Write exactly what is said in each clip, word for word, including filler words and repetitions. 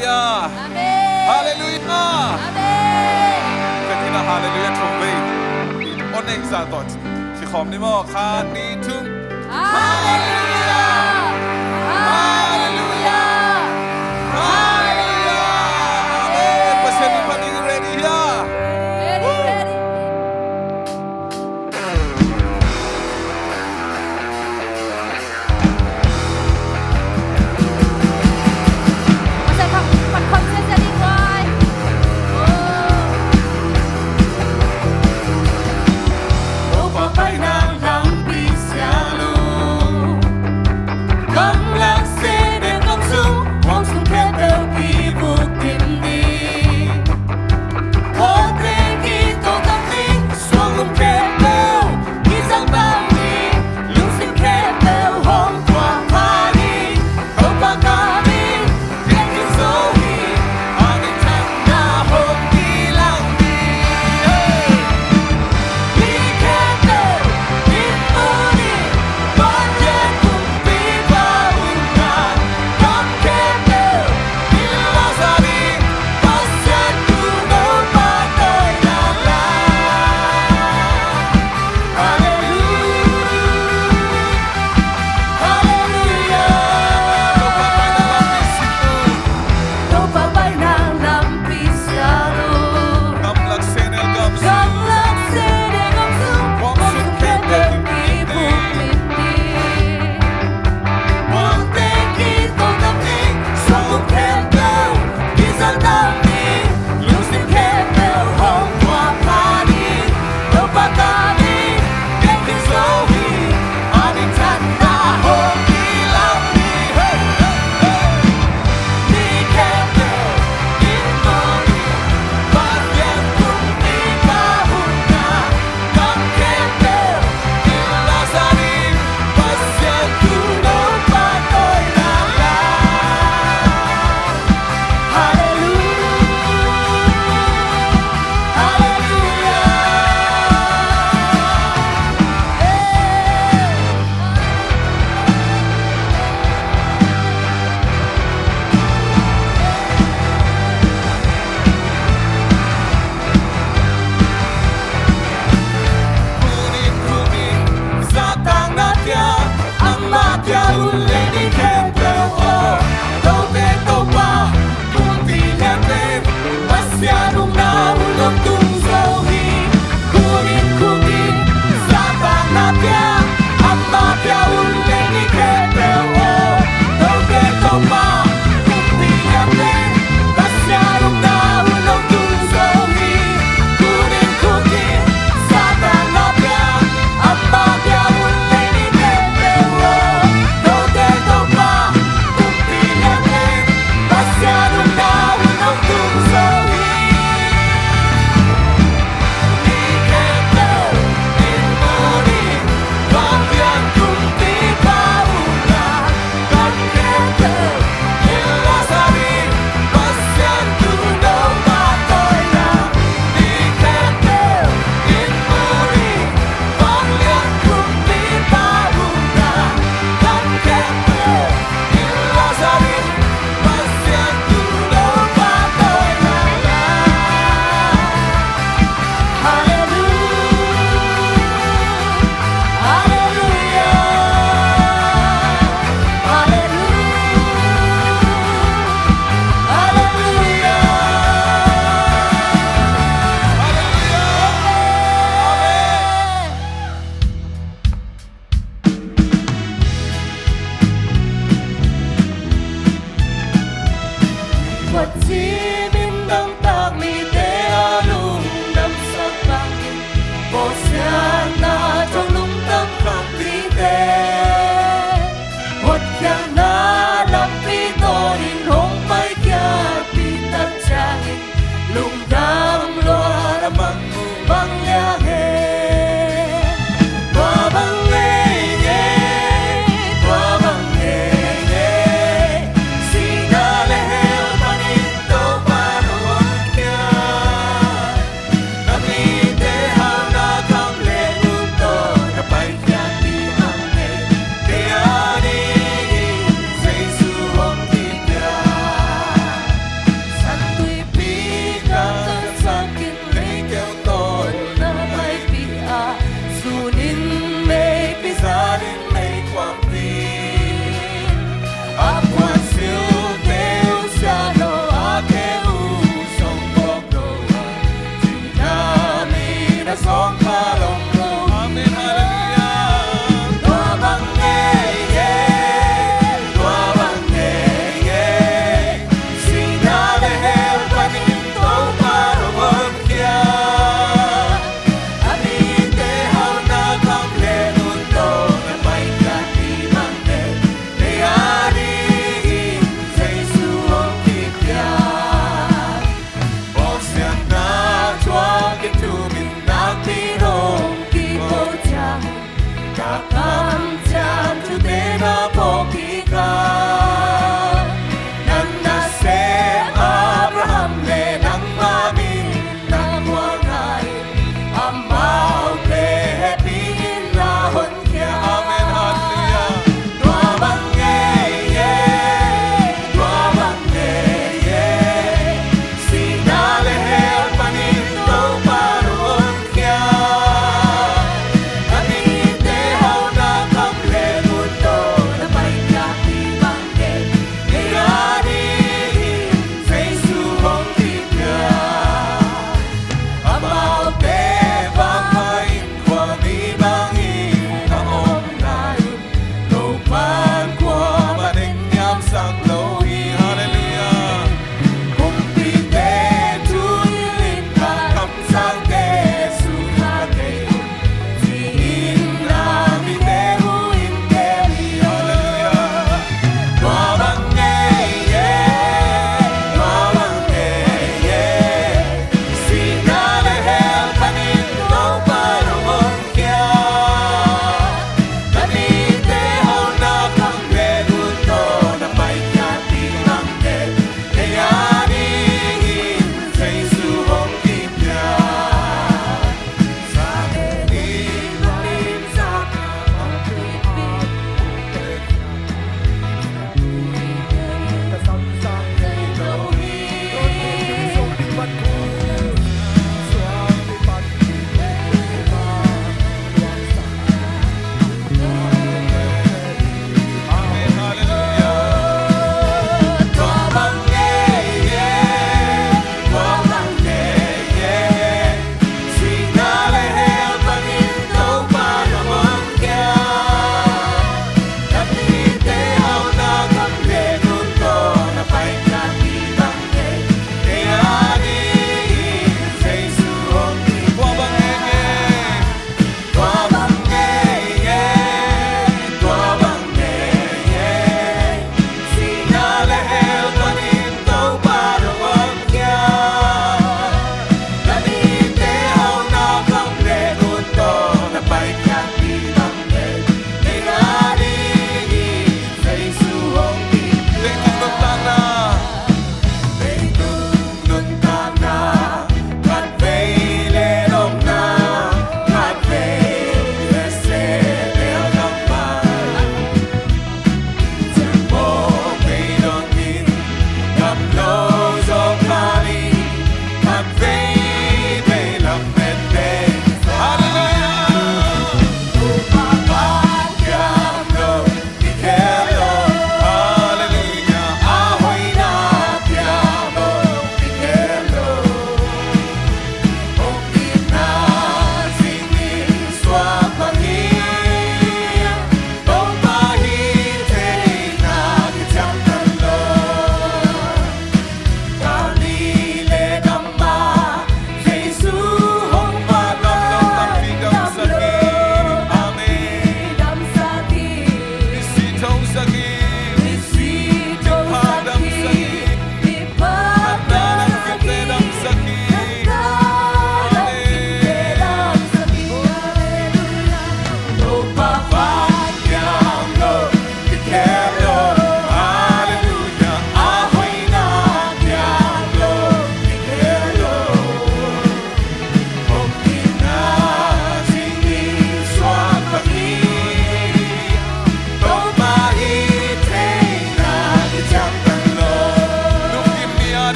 Halleluia. Amen. Halleluia. Amen. Ka kina halleluia thum vei. I aw neih zah tawh kikhawm ni maw? Khat, nih, thum. Halleluia. Halleluia. Halleluia. Amen. Pasian min phat ding ready hia? Ready, ready. Pasian phat, phat khawm ziahziah ding vai. Oh. Topa paina lampi sialum.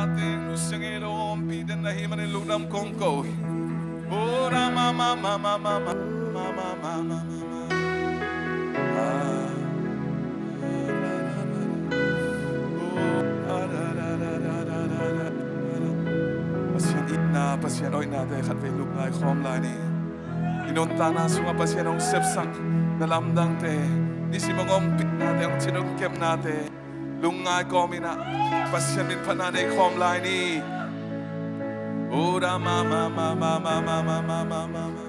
Ate, nu siang ei lo ompih den na hih manin lungdam kong ko hi. Ora ma ma ma ma ma ma ma ma ma ma ma ma. Pasian itna, Pasian hoihnate khatvei lungngai khawm lai ni. I nuntakna sungah Pasian hong sepsak na lamdangte, nisim hong ompihnate, hong cin hong kepnate lungngai kawm in ah Pasian min phatna nei khawm lai ni. Ora ma ma ma ma ma ma ma ma ma ma ma.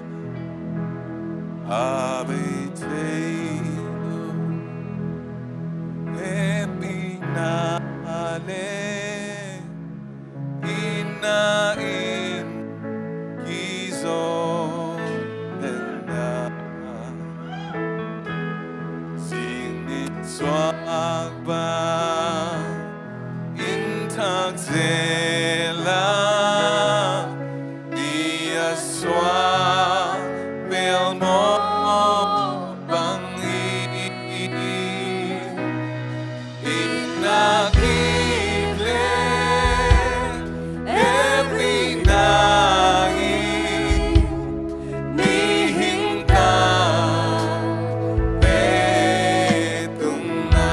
A bei thei lo hehpihna le itna in kizom den a, sing nin suak bang in thak zel a, ni a suak bel mawk bang hi. Itna kip le hehpihna in mihing tawh pe tung na,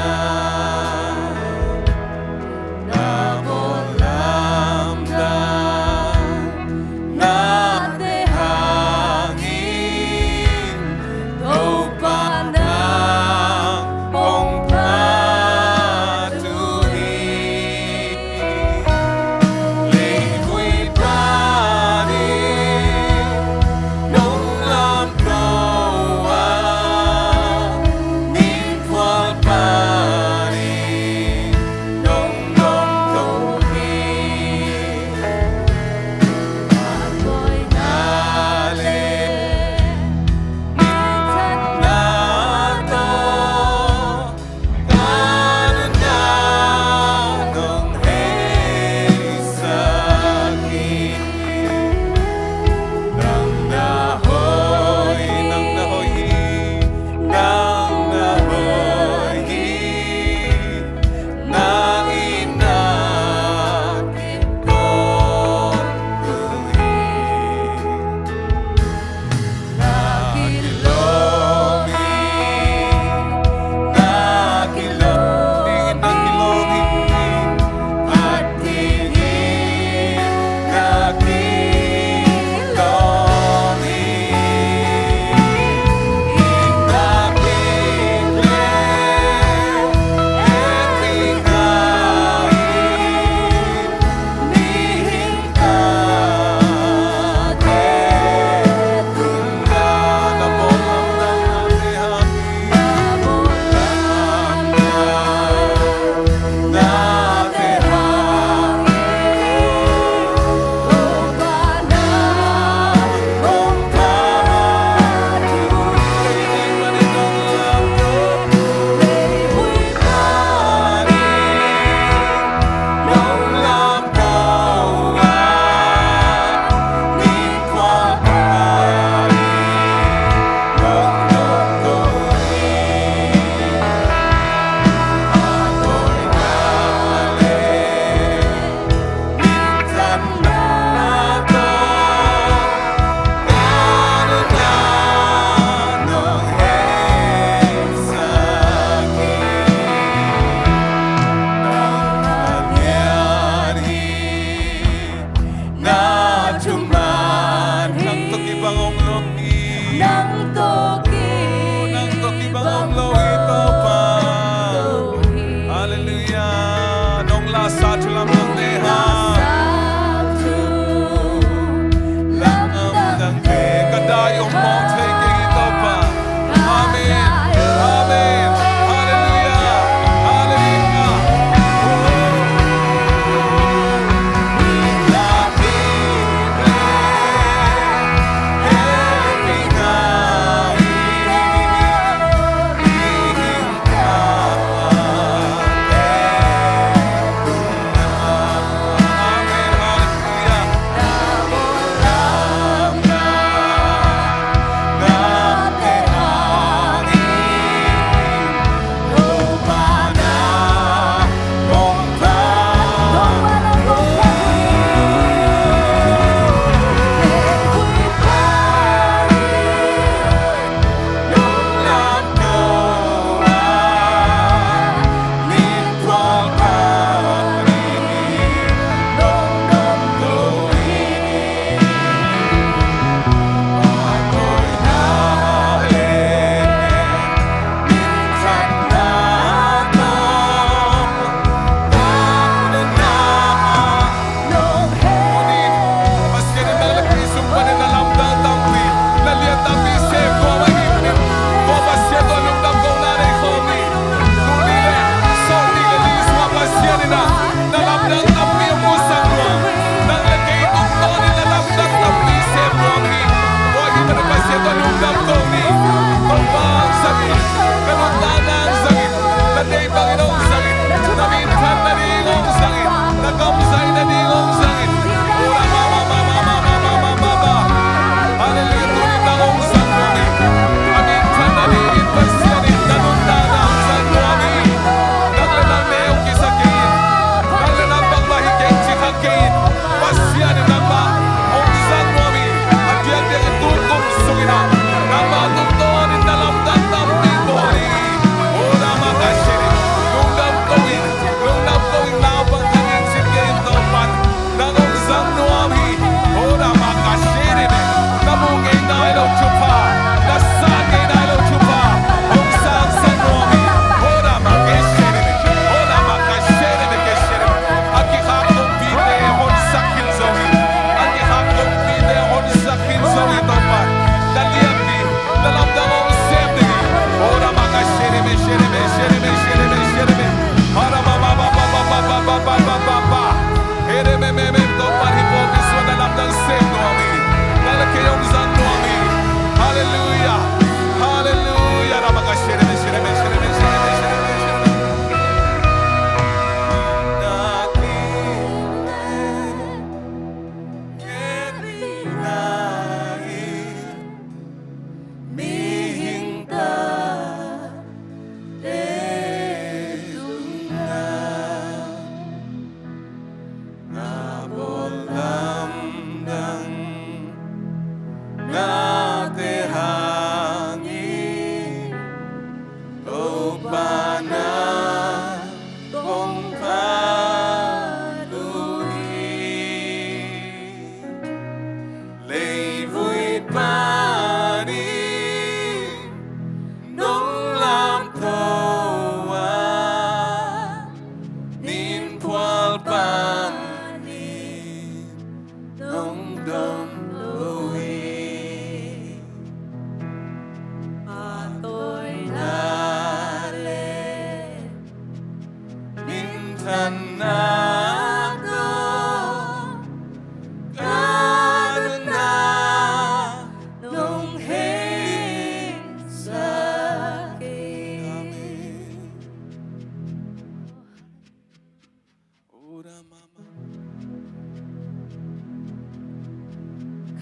na bawl lai.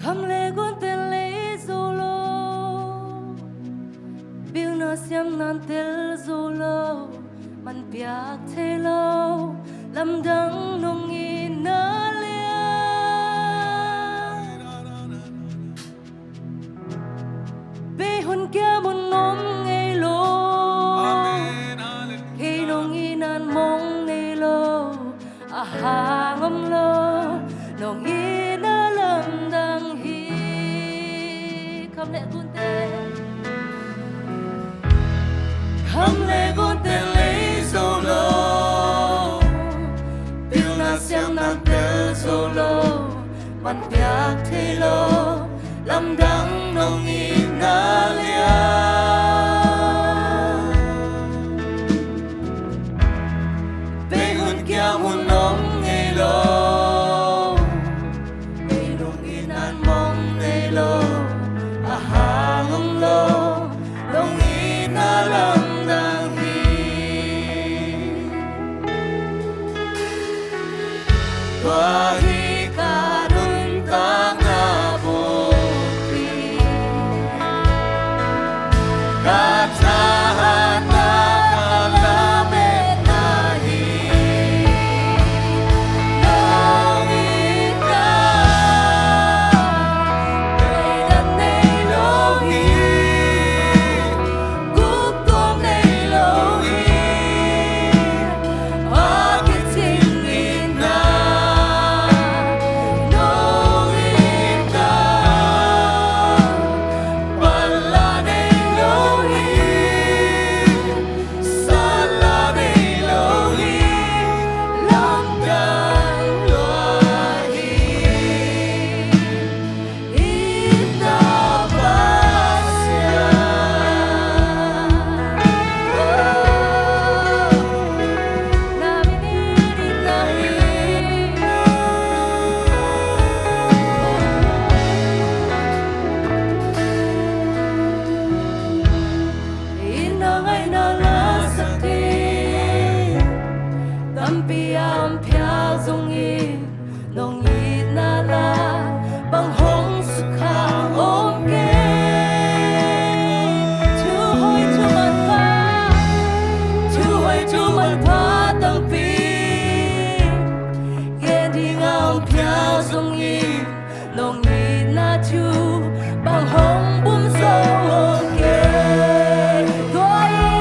Kham le gunte lei zo lo, pilna siamna tel zo lo, man piak thei lo, lamdang nong itna lian. Bei hun kiam hun om ngei lo. Amen. Hallelujah. Kei nong itna mong nei lo, a hang om lo, nong itna lamdang hi. Kham le gunte, kham le gunte lei zo lo, pilna siamna tel zo lo, man piak thei lo, lamdang nong itna lian. Bei hun kiam hun om ngei lo, bei nong itna mong nei lo, a hang om lo, nong itna lamdang hi. Tua hi ka nuntakna bulpi, ka thahatna, ka lametna hi. Nong itna teidan nei lo hi. Guk tuam nei lo hi, a kicing itna nong itna. Pala nei lo hi, sala nei lo hi, lamdang lua hi. Tampi a om phial zongin, nong itna la bang hong sukha om kei. Thu hoi thu manpha, thu hoi thu manpha tampi gen ding a om phial zongin, nong itna thu bang hong bum zo om kei. Tua hi,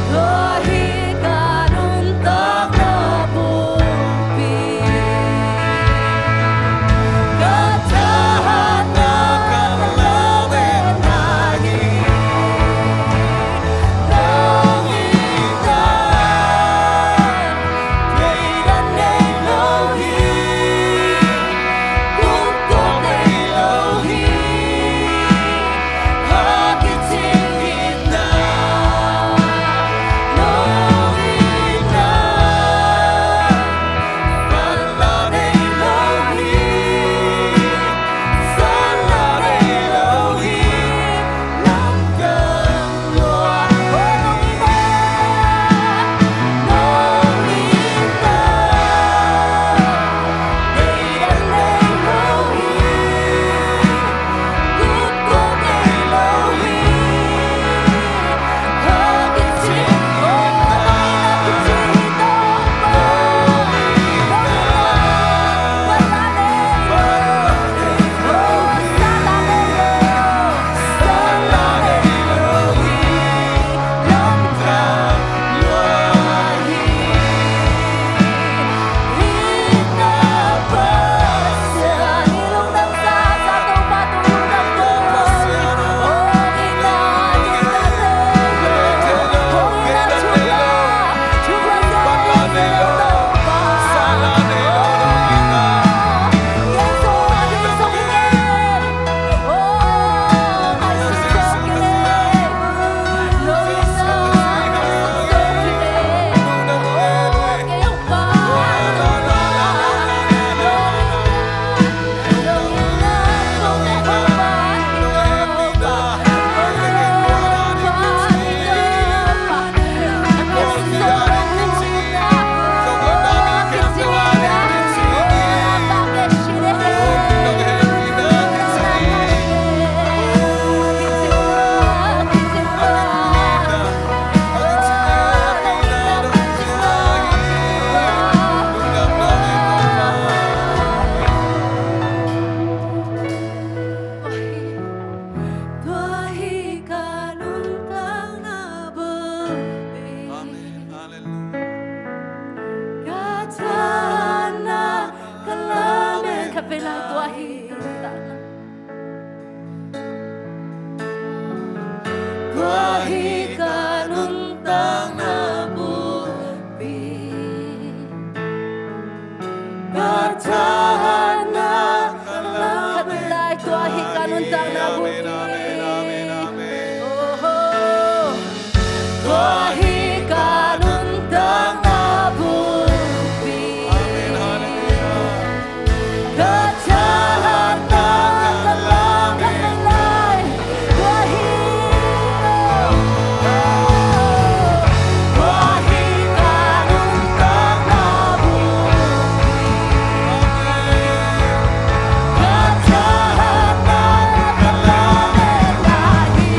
tua hi ka nuntakna bulpi, ka thahatna, ka lametna hi. Nong itna teidan nei lo hi. Tua hi ka nuntakna. Tua hi ka nuntakna bulpi. Ka thahatna ka lamen. Khat lai, tua hi ka nuntakna bulpi. Amen, amen, amen, amen. Oh, oh. Tua hi ka nuntakna bulpi. Amen, hallelujah. Ka thahatna ka lamen. Khat lai. Tua hi, oh, tua hi ka nuntakna bulpi. Ka thahatna ka lamen hi.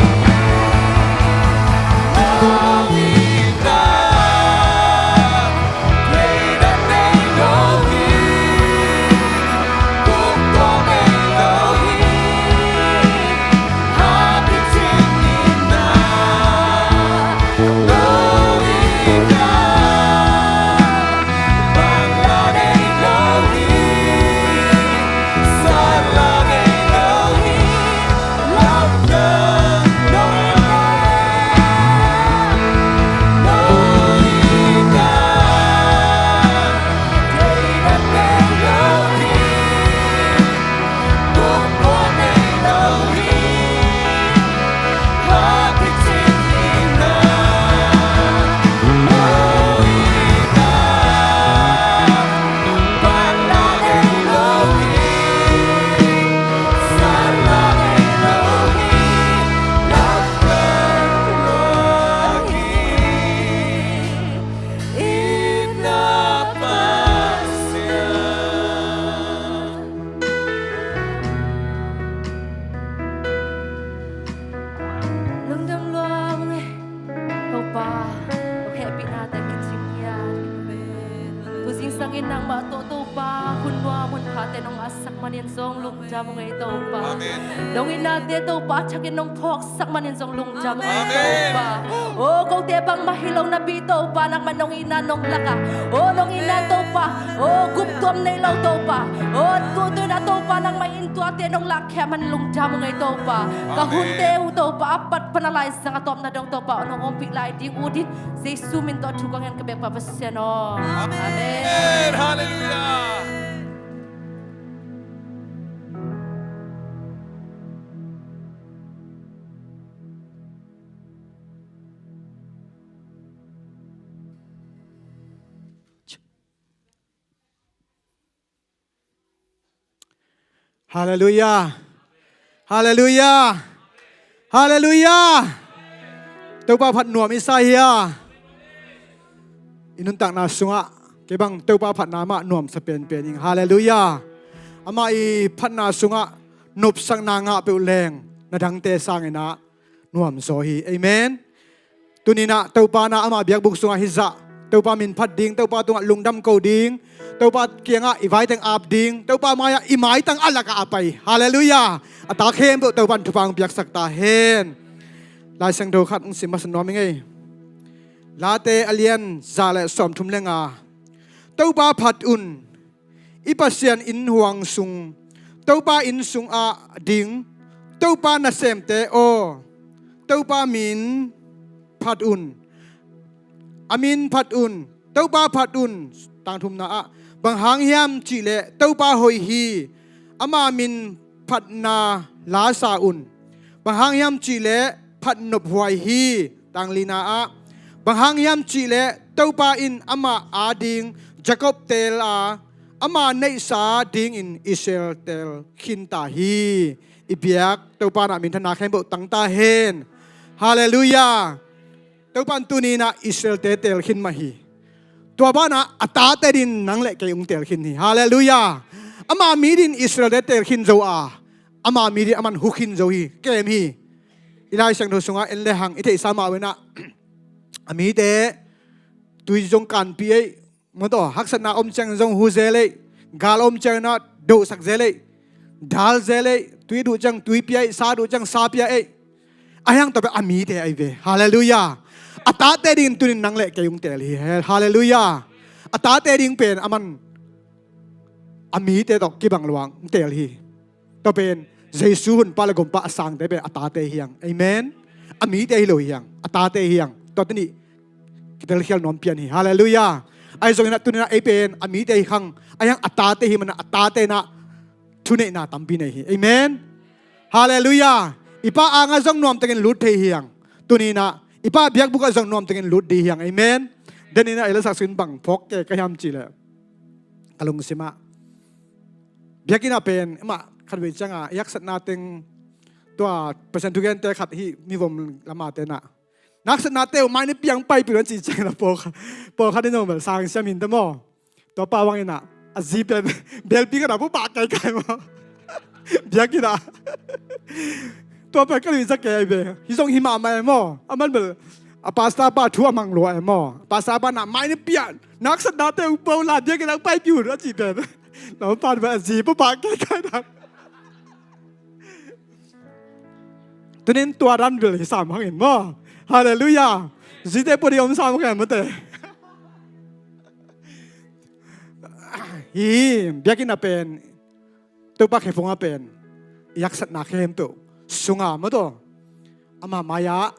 Lungdam lua mung e. Topa, nong hehpihnate kicing hiam. Tu zingsangin nangmah tawh Topa, hun nuam hun phate nong ngahsak manin zong lungdam ung ei Topa. Amen. Nong itnate Topa, thakin nong phawksak manin zong lungdam ung ei Topa. Amen. O, kote bangmah hi lo napi Topa, nangmah nong itna nong lak a. O, nong itna Topa. O, guptuam nei lo Topa. O, tuituina Topa, nangmah in tuate nong lakkhiat man lungdam ung ei Topa. Ka hunte uh Topa, a pat pan a laizang a tawpna dong Topa, nong ompih lai ding ut in, Jesu min tawh thu ka ngen ka biakpa Pasian aw. Amen. Amen. Hallelujah. Halleluiah. Halleluiah. Halleluiah. Topa phat nuam i sa hia? I nuntakna sungah kei bang Topa phatna mah nuamsa penpen ing. Halleluiah. Amah i phatna sungah nopsakna ngah peuh leng na dangte sangin ah nuamzaw hi. Amen. Tuninah Topa na ama biakbuk sungah hizah, Topa min phat ding, Topa tungah lungdam ko ding, Topa kiangah i vaiteng ap ding, Topa maiah i maitang a lakah a pai. Halleluiah. A tak khempeuh Topa in thupha hong piaksak ta hen. Lai Siangtho khat hong sim masa nuam ing ei. Late a lian za le sawmthum le nga. Topa phat un. I Pasian inn huang sung, Topa inn sungah ding Topa nasemte aw, Topa min phat un. A min phat un. Topa phat un. Tangthumna ah, bang hang hiam cihleh Topa hoih hi. Ama min phatna la sa un. Bang hang hiam cihleh phatnop huai hi. Tanglina ah, bang hang hiam cihleh Topa in amah ading Jacob teel a, ama neihsa dingin Israel teel khinta hi. I biak Topa na minthanna khempeuh tangta hen. Halleluiah. Topa in tuninah Israel-te teel khin mah hi. Tua banah a tate din nang le kei ung teel khin hi. Halleluiah. Ama mi din Israel-te teel khin zo a, ama mi din aman hu khin zo hi. Kem hi. I Lai Siangtho sungah en le hang i theihsa mah venah a mite tui zong kanpih ei. Mawtaw haksatna om ciang zong hu zel ei. Gal om ciang na dohsak zel ei. Dal zel ei. Tui duh ciang tui pia ei. Sa duh ciang sa pia ei. A hiang tawh pen a mite ahi ve. Halleluiah. A tate dingin tunin nang le kei ung teel hi. Halleluiah. A tate ding pen aman a mite tawh kibang luang teel hi. Tua pen Jesu hunpa le gumpa a sangte pen a tate hiang. Amen. A mite hi lo hiang, a tate hiang. Tua tuni kitelkhial nuam pian hi. Halleluiah. Ahi zongin ah tuni-in ah ei pen a mite hi khang, ahi hang a tate hi manin ah a tate in ah thuneihna tampi nei hi. Amen. Halleluiah. I Pa angah zong nuamtengin lut thei hiang. Tuni-in ah i Pa biakbukah zong nuamtengin lut ding hiang. Amen. Denin ah ei la sak sin bang phawk ke ka hiam cih leh, ka lungsim ah biakinn ah pen amah khatvei ciangah i haksatna teng, tua Pasian thugente khat hi, mivom lamate in ah, na haksatnate uh mai na pia, hong paipih un, a cih ciangin ah pawlkhat, pawlkhat in zong bel sang siam hi ta maw. Tua pa bangin ah a zi pen belpi khat ah pupah kaikai maw. Biakinn ah tua pen ka lui zak kei ve. Hih zong hi mahmah e maw. Aman bel a pastor pa thu a mang lua e maw. Pastor pa in ah mai na pia, na haksatnate uh pua la, biakinn ah hong paipih un, a cih pen na pa in bel a zi pupah kaikai na. Tuni-in tua dan bel hi sam hangin maw. Halleluiah. Zite pua ding om sam hangin mate. Hi, biakinn ah pen, Topa khephungah pen i haksatna khempeuh sunga maw, tua amah mai-ah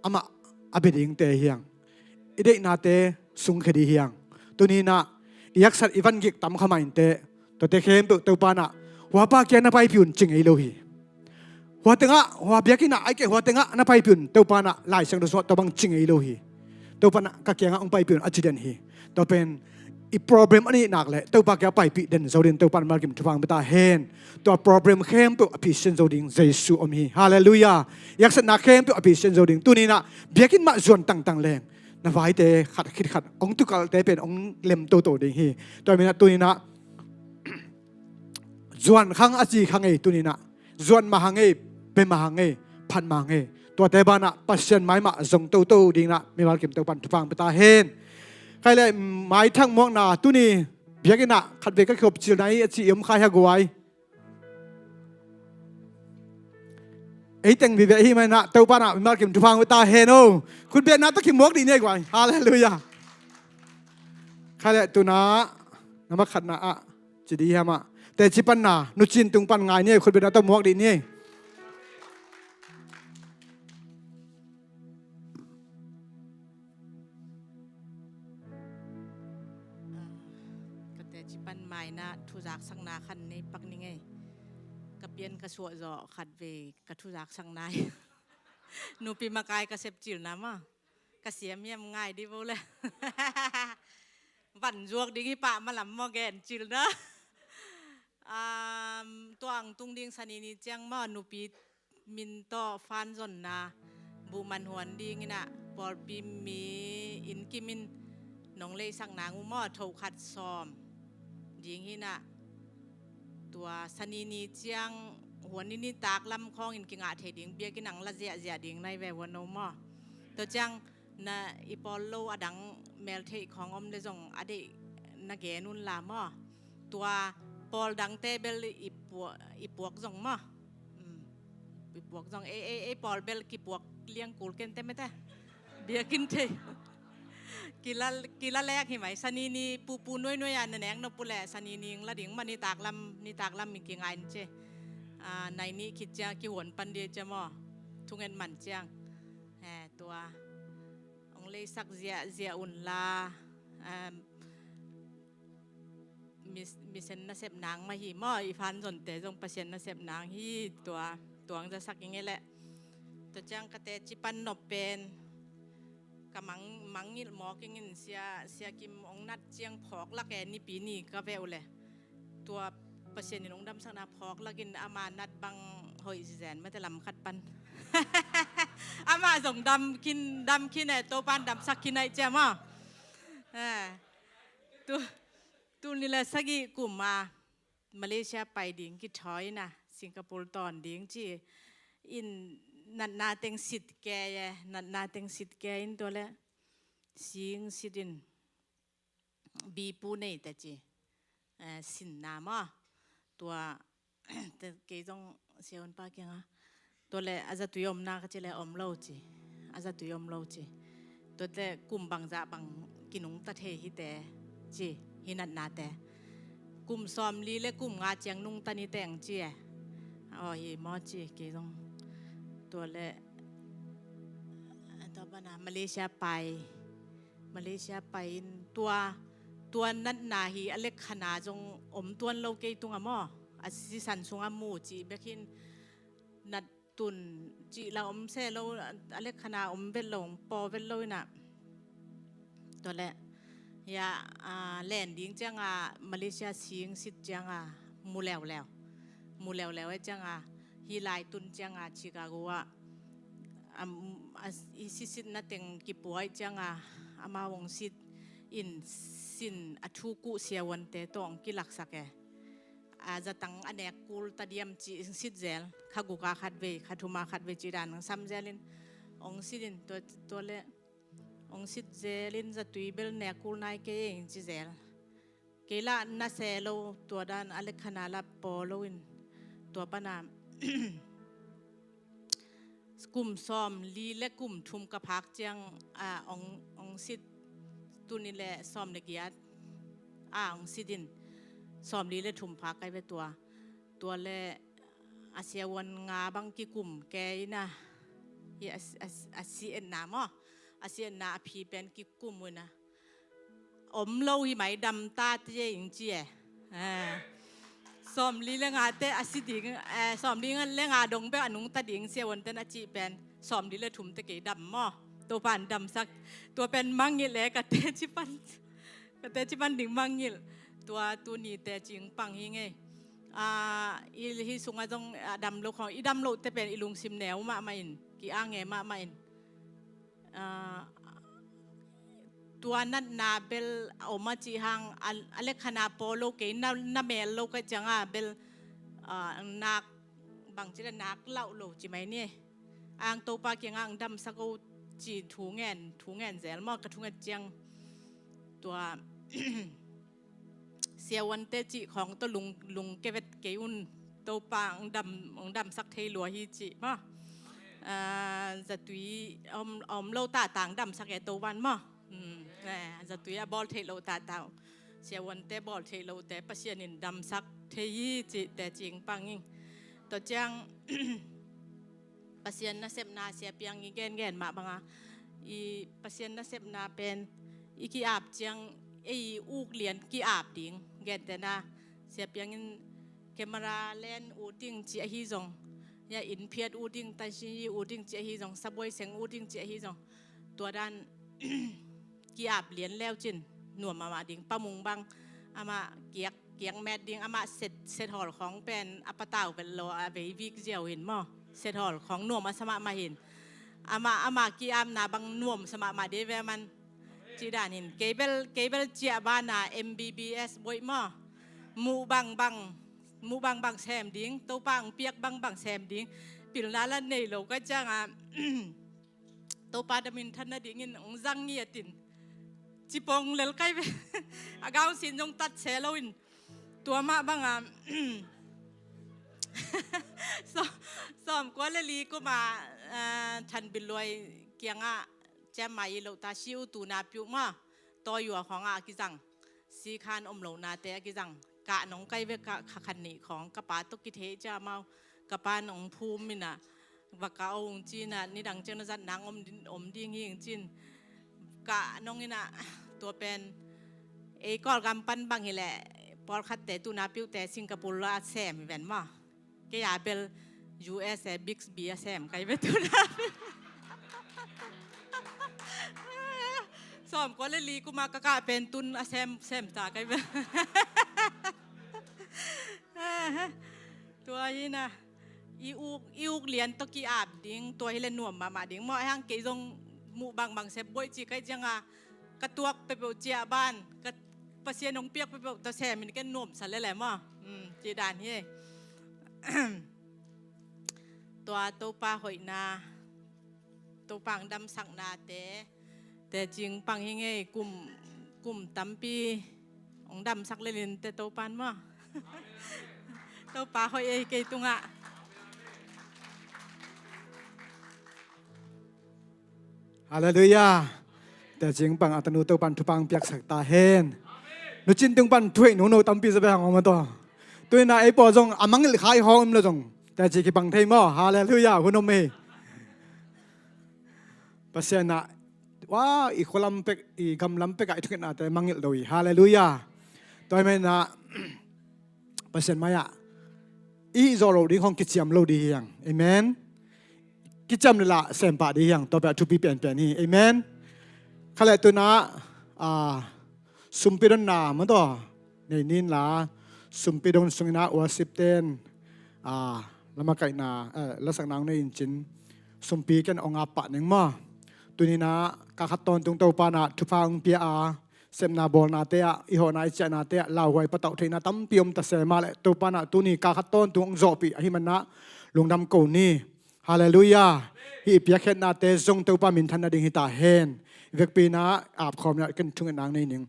amah a bia dingte hiang. I deihnate sungkhia ding hiang. Tuni-in ah i haksat, i vangik tam kha mah inteh, tuate khempeuh Topa in ah hua pa kiang na paipih un ci ngei lo hi. Hua tengah, hua biakinn ah, ahih kei leh hua tengah na paipih un, Topa in ah Lai Siangtho sungah tua bang ci ngei lo hi. Topa in ah ka kiangah hong paipih un, a ci den hi. Tua pen i problem a nih nak leh Topa kiangah paipih den zo ding, Topa in mimal kim thupha hong pia ta hen. Tua problem khempeuh a phisian zo ding Jesu om hi. Halleluiah. I haksatna khempeuh a phisian zo ding. Tuni-in ah biakinn mah zuan tangtang leng, na vaite khat khit khat hong tukalte pen hong lem toto ding hi. Tua manin ah tuni-in ah zuan khang a ci khang ei, tuni-in ah zuan mah hang ei, bia mah hang ei, phat mah hang ei. Tuate banah Pasian mai mah zong toto dingin ah mimal kim Topa in thupha hong pia ta hen. Khai le, maithang muakna, tuni biakinn ah khatvei ka kikhop cilna hi a ci i om kha hia guai? Ei teng vive hi manin ah Topa in ah mimal kim thupha hong pia ta hen o. Khutbetna tawh kimuak dih ni ei guai. Halleluiah. Khai le, tu-in ah na mah khatna ah ci dih hiam ah? Teci panna, nu cin tung pan ngai ni ei, khutbetna tawh muak dih ni ei. Ka teci pan mai-in ah thuzaksakna khat nei pak ning ei. Ka pian ka suah zawh khatvei ka thuzaksakna hi. Nupi makai ka sepcilna maw. Ka siam hiam ngai dih bo le. Van zuak ding hi pah malam maw, gencilna. Um, tua hong tung ding Sani ni ciang maw, nupi min tawh fan zonna buh man huan dingin ah pawlpi mi inn kim in, nong leisak nang uh maw, tho khat sawm ding hi-in ah, tua Sani ni ciang huan ni nitak lam khawngin kingah thei ding biakinn hong la ziahziah ding nai ve, huan no maw. Tua ciang na i pawl lo a dang meltheih khawng om le zong a deih na gen un la maw. Tua pawl dangte bel i puak, i puak zong maw. Mm. I puak zong, ei, ei, ei pawl bel kipuak liang kul kei inteh mate. Biakinn thei. Kila, kila lek hi mai, Sani ni pupu nuainuai a na nek nop uh leh Sani ni hong la ding maw, nitak lam, nitak lam i kingah in ci. Ah, nai nih khit ciang kihuan pan dih ci maw. Thungen man ciang. He, tua hong leisak ziahziah un la. Um, mis-, mission nasep nang mah hi maw, i fan zonte zong Pasian nasep nang hi, tua, tua hong zasak ing ei leh. Tua ciang ka teci pan nop pen ka mang, mangngilh mawk ing in, Sia, Sia Kim hong nat ciang phawk lak e, Nipi ni ka veh uh leh. Tua Pasian in hong damsakna phawk lak in, ama nat bang hoih zizen mate, lam khat pan. Ama zong dam khin, dam khin e, Topa in damsak khin ahih ciang maw. Eh. Tu, tul nih le sagih kum a Malaysia pai ding kithawi in ah, Singapore tawn ding ci-in natna teng sit kei e, natna teng sit kei in tua leh sing sit in bipu nei ta ci, eh, sinna maw. Tua, te kei zong Sia Hun pa kiangah, tua leh a zatui om na ka cih leh om lo ci, a zatui om lo ci. Tua teh kum bangzah bang kinungta thei hi teh ci, hih natnate. Kum sawmli le kum nga ciang nungta ni teng ci e. Aw hi maw ci kei zong. Tua le tua pana Malaysia pai. Malaysia pai in tua tua natna hi a lekkhana zong om tuan lo kei tunga maw. A sisan sunga mu ci bekin nat tun cih la om se lo, a lekkhana om vet lo, paw vet lo inah. Tua le hia len ding cianga Malaysia sing sit cianga mu leuleu. Mu leuleu e cianga hi lai tun cianga Chicago ah i sisitna teng kipuai cianga amau hong sit in sin a thukuh siavuante tawh hong kilaksak e. A zatang a nek kul ta diam ci hong sit zel, kha guka khat vei, kha thuma khat vei ci dan hong sam zel in hong sit in tua le hong sit zel in zatui bel nek kul nai kei e hong ci zel. Kei lah na se lo tua dan a lekkhana lah paw lo in tua pana kum sawmli le kum thum ka phak ciang a hong sit tuni le sawm le giat a hong sit in sawmli le thum phak kai ve tua. Tua le a siavuan nga bang kikum ke ina hi a si etna maw a si etna a phi pen kikum uh ina. Om lo hi mai dam ta te ing ci e. Sawmli le nga te a si ding sawmli le nga dong bek a nungta ding siavuan ten a cih pen sawmli le thum te kei dam maw. Topan damsak tua pen mangngilh e ka teci pan ka teci pan ding mangngilh. Tua tuni teci pang hi ngei. I hi sunga zong a dam lo khong i dam lo te pen i lungsim neu mahmah in ki a nge mahmah in. Tua natna bel a om a cih hang a lekkhana paw lo kei na mel lo ka cianga bel nak bang ci le nak lauh lo ci mai ni. Ang Topa kianga ang damsak o ci thu ngen thu ngen zel maw ka thu nget ciang. Tua siavuante cih khawng tawh lung kevet kei un. Topa ang damsak thei lua hi cih maw. Zatui a om lo tata ang damsak e Topan maw. Zatui a bawl theih lo tata siavuante bawl theih lote Pasian in damsak thei hi cih teci pang ing. Tua ciang Pasian nasepna siapiang i gengen mah banga i Pasian nasepna pen i ki-ap ciang ei uk lian ki-ap ding. Gentena siapiang in camera len uting ci ahi zong ya inn phiat uting tansi uting ci ahi zong sabuai seng uting ci ahi zong tua dan ki-ap lian leu cin nuam amah ding pamung bang amah kiak kiak met ding amah set set hawl khawng pen a patau vet lo a vei vik ziau hin maw. Set hawl khawng nuam a sa mahmah hin amah amah ki-apna bang nuam sa mahmah de ve man. Ci dan hin kei bel kei bel ciah bana M B B S boih maw. Muh bangbang muh bangbang sem ding Topa ang piak bangbang sem ding pilna la nei lo ka cianga Topa damin than nadingin ang zang ngiatin cipong lel kai ve. A gau sin zong tat se loin tua mah banga sawm kua le li kuma than biluai kianga ciamai lo ta siu tuna piu ma tawi ua khawngah a kizang. Sikhan om lo nate a kizang kah nong kai ve kah kha khan nih khawng ka pa tawh kithei cia mau ka pa nong phum ina va ka ong cina nidang ciang na zat nang om ding hi ing cin kah nong ina tua pen ei Kawlgam pan bang hileh pawlkhatte tuna piuhte Singapore la sem hi ven maw. Kei a bel U S A Bixby a sem kai ve tuna piu sawm kua le li kuma ka kah pen tun a sem sem ta kai ve. Tua hi na i uk i uk lian tawh ki-ap ding tua hi le nuam mahmah ding maw hang kei zong muh bangbang sep boih ci kai cianga ka tuak pepeuh ciah ban ka Pasian hong piak pepeuh tawh semin ken nuamsa lele maw. Ci dan hi. Tua Topa hoihna Topa ang damsaknate tecing pang hi ngei kum kum tampi hong damsak lelin te Topan maw. Topa hoih ei kei tungah. Halleluiah. Tecing pang a tanu Topan thupang piaksak ta hen. Nu Cin tung pan thuhei nono tampi zaw bek hang om a taw. Tuni-in ah ei pawl zong a mangngilh kha i hawng om lo zong teci kibang thei maw? Halleluiah, hun om hi. Pasian in ah, wa, i khualam pek, i gamlam pek ah i thungetnate mangngilh lo hi. Halleluiah. Tua ahih manin ah Pasian mai-ah i hih zawh loh ding khawng kiciam lo ding hi hang. Amen. Kiciam leh lah sem pah ding hi hang, tua pen a thupi penpen hi. Amen. Kha leh tuni-in ah, ah, sumpi donna maw taw nei ni in la, sumpi don sungin ah worship ten, ah, lamakaihna, eh, lasakna hong nei in cin, sumpi ken hong ap pah ning maw. Tuni-in ah kal khat tawntung Topa in ah thupha hong pia a, sepna bawlnate ah, i hawhna i ciahnate ah lauhuai patauh theihna tampi om ta se mah leh, Topa in ah tuni kal khat tawntung hong zawhpih ahih manin ah lungdam ko ni. Halleluiah. Hih i piakkhiatnate zong Topa minthan nading hi ta hen. I vekpi-in ah apkhawm in ah ken thungetna hong nei ning.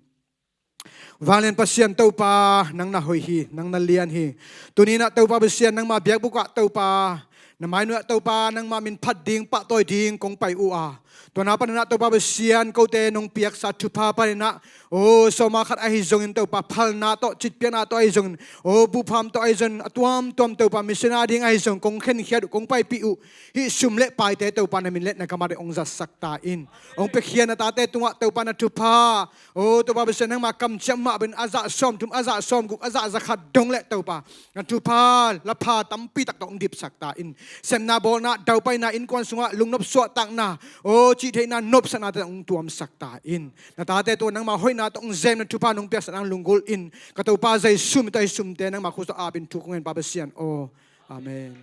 Vanglian Pasian Topa, nang na hoih hi, nang na lian hi. Tuni-in ah Topa Pasian, nangma biakbuk ah Topa, na mai nuai ah Topa, nangma min phat ding, pahtawi ding kong pai uh a, tua na panin ah Topa Pasian, kote nong piaksa thupha panin ah, o, sawma khat ahi zongin Topa, phalna tawh, citpiakna tawh ahi zongin, o, bupham tawh ahi zongin, a tuamtuam Topa, missionary ding ahi zong kong khenkhiat uh, kong paipih uh hih sum le paite Topa, na min le na gam ah hong zatsak ta in. Hong piakhia na tate tungah Topa, na thupha, o, Topa Pasian, nangma kamciam mah bangin a zah sawmthum, a zah sawmguk, a zah zakhat dong leh Topa, na thupha lapha tampi tak tawh hong dipsak ta in. Sepna bawlna, daupaina, innkuan sungah lungnop suahtakna, o, cihtheihna, nopsaknate hong tuamsak ta in. Na tate tungah nangma hoihna tawh hong zem, na thupha nong piaksak nang lunggulh in. Ka Topa Jesu min tawh hih sumte nangma khut sungah ap in thu kong ngen, Pa Pasian aw. Amen.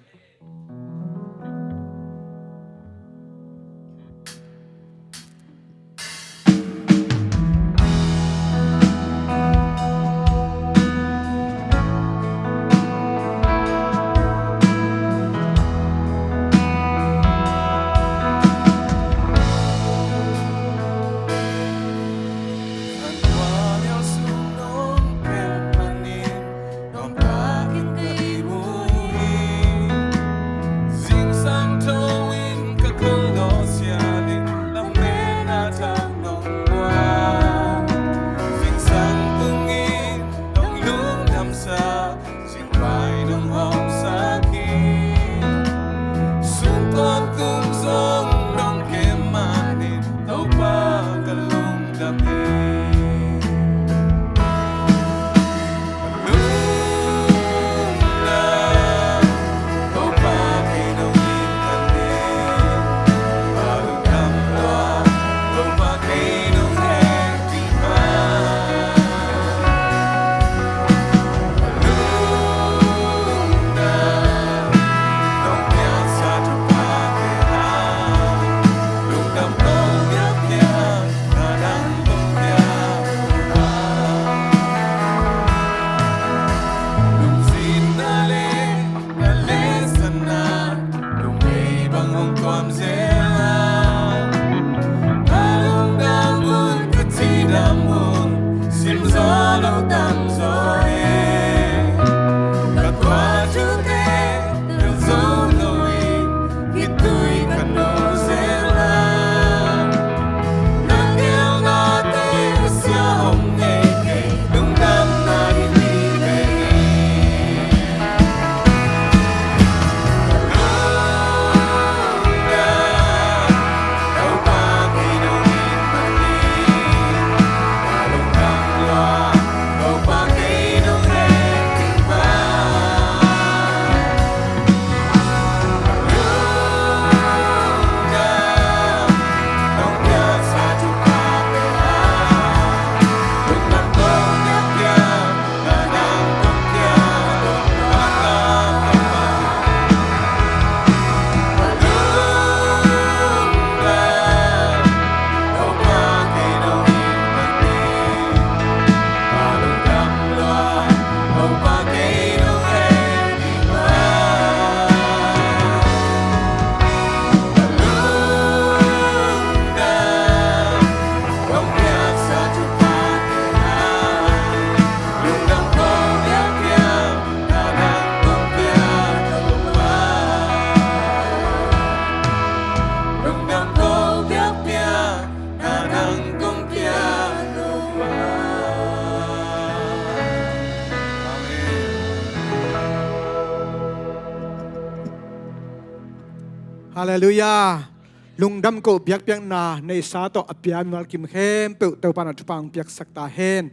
Halleluiah. Lungdam ko, biakpiakna neihsa tawh a pia mimal kim khempeuh Topa in a thupha hong piaksak ta hen.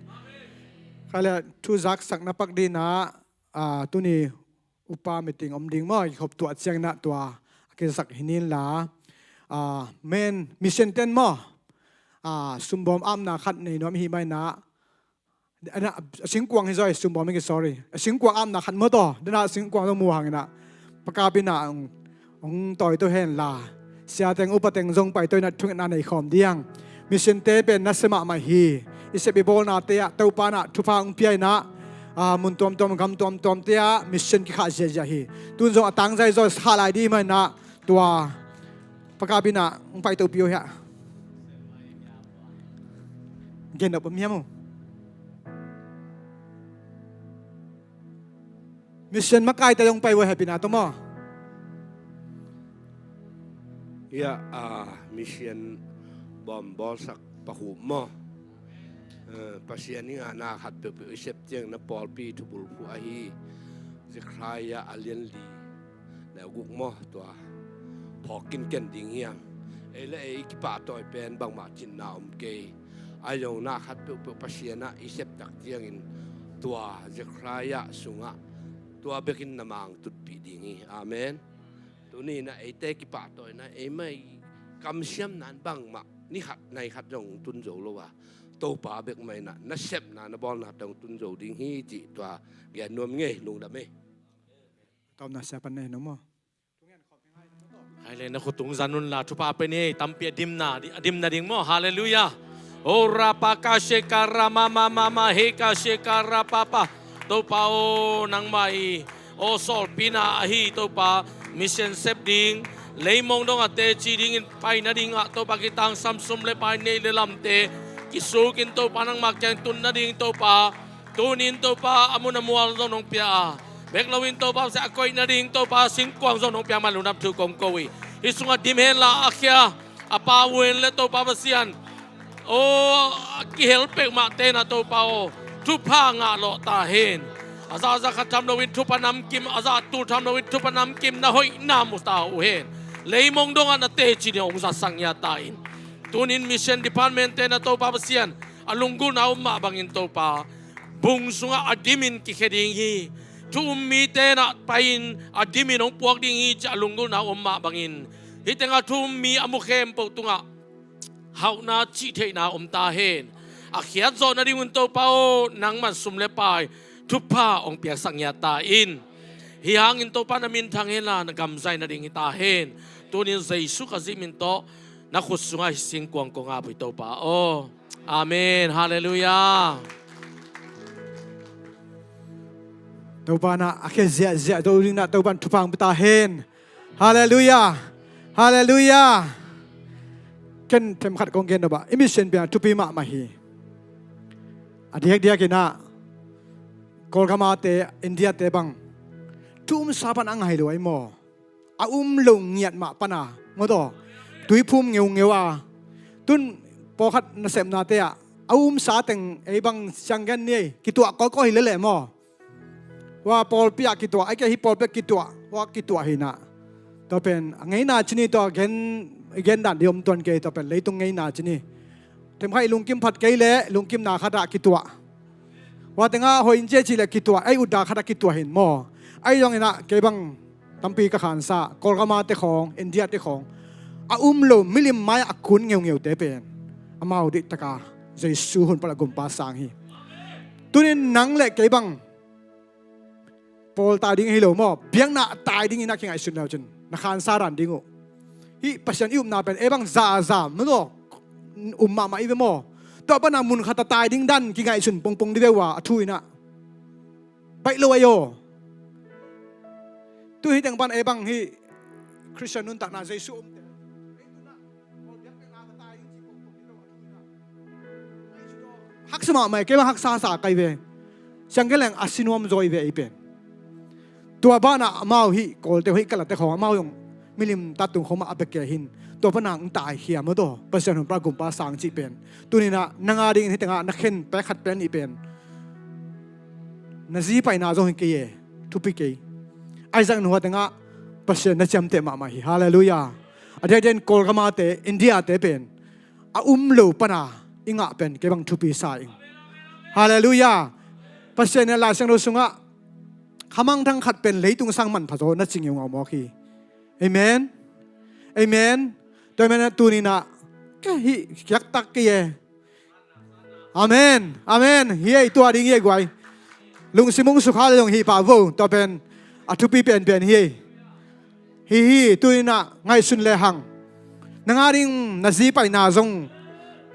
Kha le thu zaksak na pak dinah, ah, tuni upa meeting om ding maw, i khop tuah ciangin ah tua a kizasak hi nin la, ah, men mission ten maw, ah, sumbawm apna khat nei nuam hi mai na, a singkuang hi zaw, sumbawm hi, sorry, a singkuang apna khat maw taw, dena singkuang zong mu hangin ah pakapin ah hong, hong tawi to hen la, siateng upateng zong pai to in ah thungetna nei khawm diang. Mission te pen nasia mahmah hi. I sep i bawlnate ah Topa in ah thupha hong pia in ah, ah, mun tuamtuam gam tuamtuamte ah mission kikhah ziazia hi. Tun zong a tangzai zaw khah lai dih mah in ah tua pakapin ah hong pai topi uh hiah. Gen deuh pah miam uh. Mission makaite zong pai uh a, hehpihna tawh maw. Hiah, ah, mission bawm bawlsak pahup maw. Eh, Pasian i ngahna khat peuhpeuh i sep ciang na pawlpi thubul phuh ahi Zechariah a lian li na guk maw, tua phawk kinken ding hiam. Ei le ei i kipahtawi pen bangmah cinna om kei. A zong na khat peuhpeuh Pasian ah i sep tak ciangin tua Zechariah sungah tua bekin na mang tutpih ding hi. Amen. Tuni in ah eite kipahtawina, ei mah i kamsiamna in bangmah ni khat nai khat zong tun zo lo a, Topa bek mah in ah na sepna na bawlna tawh tun zo ding hi cih tua gen nuam ngei, lungdam ei. Tawpna sia pan nei no maw. Hai le na khutung zan un la, thupha pen ei, tampi a dimna, a dimna ding maw. Halleluiah. O rapa ka sheka rama mama ma he ka sheka rapa pa. Topa o, nangmah i o sawlpina ahi Topa, mission sep ding, leimong dong a teci dingin pai nadingah Topa kitangsam sum le pai nei le lamte kisukin Topa nangmah kiang tun nading Topa, tunin Topa a mun a mual zong nong pia a, bek loin Topa Pasian a koih nading Topa singkuang zong nong pia man lungdam thu kong ko hi. Hih sungah dim hen la a khia a pa uh hen le Topa Pasian, aw, a kihel peuhmah te na Topa aw, thupha ngah lawh ta hen. A zahzah khat tham loin thupha namkim, a zah tul tham loin thupha namkim na hoihna mu ta uh hen. Leimong dongah na teci ding hong zasak ngiat ta in. Tunin mission department te na Topa Pasian, a lunggulhna om mah bangin Topa, bung sungah a dimin kikhia ding hi. Thu um mite na pai-in a dimin hong puak ding hi ci a lunggulhna om mah bangin, hih tengah thu um mi a mu khempeuh tungah hauhna cihtheihna om ta hen. A khiat zawh nadingun Topa aw, nangman sum le pai thupha hong piaksak ngiat ta in. Hih hangin Topa na minthang hen la, na gam zai nading hi ta hen. Tunin Jesu Khazih min tawh na khut sungah hih singkuang kong ap uh hi Topa aw. Amen. Halleluiah. Topa in ah a khia ziahziah to ding in ah Topa in thupha hong pia ta hen. Halleluiah. Halleluiah. Ken themkhat kong gen nop ah, i mission bia thupi mahmah hi. A diakdiak in ah Kawlgam a te, India te bang thu um sa pan a ngai lo ahi maw. A um lo ngiat mah pan a, maw taw, tuiphum ngeungeu a, tun pawlkhat nasepnate ah a um sa teng ei bang sianggen ni ei, kituah kawikawi hi lele maw. Hua pawlpi ah kituah, a kei hih pawlpi ah kituah, hua kituah hi na. Tua pen a ngeina ci ni, tua gen, i gen dan di om tuan kei, tua pen leitung ngeina ci ni. Themkhat i lungkim phat kei leh lungkimna khat ah kituah. Hua tengah hoih in cia cih leh kituah, ei utda khat ah kituah hin maw. Ahi zongin ah kei bang tampi ka khansa, Kawlgam a te khawng, India te khawng, a um lo milim mai-ah a kun ngeungeute pen amau dihtaka Jesu hun pan a gumpa sang hi. Tunin nang le kei bang pawl tai ding hi lo maw, biakna tai dingin a kingaihsun le uh cin na khansa dan ding uh. Hih Pasian i upna pen ei bang zaza maw, um mahmah i ve maw. Tua pan a mun khat a tai ding dan kingaihsun pongpong di ve uh a, a thu in ah baih lo ahi aw. Tu hih teng pan ei bang hih Khristian nuntakna Jesu umte haksa mahmah, kei bang haksa sa kai ve. Sianggen leng a si nuam zaw i ve ei pen. Tua banah amau hih Kawlte, hih Kalate khawng amau zong milim tatung khawng mah a bia kei hin. Tua pan a hong taikhia maw taw, Pasian hun pan a gumpa sang cih pen. Tunin ah nang a dingin hih tengah na khen pek khat pek nih pen na zi paina zong hi kei e, thupi kei. Isaac nu a tengah Pasian na ciamteh mahmah hi. Halleluiah. A diakdiakin Kawlgamte, Indiate pen a um lo pana i ngah pen kei bang thupi sa ing. Halleluiah. Pasian in Lai Siangtho sungah khamangthang khat pen leitung sang manpha zaw na ci ngeungau mawk hi. Amen. Amen. Tua ahih manin tuninah ka hih kiaktak kei e. Amen. Amen. Hi ei, tua ding hi ei guai. Lungsim hong sukha le zong hih pah vo. Tua pen a thupi penpen hi ei. Hi hi, tuninah ngaihsun lehang. Nang ading na zi paina zong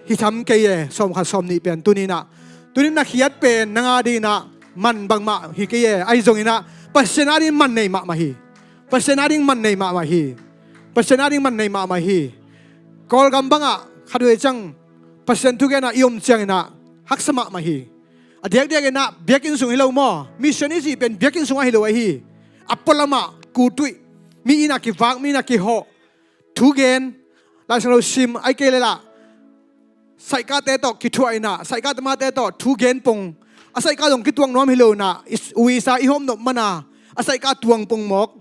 hi tham kei e, sawmkhat sawmnih pen tuninah. Tunin na khiat pen nang adinah man bangmah hi kei e. Ahi zonginah Pasian ading man nei mahmah hi. Pasian ading man nei mahmah hi. Pasian ading man nei mahmah hi. Kawlgam bangah khat vei ciang Pasian thugenah i om cianginah haksa mahmah hi. A diakdiakinah biakinn sung hi lo maw? Mission i cih pen biakinn sungah hi lo ahi. A pualamah kutuih, mi innah kivak, mi innah kihawh, thugen, Lai Siangtho sim, ahih kei leh lah saihkate tawh kithuah innah, saihka tamate tawh thugen pong, a saihka zong kituang nuam hi lo innah, i s-, uisa i hawm nop mana a saihka tuang pong mawk.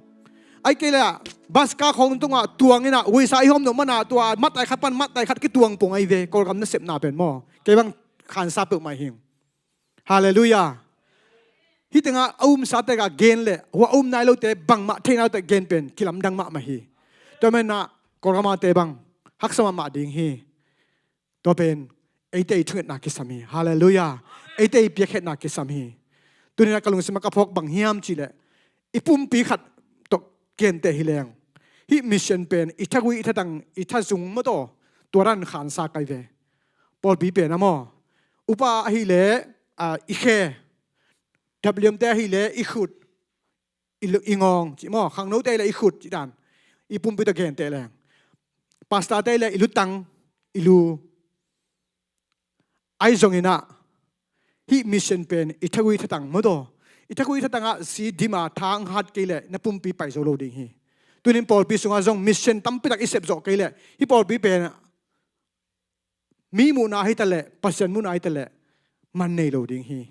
Ahih kei leh lah bus ka khawng tungah tuang innah, uisa i hawm nop mana tua mattai khat pan mattai khat kituang pong ahi ve, Kawlgam nasepna pen maw. Kei bang khansa peuhmah hing. Halleluiah. Hih tengah a umsate ka gen le hua a um nai lote bangmah thei nai lote gen pen kilamdang mahmah hi. Tua maninah Kawlgamte bang haksa mahmah ding hi. Tua pen eite i thungetna kisam hi. Halleluiah. Eite i piakkhiatna kisam hi. Tuninah ka lungsimah ka phawk bang hiam cihleh i pumpi khat tawh genteh hi leng, hih mission pen i thagui i thatang i thazung mawtaw tua dan khansa kai ve. Pawlpi pen a maw, upa ahileh, a, i khe, W M te ahileh i khut, i lu-, i ngawng cih maw, khangnote ahileh i khut cih dan i pumpi tawh genteh leng, pastorte ahileh i lutang, i lu. Ahi zonginah hih mission pen i thagui thatang mawtaw, i thagui thatangah si dima thang hat kei leh na pumpi pai zo lo ding hi. Tunin pawlpi sungah zong mission tampitak i sep zawh kei leh hih pawlpi pen mi muhna hi taleh Pasian muhna hi taleh man nei lo ding hi.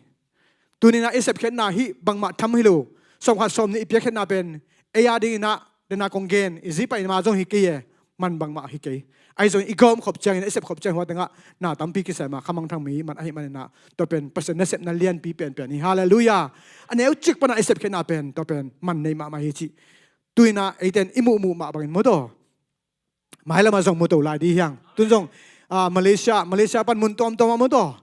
Tuninah i sepkhiatna hih bangmah tham hi lo, sawmkhat sawmnih i piakkhiatna pen ei a dinginah dena kong gen, i zi paina zong hi kei e, man bangmah hi kei. Ahi zongin i gawmkhop ciangin, i sepkhop ciangin hua tengah na tampi kisai mah, khamangthang mi man ahih maninah tua pen Pasian nasepna lianpi penpen hi. Halleluiah. A neucik pana i sepkhiatna pen tua pen man nei mahmah hi cih tuinah eite in i muhmuh mah bangin mawtaw, mailamah zong muto lai dih hiang. Tun zong, ah, Malaysia, Malaysia pan mun tuamtuamah muto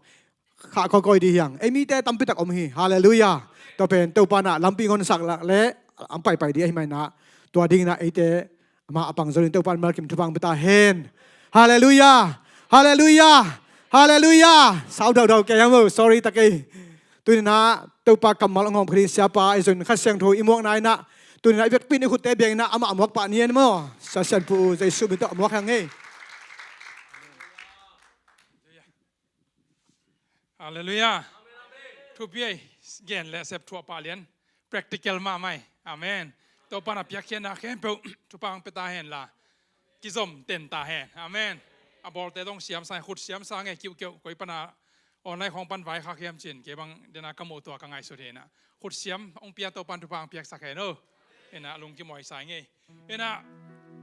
khah kawikawi dih hiang. Ei mite tampitak om hi. Halleluiah. Tua pen Topa nah lampi ngonsak lak le ang paipai dih ahi maninah tua dinginah eite amah a pang zonin Topa in malkim thupha ang pia ta hen. Halleluiah. Halleluiah. Halleluiah. Sau daudau kei hang mo. Sorry ta kei. Tuninah Topa kammal a ngawm kha ding siapa i zon Kha Siangtho i muakna inah, tuninah i vekpi in i khutte bianginah amah a muak pah ni en maw? Sia Sianpu Jesu min tawh a muak hang ei. Halleluiah. Thupi ei, gen le sep thuah pah lian. Practical mahmah ei. Amen. Topa na piakkhiatna khempeuh thupha ang pia ta hen la. Kizom ten ta hen. Amen. A bawlte dong siamsa, khut siamsa nge kiuhkeuh, koi pana online khawng pan vaikhak hiam cin, kei bang dena ka muh tua ka ngaihsut hi inah. Khut siam hong pia Topan thupha ang piaksak hen o. Inah lungkim huai sa ngei. Inah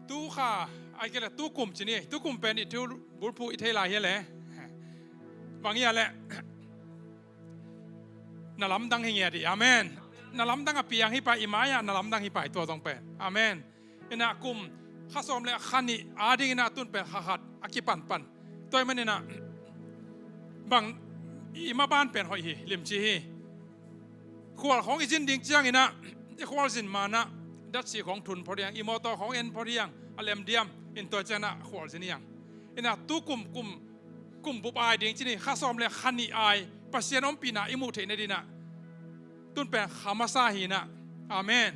tu kha, ai kei le tu kum cin hi, tu kum pen i thu bulphuh i thei lai hi le. Bang hi a le. Na lamdang hi ngiat hi. Amen. Na lamdang a piang hi pai, i mai-ah na lamdang hi pai tua zong pen. Amen. Inah kum kha sawm le kha nih a dinginah tun pen kha khat a kipanpan. Tua ahih maninah bang i maban pen hoih hi, limci hi. Khual khawng i zin ding cianginah i khualzin manah datsi khawng thun phot hiang, i mawtaw khawng en phot hiang, a lem diam in tua cianah khualzin hiang. Inah tu kum, kum, kum bup ai ding cin hi, kha sawm le kha nih ai Pasian ompihna i muh theih nadinah tun pen kha masa hi inah. Amen.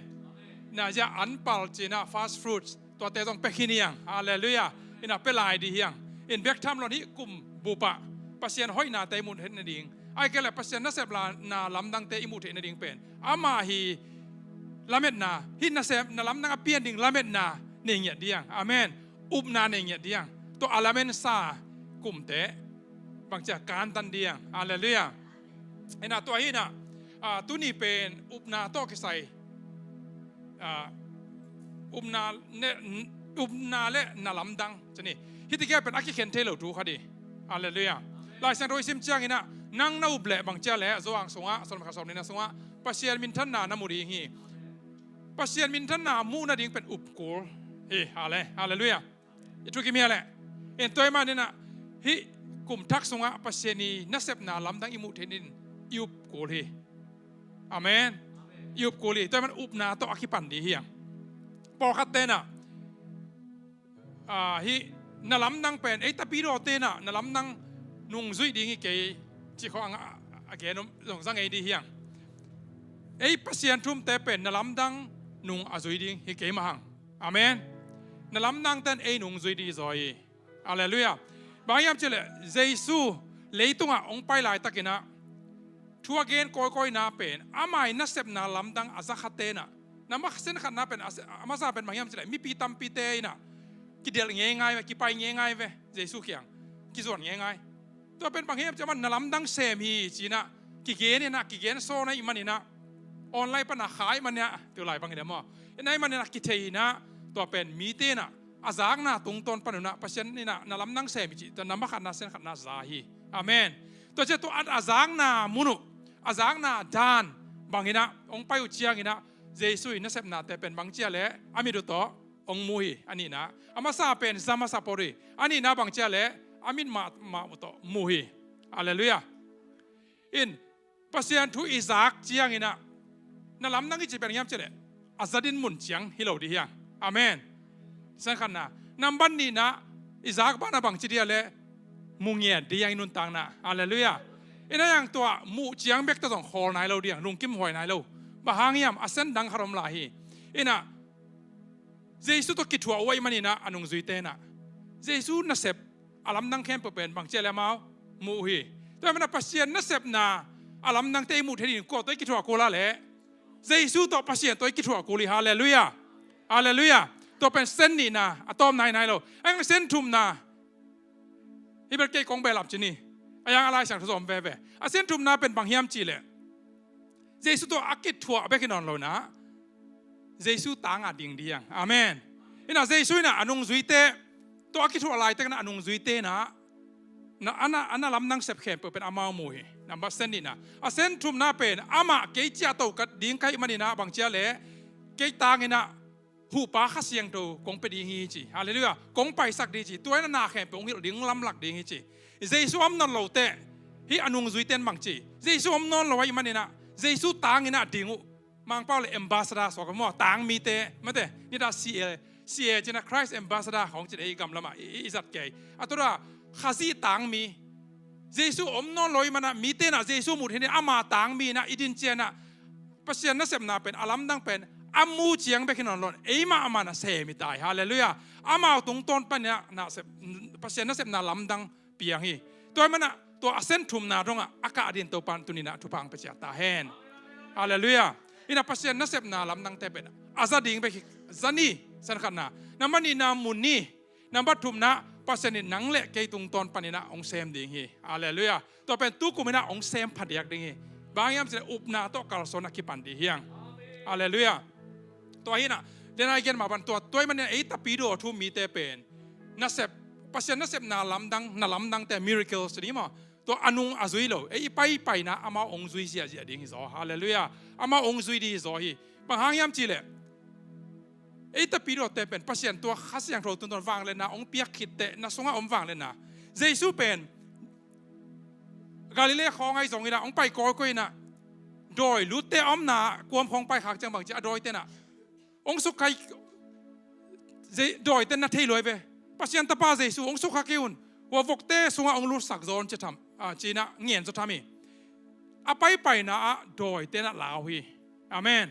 Na zia anpal cinah fast fruits tuate zong pia khin hiang. Halleluiah. Inah pia lai dih hiang. In bek tham lon hih kum bupah Pasian hoihnate i muh theih nading, ai kei le Pasian nasep la na lamdangte i muh theih nading pen ama hi. Lametna hih nasep na lamdang a pian ding lametna nei ngiat diang. Amen. Upna nei ngiat diang. Tua a lamensa kumte bangcia kantan diang. Halleluiah. Inah tua hinah, ah, tuni pen upna tawh kisai, ah, Upna le, upna le na lamdang ci ni. Hih tikah pen a kikhen thei lo thu khat hi. Halleluiah. Lai Siangtho i sim ciangin ah, nang na up leh bang ci a leh, Johan sungah, sawm khat sawm nihna sungah, Pasian minthanna na mu ding hi. Pasian minthanna muh nading pen up kul hi. Halle-, halleluiah. I thukim hi a leh. In tua ahih manin ah, hih kum thak sungah Pasian i nasepna lamdang i muh theih nadingin i up kul hi. Amen. I up kul hi. Tua ahih manin upna tawh a kipan ding hi hang. Pawlkhat ten ah, ah, hih na lamdang pen, ei tapidawte in ah na lamdang nungzuih ding hi kei, ci khawng a, a gen om zong za ngei ding hi hang. Ei Pasian thu umte pen na lamdang nung a zui ding hi kei mah hang. Amen. Na lamdangte in ei nungzui ding zaw hi. Halleluiah. Bang hiam cih leh, Jesu leitungah hong pai laitakin ah, thu a gen kawikawina pen, ama i nasepna lamdang a za khate in ah, na masa khatna pen, a, a masa pen bang hiam cih leh, mipi tampite in ah kidelh ngeingai ve, kipai ngeingai ve, Jesu kiang kizuan ngeingai. Tua pen bang hiam cih leh, amah na lamdang sem hi ci-in ah kigen in ah, kigen sawn ahih manin ah, online pan a khai ahih manin ah, tu lai bang hi ding maw, in ahih manin ah kithei in ah, tua pen mite in ah a zakna tungtawn pan un ah, Pasian in ah na lamdang sem hi cih, tua na masa khatna, masa khatna za hi. Amen. Tua ciang tua a, a zakna mun uh, a zakna dan bangin ah hong pai uh ciangin ah, Jesu i nasepnate pen bang ci a leh, a mit uh tawh hong mu hi, a nihna. A masa pen za masa phot hi. A nihna bang ci a leh, a mit mah, mah uh tawh mu hi. Halleluiah. In, Pasian thu i zak ciangin ah, na lamdang i cih pen hiam cih leh, a za dinmun ciang hi lo ding hi hang. Amen. Masa khatna. Nambat nihna, i zak banah bang ci ding a leh, mu ngiat ding hi hang i nuntakna. Halleluiah. In ah, hih tua muh ciang bek tawh zong khawl nai lo ding hi hang, lungkim huai nai lo. Bang hang hiam, a sen dang khat om lai hi. In ah, Jesu tawh kithuah uh ahih manin ah, a nungzuite in ah Jesu nasep a lamdang khempeuh pen bang ci a leh amau mu uh hi. Tua ahih manin ah Pasian nasepna a lamdangte i muh theih nadingin kua tawh i kithuah kul a leh, Jesu tawh, Pasian tawh i kithuah kul hi. Halleluiah. Halleluiah. Tua pen sen nihna, a tawm nainai lo. A sen thumna, hih bel kei kong behlap ci ni. A yang a Lai Siangtho zong om veve. A sen thumna pen bang hiam cih leh, Jesu tawh a kithuah bek hi nawn lo in ah, Jesu tangah ding ding hi hang. Amen. In ah, Jesu in ah a nungzuite tawh a kithuah laitakin ah, a nungzuite in ah, na, a na, a na lamdang sep khempeuh pen amau mu hi. Nambat sen nihna. A sen thumna pen, amah kei ciahto ka ding ka hih manin ah, bang ci a leh, kei tangin ah, huhpa Kha Siangtho kong pia ding hi ci. Halleluiah. Kong paisak ding hi ci. Tua in ah na khempeuh hong hilh ding, lamlak ding hi ci. Jesu om nawn lo teh, hih a nungzuite in bang ci, Jesu om nawn lo ahih manin ah, Jesu tangin ah ding uh. Mangpau leh ambassador suak maw, tangmite, mate, nidang C A, C A ci-in ah Christ ambassador khawng ci-in ei gam lamah i, i, i zat kei. A tua Khazih tangmi. Jesu om nawn lo ahih manin ah, mite in ah Jesu muh theih nadingin ama tangmi in ah i din ciangin ah, Pasian nasepna pen, a lamdang pen, a mu ciang bek hi nawn lo in, eimah a man a sem hi ta hi. Halleluiah. Amau tungtawn panin ah nasep, Pasian nasepna lamdang piang hi. Tua ahih manin ah, tua a sen thumna dongah a kah dingin Topa'n tuni-in ah thupha hong pia ciat ta hen. Halleluiah. In ah, Pasian nasepna lamdangte pen a za ding bek hi, za ni, masa khatna. Nambat nihna, mu ni. Nambat thumna, Pasian in nang leh kei tungtawn panin ah hong sem ding hi. Halleluiah. Tua pen tukum in ah hong sem phadiak ding hi. Bang hiam cih leh, upna tawh kalsuan a kipan ding hi hang. Halleluiah. Tua hi in ah, den a i gen mah bang, tua, tua ahih manin ei tapidaw thu um mite pen, nasep, Pasian nasepna lamdang, na lamdangte, miracles ci ni maw, tua a nung a zui lo, ei i paipaina amau hong zui ziahziah ding hi zaw. Halleluiah. Amau hong zui ding hi zaw hi. Bang hang hiam cih leh, ei tapidawte pen Pasian tua Kha Siangtho tungtawn vangliatna hong piak khit teh, na sungah om vangliatna. Jesu pen Galilee khawng ahi zongin ah, hong pai kawikawi in ah, dawi lutte a omna kuam khawng pai khak ciang bang ci, a dawite in ah, hong sukkhak, Je-, dawite in na thei lua hi ve. Pasian Tapa Jesu, hong sukkhak kei un. Hua vokte sungah hong lutsak zaw un ci tham, ah, ci-in ah ngen zaw tham hi. A paipaina ah dawite in ah lau hi. Amen.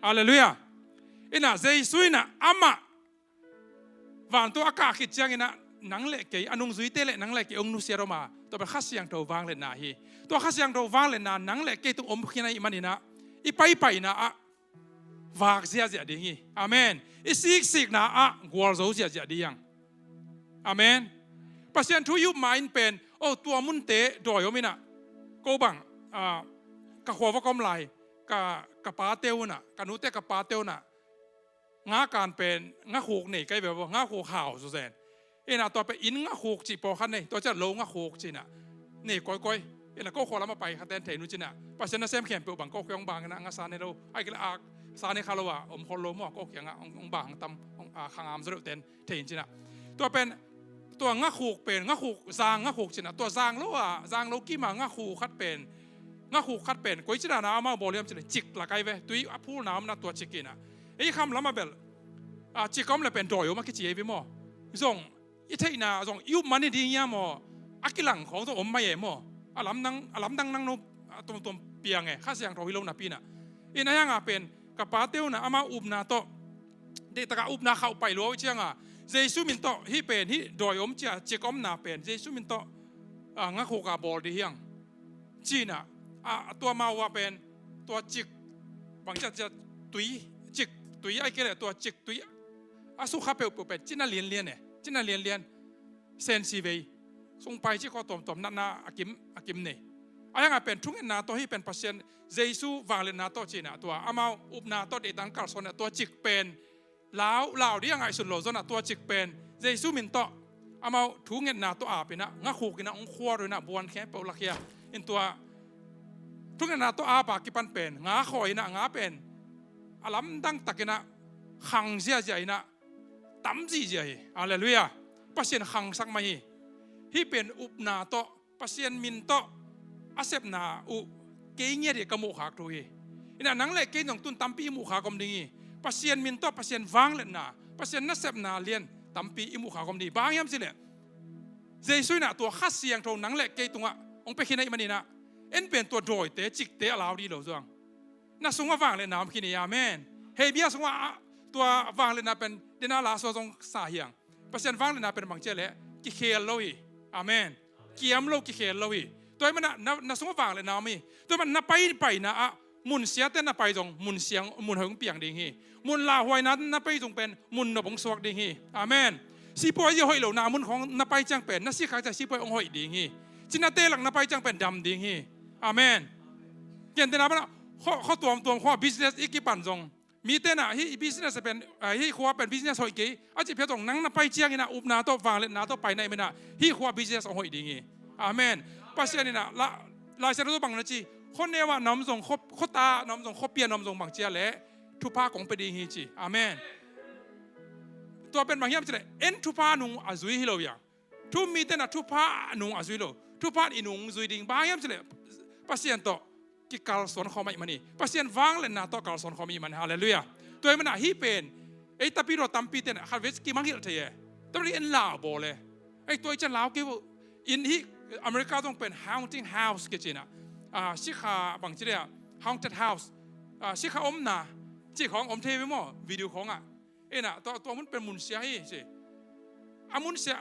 Halleluiah. In ah, Jesu in ah amah vantung a kah khit ciangin ah, nang leh kei, a nungzuite leh nang leh kei hong nusiat om a, tua pen Kha Siangtho vangliatna hi. Tua Kha Siangtho vangliatna nang leh kei tung om khin ahih manin ah, i paipaina ah vak ziahziah ding hi. Amen. I siksikna ah gualzo ziahziah ding hi hang. Amen. Pasian thu i up ma-in pen, oh, tua munte dawi om in ah, ko bang, ah, ka khua vak om lai, ka, ka pate un ah, ka nute ka pate un ah, nga kan pen ngakhuk nei kai ve bo, ngakhuk hau suzen. Ina tua pen inn ngakhuk cih pawlkhat nei, tua ciah lo ngakhuk cih na nei kawikawi. Ina ko khua lam a pai khaten thei nu cih na, Pasian nasem khempeuh bang ko kiang hong bang ina, nga sa nei lo, ai kila ak sa nei kha lo a om khol lo maw, ko kiangah hong, hong bang hang tam, hong, a, khangam zaw deuh ten thei in cih na. Tua pen, tua ngakhuk pen, ngakhuk, zang ngakhuk cih na, tua zang lo a, zang lo kim a ngakhuk khat pen, ngakhuk khat pen koi cih na na amau bawl hiam cih leh cik la kai ve, tui a phulna om na tua cik ina. Ei kham lam a bel, a, cik om leh pen dawi om a kici ei ve maw. Zong i theihna zong i up man hi ding hiam maw? A kilang khawng zong om mai e maw? A lamdang, a lamdang nang no, a tuamtuam piang e, Kha Siangtho hi lo napi na. Ina hiang a pen ka pate uh na amau upna tawh, deihtak a upna khauh pai lua uh ciang a, Jesu min tawh hih pen hih dawi om cia cik omna pen Jesu min tawh, a, ngakhuk a bawl ding hiang. Cih na, a, tua mau a pen tua cik, bang cia cia tui, cik tui ai kei leh tua cik tui a sukha peuhpeuh pen cina lianlian e, cina lianlian. Sensi vei, sungpai cik khaw tuamtuam natna a kim, a kim nei. A hiang a pen thungetna tawh hih pen Pasian, Jesu vangliatna tawh cih na, tua amau upna tawh deihtak kalsuan na tua cik pen lau, lau ding a ngaihsun lo zaw na tua cik pen Jesu min tawh amau thungetna tawh ap ina, ngakhuk ina, hong khuar ina, buan khempeuh lakhia in tua thungetna tawh ap a kipan pen nga khawi ina, nga pen a lamdang tak ina khang ziahziah ina, tam zihziah hi. Halleluiah. Pasian khangsak mah hi. Hih pen upna tawh, Pasian min tawh a sepna uh kei ngiat hi ka muhkhak thu hi. Ina nang le kei zong tun tampi i muhkhak om ding hi. Pasian min tawh Pasian vangliatna, Pasian nasepna lian tampi i muhkhak om ding hi. Bang hiam cih leh Jesu ina tua Kha Siangtho nang le kei tungah hong pia khin ahih man ina, en pen tua dawite, cikte a lau ding lo zuang. Na sungah vangliatna om khin hi, amen. Hei bia sungah, ah, tua vangliatna pen dena la sua zong sa hiang. Pasian vangliatna pen bang cia leh kikhel lo hi. Amen. Kiam lo, kikhel lo hi. Tua ahih mana na, na sungah vangliatna om hi. Tua ahih mana na pai paina ah mun siate na pai zong mun siang, mun hoih hong piang ding hi. Mun lauhuaina na pai zong pen mun nop hong suak ding hi. Amen. Sipuai zia hoih lo na mun khawng na pai ciang pen na sikkhak ciang sipuai hong hoih ding hi. Cinate lak na pai ciang pen dam ding hi. Amen. Gentehna pana khaw, khaw tuamtuam khaw business i kipan zong, mite na hih business pen, ah, hih khua pen business hoih kei a cih phiat zong nang na pai ciang ina upna tawh vangliatna tawh pai na ahih mana hih khua business hong hoih ding hi. Amen. Pasian ina la, Lai Siangtho bang na ci, khuaneu ah na om zong, khua, khuata na om zong, khuapia na om zong bang cia leh thupha kong pia ding hi ci. Amen. Tua pen bang hiam cih leh en thupha nung a zui hi lo hiang. Thu-um mite na thupha nung a zui lo. Thupha in i nung zui ding. Bang hiam cih leh Pasian tawh kikalsuan khawm ahih man hi. Pasian vangliatna tawh kalsuan khawm ahih man hi. Halleluiah. Tua ahih mana hih pen ei Tapidaw tampite na khatvei kimangngilh thei e. Tua ahih en lau bawl e. Ei tua i cian lau kei uh. In hih America zong pen haunting house kici na, ah, sikha bang ci dia, haunted house. Ah, sikha omna cih khawng om thei ve maw, video khawngah. Ina tua, tua mun pen mun sia hi ci. A mun sia,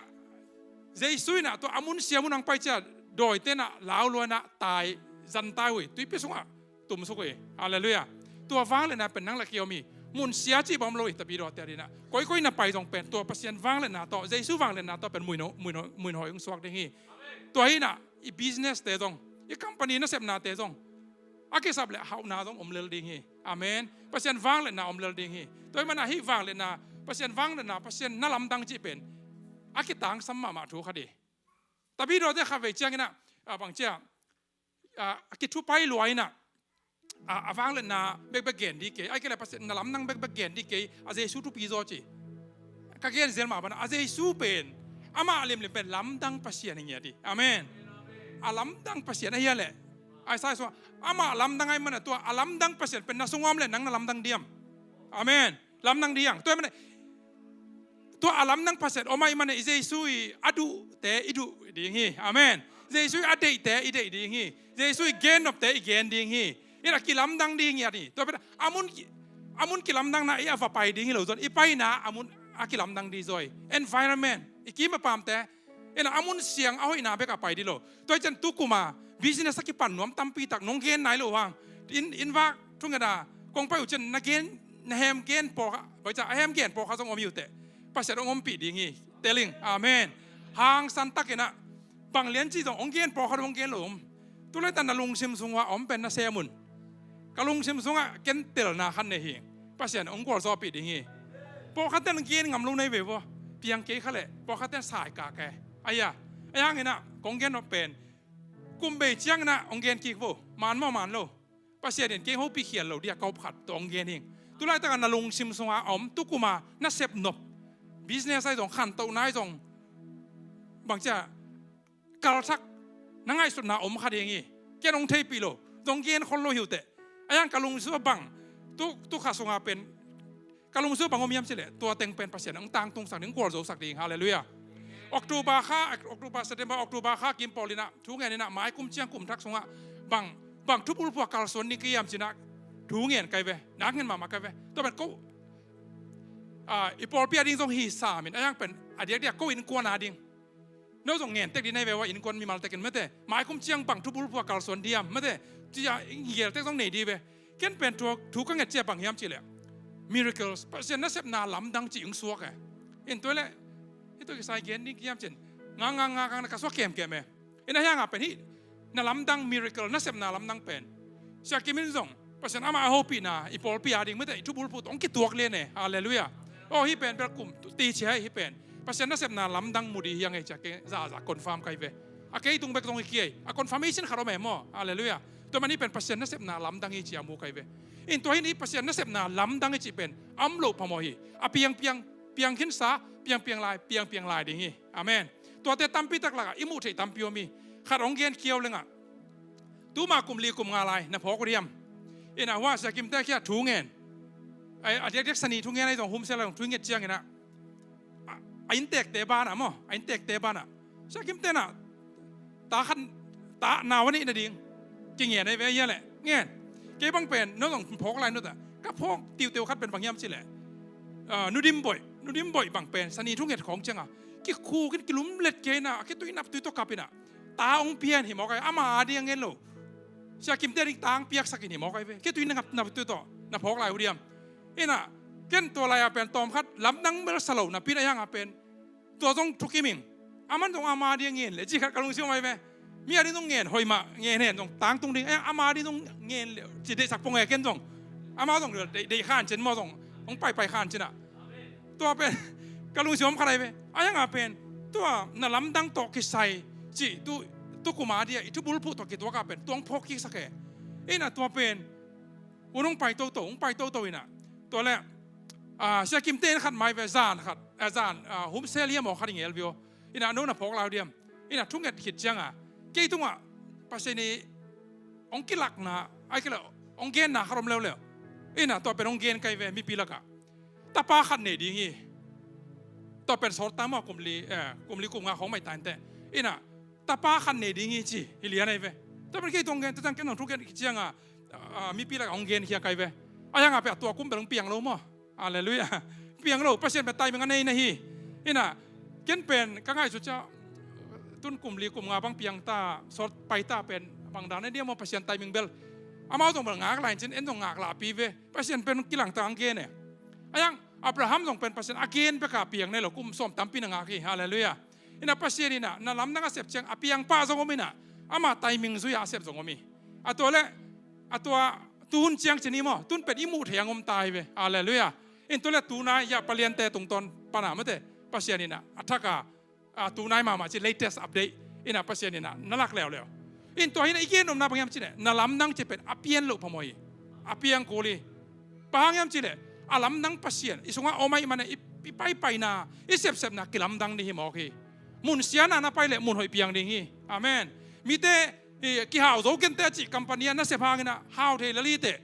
Jesu ina tua a mun sia mun hong pai cia dawite na lau lua ina tai, zan tai uh hi, tuipi sungah tumsuk uh hi. Halleluiah. Tua vangliatna pen nang le kei om hi. Mun sia cih bang om lo hi, Tapidawte ading ina. Koikoi na pai zong pen tua Pasian vangliatna tawh, Jesu vangliatna tawh pen mun hoih, mun hoih, mun hoih hong suak ding hi. Tua hi ina i business te zong, i company nasepnate zong a kisap leh hauhna zong om lel ding hi. Amen. Pasian vangliatna om lel ding hi. Tua ahih mana hih vangliatna, Pasian vangliatna, Pasian na lamdang cih pen a kitangsam mahmah thu khat hi. Tapidawte khatvei ciang ina, ah, bang cia, ah, a kithupai lua ina, ah, a vangliatna bekbek gen ding kei, ai kei leh Pasian na lamdang bekbek gen ding kei, a Jesu thupi zaw ci. Ka gen zel mah bana, a Jesu pen amah limlim pen lamdang Pasian hi ngiat hi. Amen. A lamdang Pasian ahi a leh, Isaiah sungah amah lamdang ahih mana tua a lamdang Pasian pen na sungah om leh nang na lamdang diam? Amen. Lamdang ding hiang. Tua ahih mana tua a lamdang Pasian om ahih mana i Jesu i a duhte i duh ding hi. Amen. Jesu i a deihte i deih ding hi. Jesu i gennopte i gen ding hi. Ina kilamdang ding hi a ni. Tua pen a mun ki, a mun kilamdangna i a va pai ding hi lo zon, i paina a mun a kilamdang ding zaw hi. Environment, i kim a pamte, ina a mun siang a hoihna bek a pai ding lo. Tua hi cian tu kuma business a kipan nuam tampi tak nong gen nai lo hang, inn, inn vak thungetna kong pai uh cian na gen, na hem gen pawlkhat, bai ca a hem gen pawlkhat zong om hi uh teh. Pasian hong ompih ding hi. Telling. Amen. Hangsan takin ah bang lian ci zong hong gen pawlkhat hong gen lo om. Tu laitan na lungsim sungah a om pen na sem un. Ka lungsim sungah ken telna khat nei hi. Pasian hong gualzawhpih ding hi. Pawlkhat ten gen ngam lo nei ve vaw. Piang kei kha leh pawlkhat ten sai kak e. Aia, aia hang inah kong gen nop pen kum bei ciang inah hong gen kik vaw. Man maw man lo. Pasian in kei hopih khial lo dia ka up khat tua hong gen hing. Tulaitak a na lungsim sunga a om, tukuma na sep nop, business ahi zong, khantohna ahi zong, bangcia kalsak na ngaihsutna om kha ding hi. Ken hong theihpih lo, zong gen khol lo hi uh teh. Aia hang ka lungsim a bang, tu, tu kha sunga pen ka lungsim a bang om hiam cileh tua teng pen Pasian hong tangtungsak ding, gualzosak ding. Halleluiah. October kha, October, September, October kha kim pawl inah thu ngen inah mai kum ciang kum thak sungah bang, bang thupulphuh a kalsuan ding ka hiam cinah thu ngen kai ve. Nak ngen mahmah kai ve. Tua pen ko, ah, i pawlpi a ding zong hi sam in, aia hang pen a diakdiak ko innkuan a ding. No zong ngen tek ding nei ve ua, innkuan mimal tekin mate. Mai kum ciang bang thupulphuh a kalsuan diam mate. Cia i ngial tek zong nei ding ve. Ken pen thu, thu ka nget cia bang hiam cileh miracles, Pasian nasepna lamdang cih hong suak e. In tua leh hih tua kisai gen ding hiam cin nga nga nga nga na ka suak kemkem e. In aia hang a pen hih na lamdang, miracle, nasepna lamdang pen Sia Kim in zong Pasian amah a hopihna i pawlpi a ding mate, i thupulphuh tawh hong kituak lian e. Halleluiah. Aw, hih pen bel kum ti cia hih pen Pasian nasepna lamdang mu ding hi hang e cia kei zahzah confirm kai ve. A kei tung bek zong hi kei a confirmation khat om e maw. Halleluiah. Tua man hih pen Pasian nasepna lamdang hi cia mu kai ve. In tua hi ni Pasian nasepna lamdang hi cih pen a om loh phamawh hi. A piangpiang, piang khinsa, piangpiang lai, piangpiang lai ding hi. Amen. Tuate tampi tak lakah i muh theih tampi om hi. Khat hong gen khiau lengah, tuma kum li kum nga lai na phawk uh diam? Inah hua Sia Kimte khia thu ngen, a diakdiak Sani thu ngen ahi zong, Home Cell ahi zong thu nget ciang inah a inntekte banah maw, a inntekte banah Sia Kimte nah ta khat, ta nau a neih nading kingen ahi ve hia leh ngen. Kei bang pen no zong phawk lai nutah ka phawk tiuteu khat pen bang hiam cileh, ah, Nu Dim Boih, Nu Dim Boih bang pen Sani thu nget khawng ciangah kikhuk in kilumlet kei inah a khitui naptui tawh kap inah ta hong pian hi mawk ai, ama a ding a ngen lo. Sia Kimte ding ta hong piaksak in hi mawk ai ve. Khitui na ngap naptui tawh na phawk lai uh diam? Inah ken tua lai-a pen tawmkhat lamdang bel sa lo napi in aia hang a pen tua zong thukim ing. Aman zong ama ding a ngen le cih khat ka lungsim ai ve. Mi a ding zong ngen hoih mah, ngen hen zong tangtung ding, aia ama ding zong ngen le cih deihsak pong e ken zong. Ama zong deih, deih khan cin maw zong hong paipai khan cinah. Tua pen ka lungsim om khat ai ve. Aia hang a pen tua na lamdang tawh kisai cih tu, tu kuma dia i thubulphuh tawh kituak a pen tua hong phawk kiksak e. Inah tua pen un hong pai toto, hong pai toto inah. Tua leh, ah, Sia Kimte in khat mai ve, zan khat, ah, zan, ah, Home Cell hiam aw khat i ngel ve aw. Inah no na phawk lai uh diam? Inah thu nget khit ciangah kei tungah Pasian i hong kilakna, ai kilak hong genna khat om leuleu. Inah tua pen hong gen kai ve mipi lakah tapa khat nei ding hi. Tua pen sawt ta maw, kum li, eh, kum li kum nga khawng mai ta inteh. Inah tapa khat nei ding hi ci hi lian ai ve. Tua pen kei tong gen, tua ciang ken tong thu gen khit ciangah, ah, mipi lakah hong genkhia kai ve. Aia hang a pen a tua kum bel hong piang lo maw. Halleluiah. Piang lo, Pasian pen timing a nei na hi. Inah ken pen ka ngaihsut cia tun kum li kum nga bang piang ta, sawt pai ta pen bang dan a diam maw, Pasian timing bel. Amau zong bel ngak lai cin, en zong ngak lahpi ve. Pasian pen kilangta hong gen e. Aia hang Abraham zong pen Pasian a gen bek a piang nei lo, kum sawm tampi na ngak hi. Halleluiah. Inah Pasian inah na lamdang a sep ciang a piang pah zong om inah ama timing zui-a a sep zong om hi. A tua leh a tua tuhun ciang cin hi maw, tun pen i muh thei hang om ta hi ve. Halleluiah. In tua leh tunai ya paliante tungtawn pana mate Pasian inah a thak a, a tunai mahmah ci latest update inah Pasian inah na lak leuleu. In tua hi inah i gen omna bang hiam cih leh na lamdang cih pen a pian loh phamawh hi. A piang kul hi. Bang hang hiam cih leh a lamdang Pasian i sungah om ahih manin i, i paipaina, i sepsepna kilamdang ding hi mawk hi. Mun siatna na pai leh mun hoih piang ding hi. Amen. Mite i kihau zo kente a cih company ah na sep hang inah hau thei lel hi teh.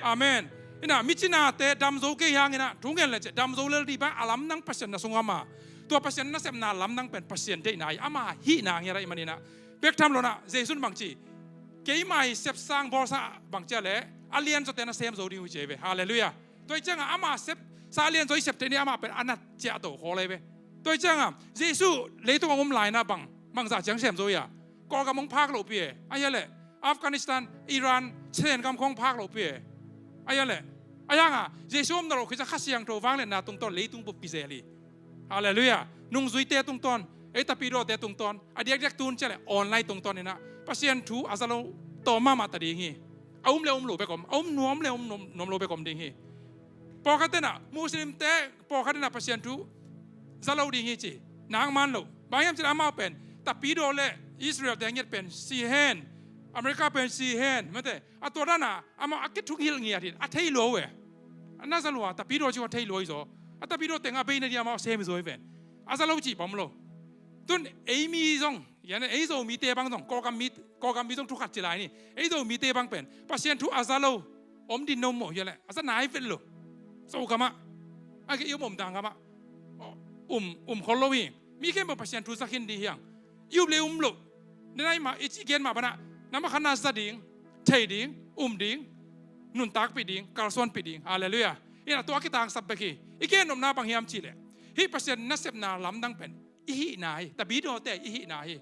Amen. Inah micinate dam zo kei hang inah thu ngen le cih dam zo lel ding bang a lamdang Pasian na sungah om a. Tua Pasian nasepna lamdang pen Pasian deihna hi, ama hihna ngiat ahih manin ah. Bek tham lo inah Jesu in bang ci, keima i sepsa bawlsa bang ci a leh a lianzawte na sem zo ding uh hi ci hi ve. Halleluiah. Tua hi ciangah ama sepsa a lianzaw i sep theih ni, amah pen a nat ciah a to khawl ahi ve. Tua hi ciangah Jesu leitung a om lai inah bang, bangzah ciang sem zo hi a? Kawlgam hong phak lohpi e. Ahi a leh Afghanistan, Iran, China gam khawng phak lohpi e. Ahi a leh, ahi hang a Jesu om na loh khit ciang Kha Siangtho vangliatna tungtawn leitung bup kizel hi. Halleluiah. Nungzuite tungtawn, ei tapidawte tungtawn, a diakdiak tun ciah leh online tungtawn inah Pasian thu a za lo tawm mahmah ta ding hi. A um le um lo bek om, a um nuam le um nuam, nuam lo bek om ding hi. Pawlkhat tenah Muslimte, pawlkhat tenah Pasian thu za lo ding hi ci. Nangman lo. Bang hiam cih leh amau pen Tapidaw le Israel te a ngiat pen si hen, America pen si hen, mate. A tua dana amau a kithuk hilh ngiat hi. A thei lua uh e. A na za lua, Tapidaw ci a thei lua hi zaw. A Tapidaw teng a bei nading amau sem hi zaw hi ven. A za lo cih bang om lo. Tun ei mi zong, yan ei Zomite bang zong, Kawlgam mi, Kawlgam mi zong thu khat ci lai ni. Ei Zomite bang pen Pasian thu a za lo om ding na om mawh hi leh, a za nai vet lo. Zogam ah, a ke i om om dang gam ah, um, um khol lo hi. Mi khempeuh Pasian thu za khin ding hi hang. I up le um lo. Denai mah i ci gen mah banah, nambat khatna za ding, thei ding, um ding, nuntakpih ding, kalsuanpih ding. Halleluiah. Inah tua a kitangsap bek hi. I gen nopna bang hiam cih leh, hih Pasian nasepna lamdang pen i hihna hi. Tapidaw te i hihna hi.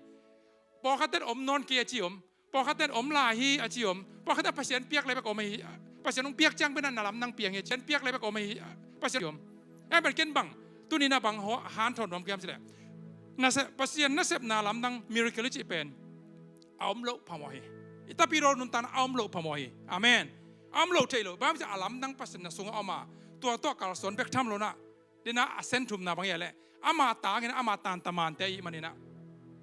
Pawlkhat ten om nawn kei a ci om. Pawlkhat ten om lai hi a ci om. Pawlkhat ten Pasian piak le bek om hi. Pasian hong piak ciang pen na lamdang piang hi. Pasian piak le bek om hi. Pasian om. Em, pen ken bang, tuni na bang hanthawn nuam ka hiam cih leh, nasep, Pasian nasepna lamdang, miracle i cih pen a om loh phamawh hi. I Tapidaw nuntakna a om loh phamawh hi. Amen. A om loh theih loh. Bang hiam cih leh a lamdang Pasian na sungah om a, tua tawh kalsuan bek tham lo na. Denah a sen thumna bang hi leh, ama tangin ama tan tamante ahih maninah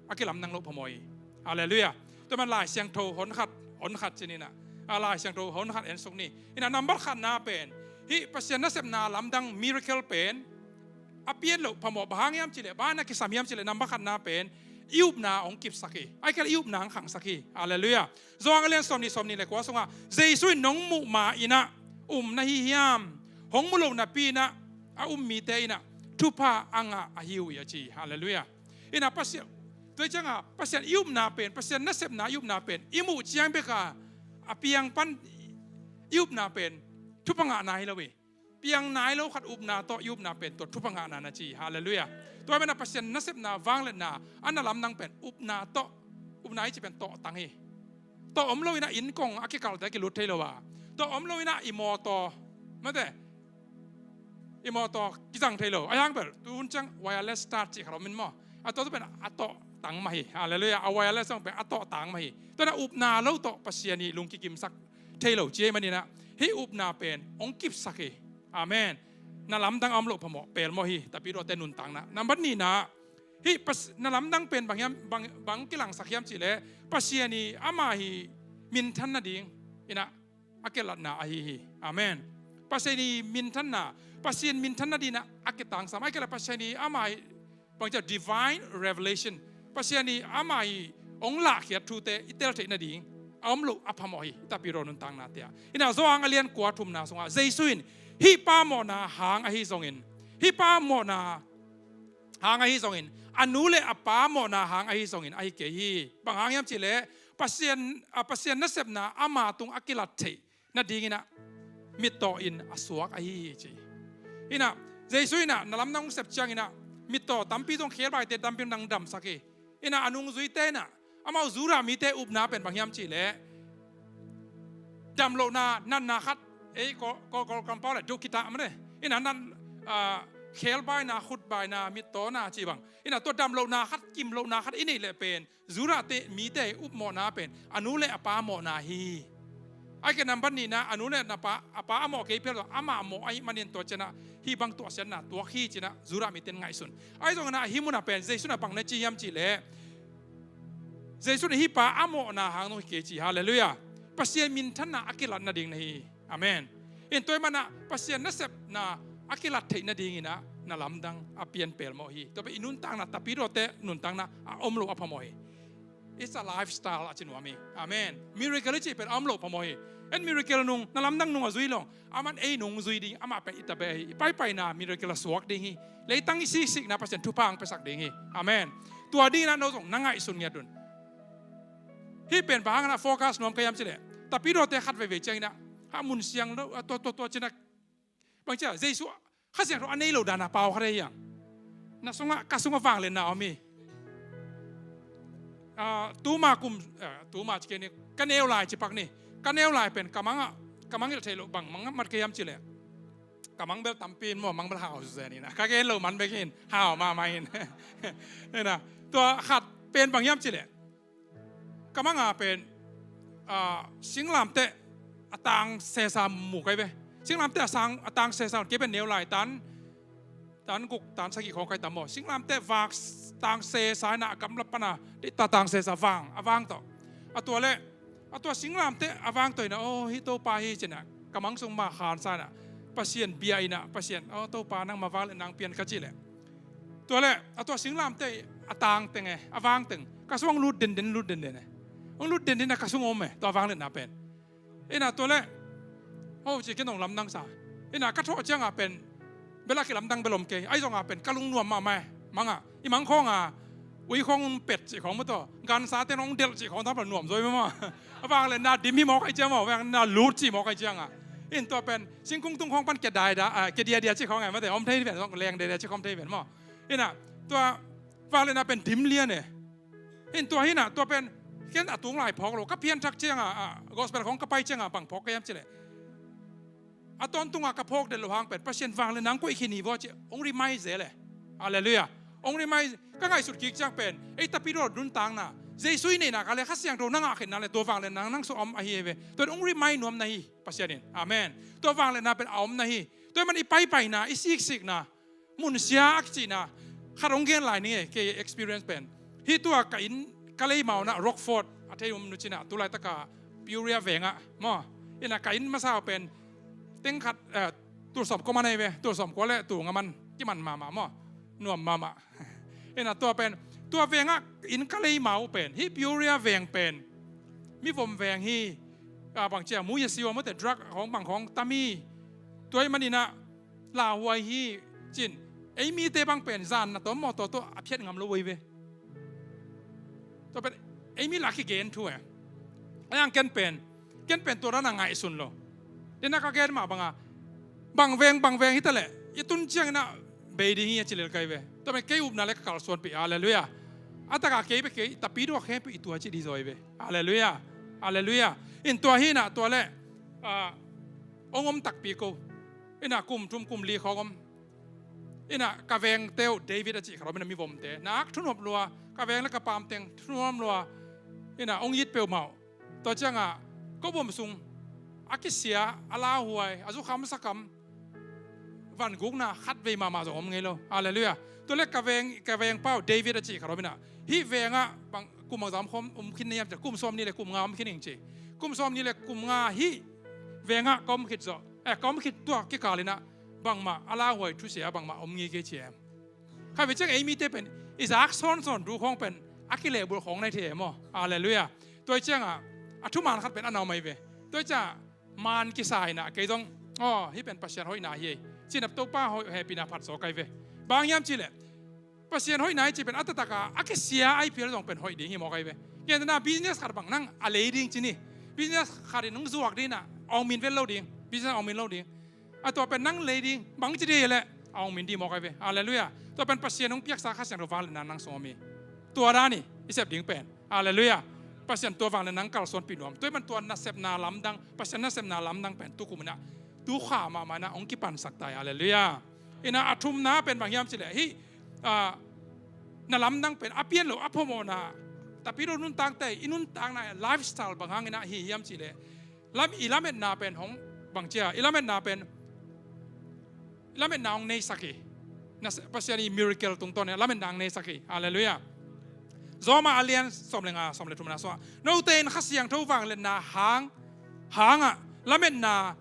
a kilamdang loh phamawh hi. Halleluiah. Tua man Lai Siangtho hon khat, hon khat ci ni inah. A Lai Siangtho hon khat en suk ni. Inah nambat khatna pen, hih Pasian nasepna lamdang, miracle pen a pian loh phamawh. Bang hang hiam cih leh, bang na kisam hiam cih leh, nambat khatna pen i upna hong kipsak hi. Ahih kei leh i upna hong khangsak hi. Halleluiah. Johan a lian sawmnih, sawmnih le kua sungah, Jesu in nong muh ma inah um na hi hiam? Hong mu lo napi inah a um mite inah thupha a ngah ahi uh hi a ci. Halleluiah. Inah Pasian, tua ciangah Pasian i upna pen, Pasian nasepna i upna pen i muh ciang bek a, a piang pan i upna pen thupha ngahna hi lo hi. Piang nai lo khat upna tawh i upna pen tua thupha ngahna na ci. Halleluiah. Tua pen a Pasian nasepna, vangliatna, a na lamdang pen upna tawh, upna i cih pen tawhtang hi. Tawh om lo inah inn kong a kikalhte a kilut thei lo a. Tawh om lo inah i mawtaw, mate, i mawtaw kizang thei lo. Ahih hang bel, tu hun ciang wireless start cih khat om in maw. A tua tu pen a tawhtang mah hi. Halleluiah. A wireless zong pen a tawhtang mah hi. Tua na upna lo tawh Pasian i lung kikimsak thei lo ci ahih maninah, hih upna pen hong kipsak hi. Amen. Na lamdang a om loh phamawh, pelmawh hi, Tapidawte nuntakna. Nambat nihna, hih Pas-, na lamdang pen bang hiam, bang, bang kilangsak hiam cih leh, Pasian i ama i minthan nading inah a kilatna ahi hi. Amen. Pasian i minthanna, Pasian minthan nading inah a kitangsam. Ahih kei leh Pasian i ama i bang ci a divine revelation, Pasian i ama i hong lahkhiat thute i tel theih nading a om loh a phamawh hi, i Tapidaw nuntaknate ah. Inah Johan a lian kua thumna sungah Jesu in hih pa mawhna hang ahi zongin, hih pa mawhna hang ahi zongin, a nu le a pa mawhna hang ahi zongin ahi kei hi. Bang hang hiam cih leh Pasian, a, Pasian nasepna ama tung a kilat theih nading inah mittaw in a suak ahi hi ci. Inah Jesu inah na lamdang hong sep ciang inah mittaw tampi zong, khebaite tampi zong nang damsak hi. Inah a nungzuite inah, amau Judah mite upna pen bang hiam cih leh, damlohna, natna khat, ei, ko, ko, ko, kampau le dukita mane. Inah nat, ah, khelbaina, khutbaina, mittawna cih bang. Inah tua damlohna khat, kimlohna khat i neih leh pen Judahte mite upmawhna pen a nu le a pa mawhna hi. Ahih kei leh nambat nihna, a nu le na pa, a pa a mawh kei phial lo, amah mawh ahih manin tua ciangah hih bang tuahsiatna tuak hi ci inah Judah mite in ngaihsun. Ahi zongin ah hih munah pen Jesu in ah bang na ci hiam cih leh, Jesu in hih pa a mawhna hang zong hi kei ci. Halleluiah. Pasian minthanna a kilat nading na hi. Amen. In tua ahih manah Pasian nasepna a kilat theih nading inah na lamdang a pian pelmawh hi. Tua pen i nuntakna, Tapidawte nuntakna a om loh a phamawh hi. It's a lifestyle a ci nuam hi. Amen. Miracle i cih pen a om loh phamawh hi. En miracle nung, na lamdang nung a zui lo. Aman ei nung zui ding, amah pen i tabeh hi. I paipaina miracle a suak ding hi. Leitang i siksikna Pasian thupha hong piasak ding hi. Amen. Tua ding inah no zong na ngaihsun ngiat un. Hih pen bang hang inah focus nuam ka hiam cih leh, Tapidawte khat veivei ciang inah, ha, mun siang lo, a, tua, tua, tua ci inah, bang ci a, Jesu Kha Siangtho a nei lo dan a pau khat hi hang. Na sungah, ka sungah vangliatna om hi. A, tuma kum, a, tuma ci kei ni, ka neu lai ci pak ni. Ka neu lai pen ka mang ah, ka mang hilh theih loh bang mang mat ka hiam cih leh, ka mang bel tampi in maw, mang bel hau zen inah. Ka gen loh man bek in, hau mahmah in. Inah, tua khat pen bang hiam cih leh, ka mang a pen, a, singlamteh a tang sesa mu kai ve. Singlamteh a sang, a tang sesa, kei pen neu lai tan, tan guk, tan sagih khawng kai tam maw. Singlamteh vak tang sesa inah a gamla pana, deih ta tang sesa vang, a vang tawh. A tua leh, a tua singlamteh a vang tawh inah, aw, hih Topa hi cinah, ka mang sung mah khansa inah, Pasian bia inah, Pasian, aw, Topa nangma vangliatna hong pian ka cih leh. Tua leh, a tua singlamteh a tang teng e, a vang teng, ka sung hong lut denden, lut denden e. Hong lut denden a ka sung om e, tua vangliatna pen. Inah tua leh, ho ci ken hong lamdang sa. Inah ka thawh ciangah pen, bel a kilamdang bel om kei. Ahi zongah pen, ka lungnuam mahmah e. Mangah, i mang khawngah, ui khawng hong pet cih khawng maw taw. Gansa ten hong delh cih khawng tam lo nuam zaw hi maw. A vangliatna dim hi mawk ahi ciang maw, vangliatna lut cih mawk ahi ciangah. In tua pen, singkung tung khawng pan kia dai da, ah, kia dia dia cih khawng e, mate, om thei ven, zong leng dia dia cih khawng om thei ven maw. Inah, tua, vangliatna pen dim lian e. In tua hinah, tua pen, ken a tung lai phawk lo, ka pianthak ciangah, ah, gospel khawng ka pai ciangah, bang phawk ka hiam cih leh. A tawntungah ka phawk det loh hang pen, Pasian vangliatna hong koih khin hi vaw cih, hong remind zel e. Halleluiah. Hong remind, ka ngaihsut kik ciang pen, ei Tapidaw nuntakna, Jesu i neihna kal leh Kha Siangtho na ngah khin na leh, tua vangliatna nang sung om ahi hi ve. Tua hong remind nuam na hi, Pasian in. Amen. Tua vangliatna pen a om na hi. Tua ahih man i paipaina, i siksikna, mun sia a kicihna, khat hong gen lai ning e, kei experience pen. Hih tua ka inn, ka leimau inah Rockford, a thei um nu cinah, tu laitaka Peoria vengah, maw. Inah ka inn masa uh pen, teng khat, eh, tul sawm kua man ahi ve, tul sawm kua leh tul nga man, kiman mahmah maw. Nuam mahmah. Inah tua pen, tua vengah inn ka leimau uh pen, hih Peoria veng pen, mivom veng hi, ah, bang cia, mu ya siwa mawte, drug khawng bang khawng tam hi, tua ahih man inah, lauhuai hi, cin, ei mite bang pen, zan na tawm mawtaw tawh a phiat ngam lo uh hi ve. Tua pen, ei mi lak hi gen thu e. A yang ken pen, ken pen tua dan a ngaihsun lo. Dena ka gen mah banga, bang veng, bang veng hi ta leh, i tun ciang inah bei ding hi a ci lel kai ve. Tua pen kei upna leh ka kalsuanpih, halleluiah. A taka kei bek kei, Tapidaw khempeuh i tua ci ding zaw hi ve. Halleluiah. Halleluiah. In tua hinah, tua leh, ah, hong om takpi ko. Inah kum thum kum li khawng om. Inah ka vengte uh David a cih khat om inah mivomte. Nak thunuam lua, ka veng leh ka pamteng thunuam lua. Inah hong it peuhmah uh. Tua ciangah, ko vom sung, a kisia, a lauhuai, a zukham sakam, vangukna khatvei mahmah zong om ngei lo. Halleluiah. Tua leh ka veng, ka vengpa uh David a cih khat om inah. Hih vengah, bang, kum bangzah om khin na hiam cih leh, kum sawmnih leh kum nga om khin ing ci. Kum sawmnih leh kum nga hih vengah ka om khit zawh. Eh, ka om khit tua kikal inah bangmah, a lauhuai thusia bangmah om ngei kei ci em. Khatvei ciang ei mite pen, i zak sawnsawn thu khawng pen, a kilehbulh khawng na hi thei em aw. Halleluiah. Tua hi ciangah, a thuman khat pen a na om ahi ve. Tua hi ciangah, man kisa inah, kei zong, aw, hih pen Pasian hoihna hi ei. Cinah Topa hoih hehpihna phat zaw kai ve. Bang hiam cih leh, Pasian hoihna hi cih pen a taktak a, a kisia ahi phial zong pen hoih ding hi mawk ahi ve. Gentehna business khat bang nang a lei ding ci ni. Business khat in hong zuak ding inah, a hong min vet lo ding. Business a hong min lo ding. A tua pen nang lei ding, bang ci ding hi leh, a hong min ding mawk ahi ve. Halleluiah. Tua pen Pasian hong piaksa Kha Siangtho vangliatna nang sung om hi. Tua dan hi, i sep ding pen. Halleluiah. Pasian tua vangliatna nang kalsuanpih nuam. Tua ahih man tua nasepna lamdang, Pasian nasepna lamdang pen tukum inah, tukha mahmah inah hong kipansak ta hi. Halleluiah. Inah a thumna pen bang hiam cih leh, hih, ah, na lamdang pen a pian loh, a phamawhna, Tapidaw nuntakte, i nuntakna, lifestyle bang hang inah hi hiam cih leh, lam, i lametna pen hong, bang cia, i lametna pen, i lametna hong neisak hi. Na, Pasian i miracle tungtawn in a lametna hong neisak hi. Halleluiah. Roma a lian sawm leh nga, sawm leh thumna sungah, note in Kha Siangtho vangliatna hang, hangah, lametna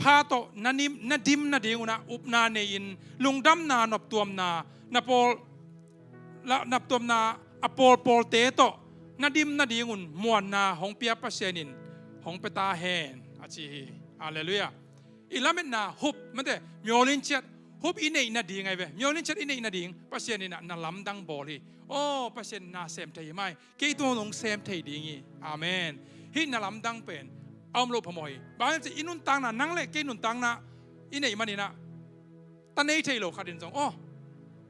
pha tawh na nim, na dim nading un ah upna nei-in, lungdamna, noptuamna, na pawl, la, noptuamna a pawlpawlte tawh na dim nadingun muanna hong pia Pasian in hong pia ta hen, a ci hi. Halleluiah. I lametna hup, mate, myolinchiat hup i neih nading ahi ve. Myolinchiat i neih nading Pasian in ah na lamdang bawl hi. Aw, Pasian na sem thei hi mai. Kei tung hong sem thei ding hi. Amen. Hih na lamdang pen a om loh phamawh hi. Bang hiam cih leh i nuntakna, nang le kei nuntakna i neih manin ah, ta nei thei lo khat in zong, aw,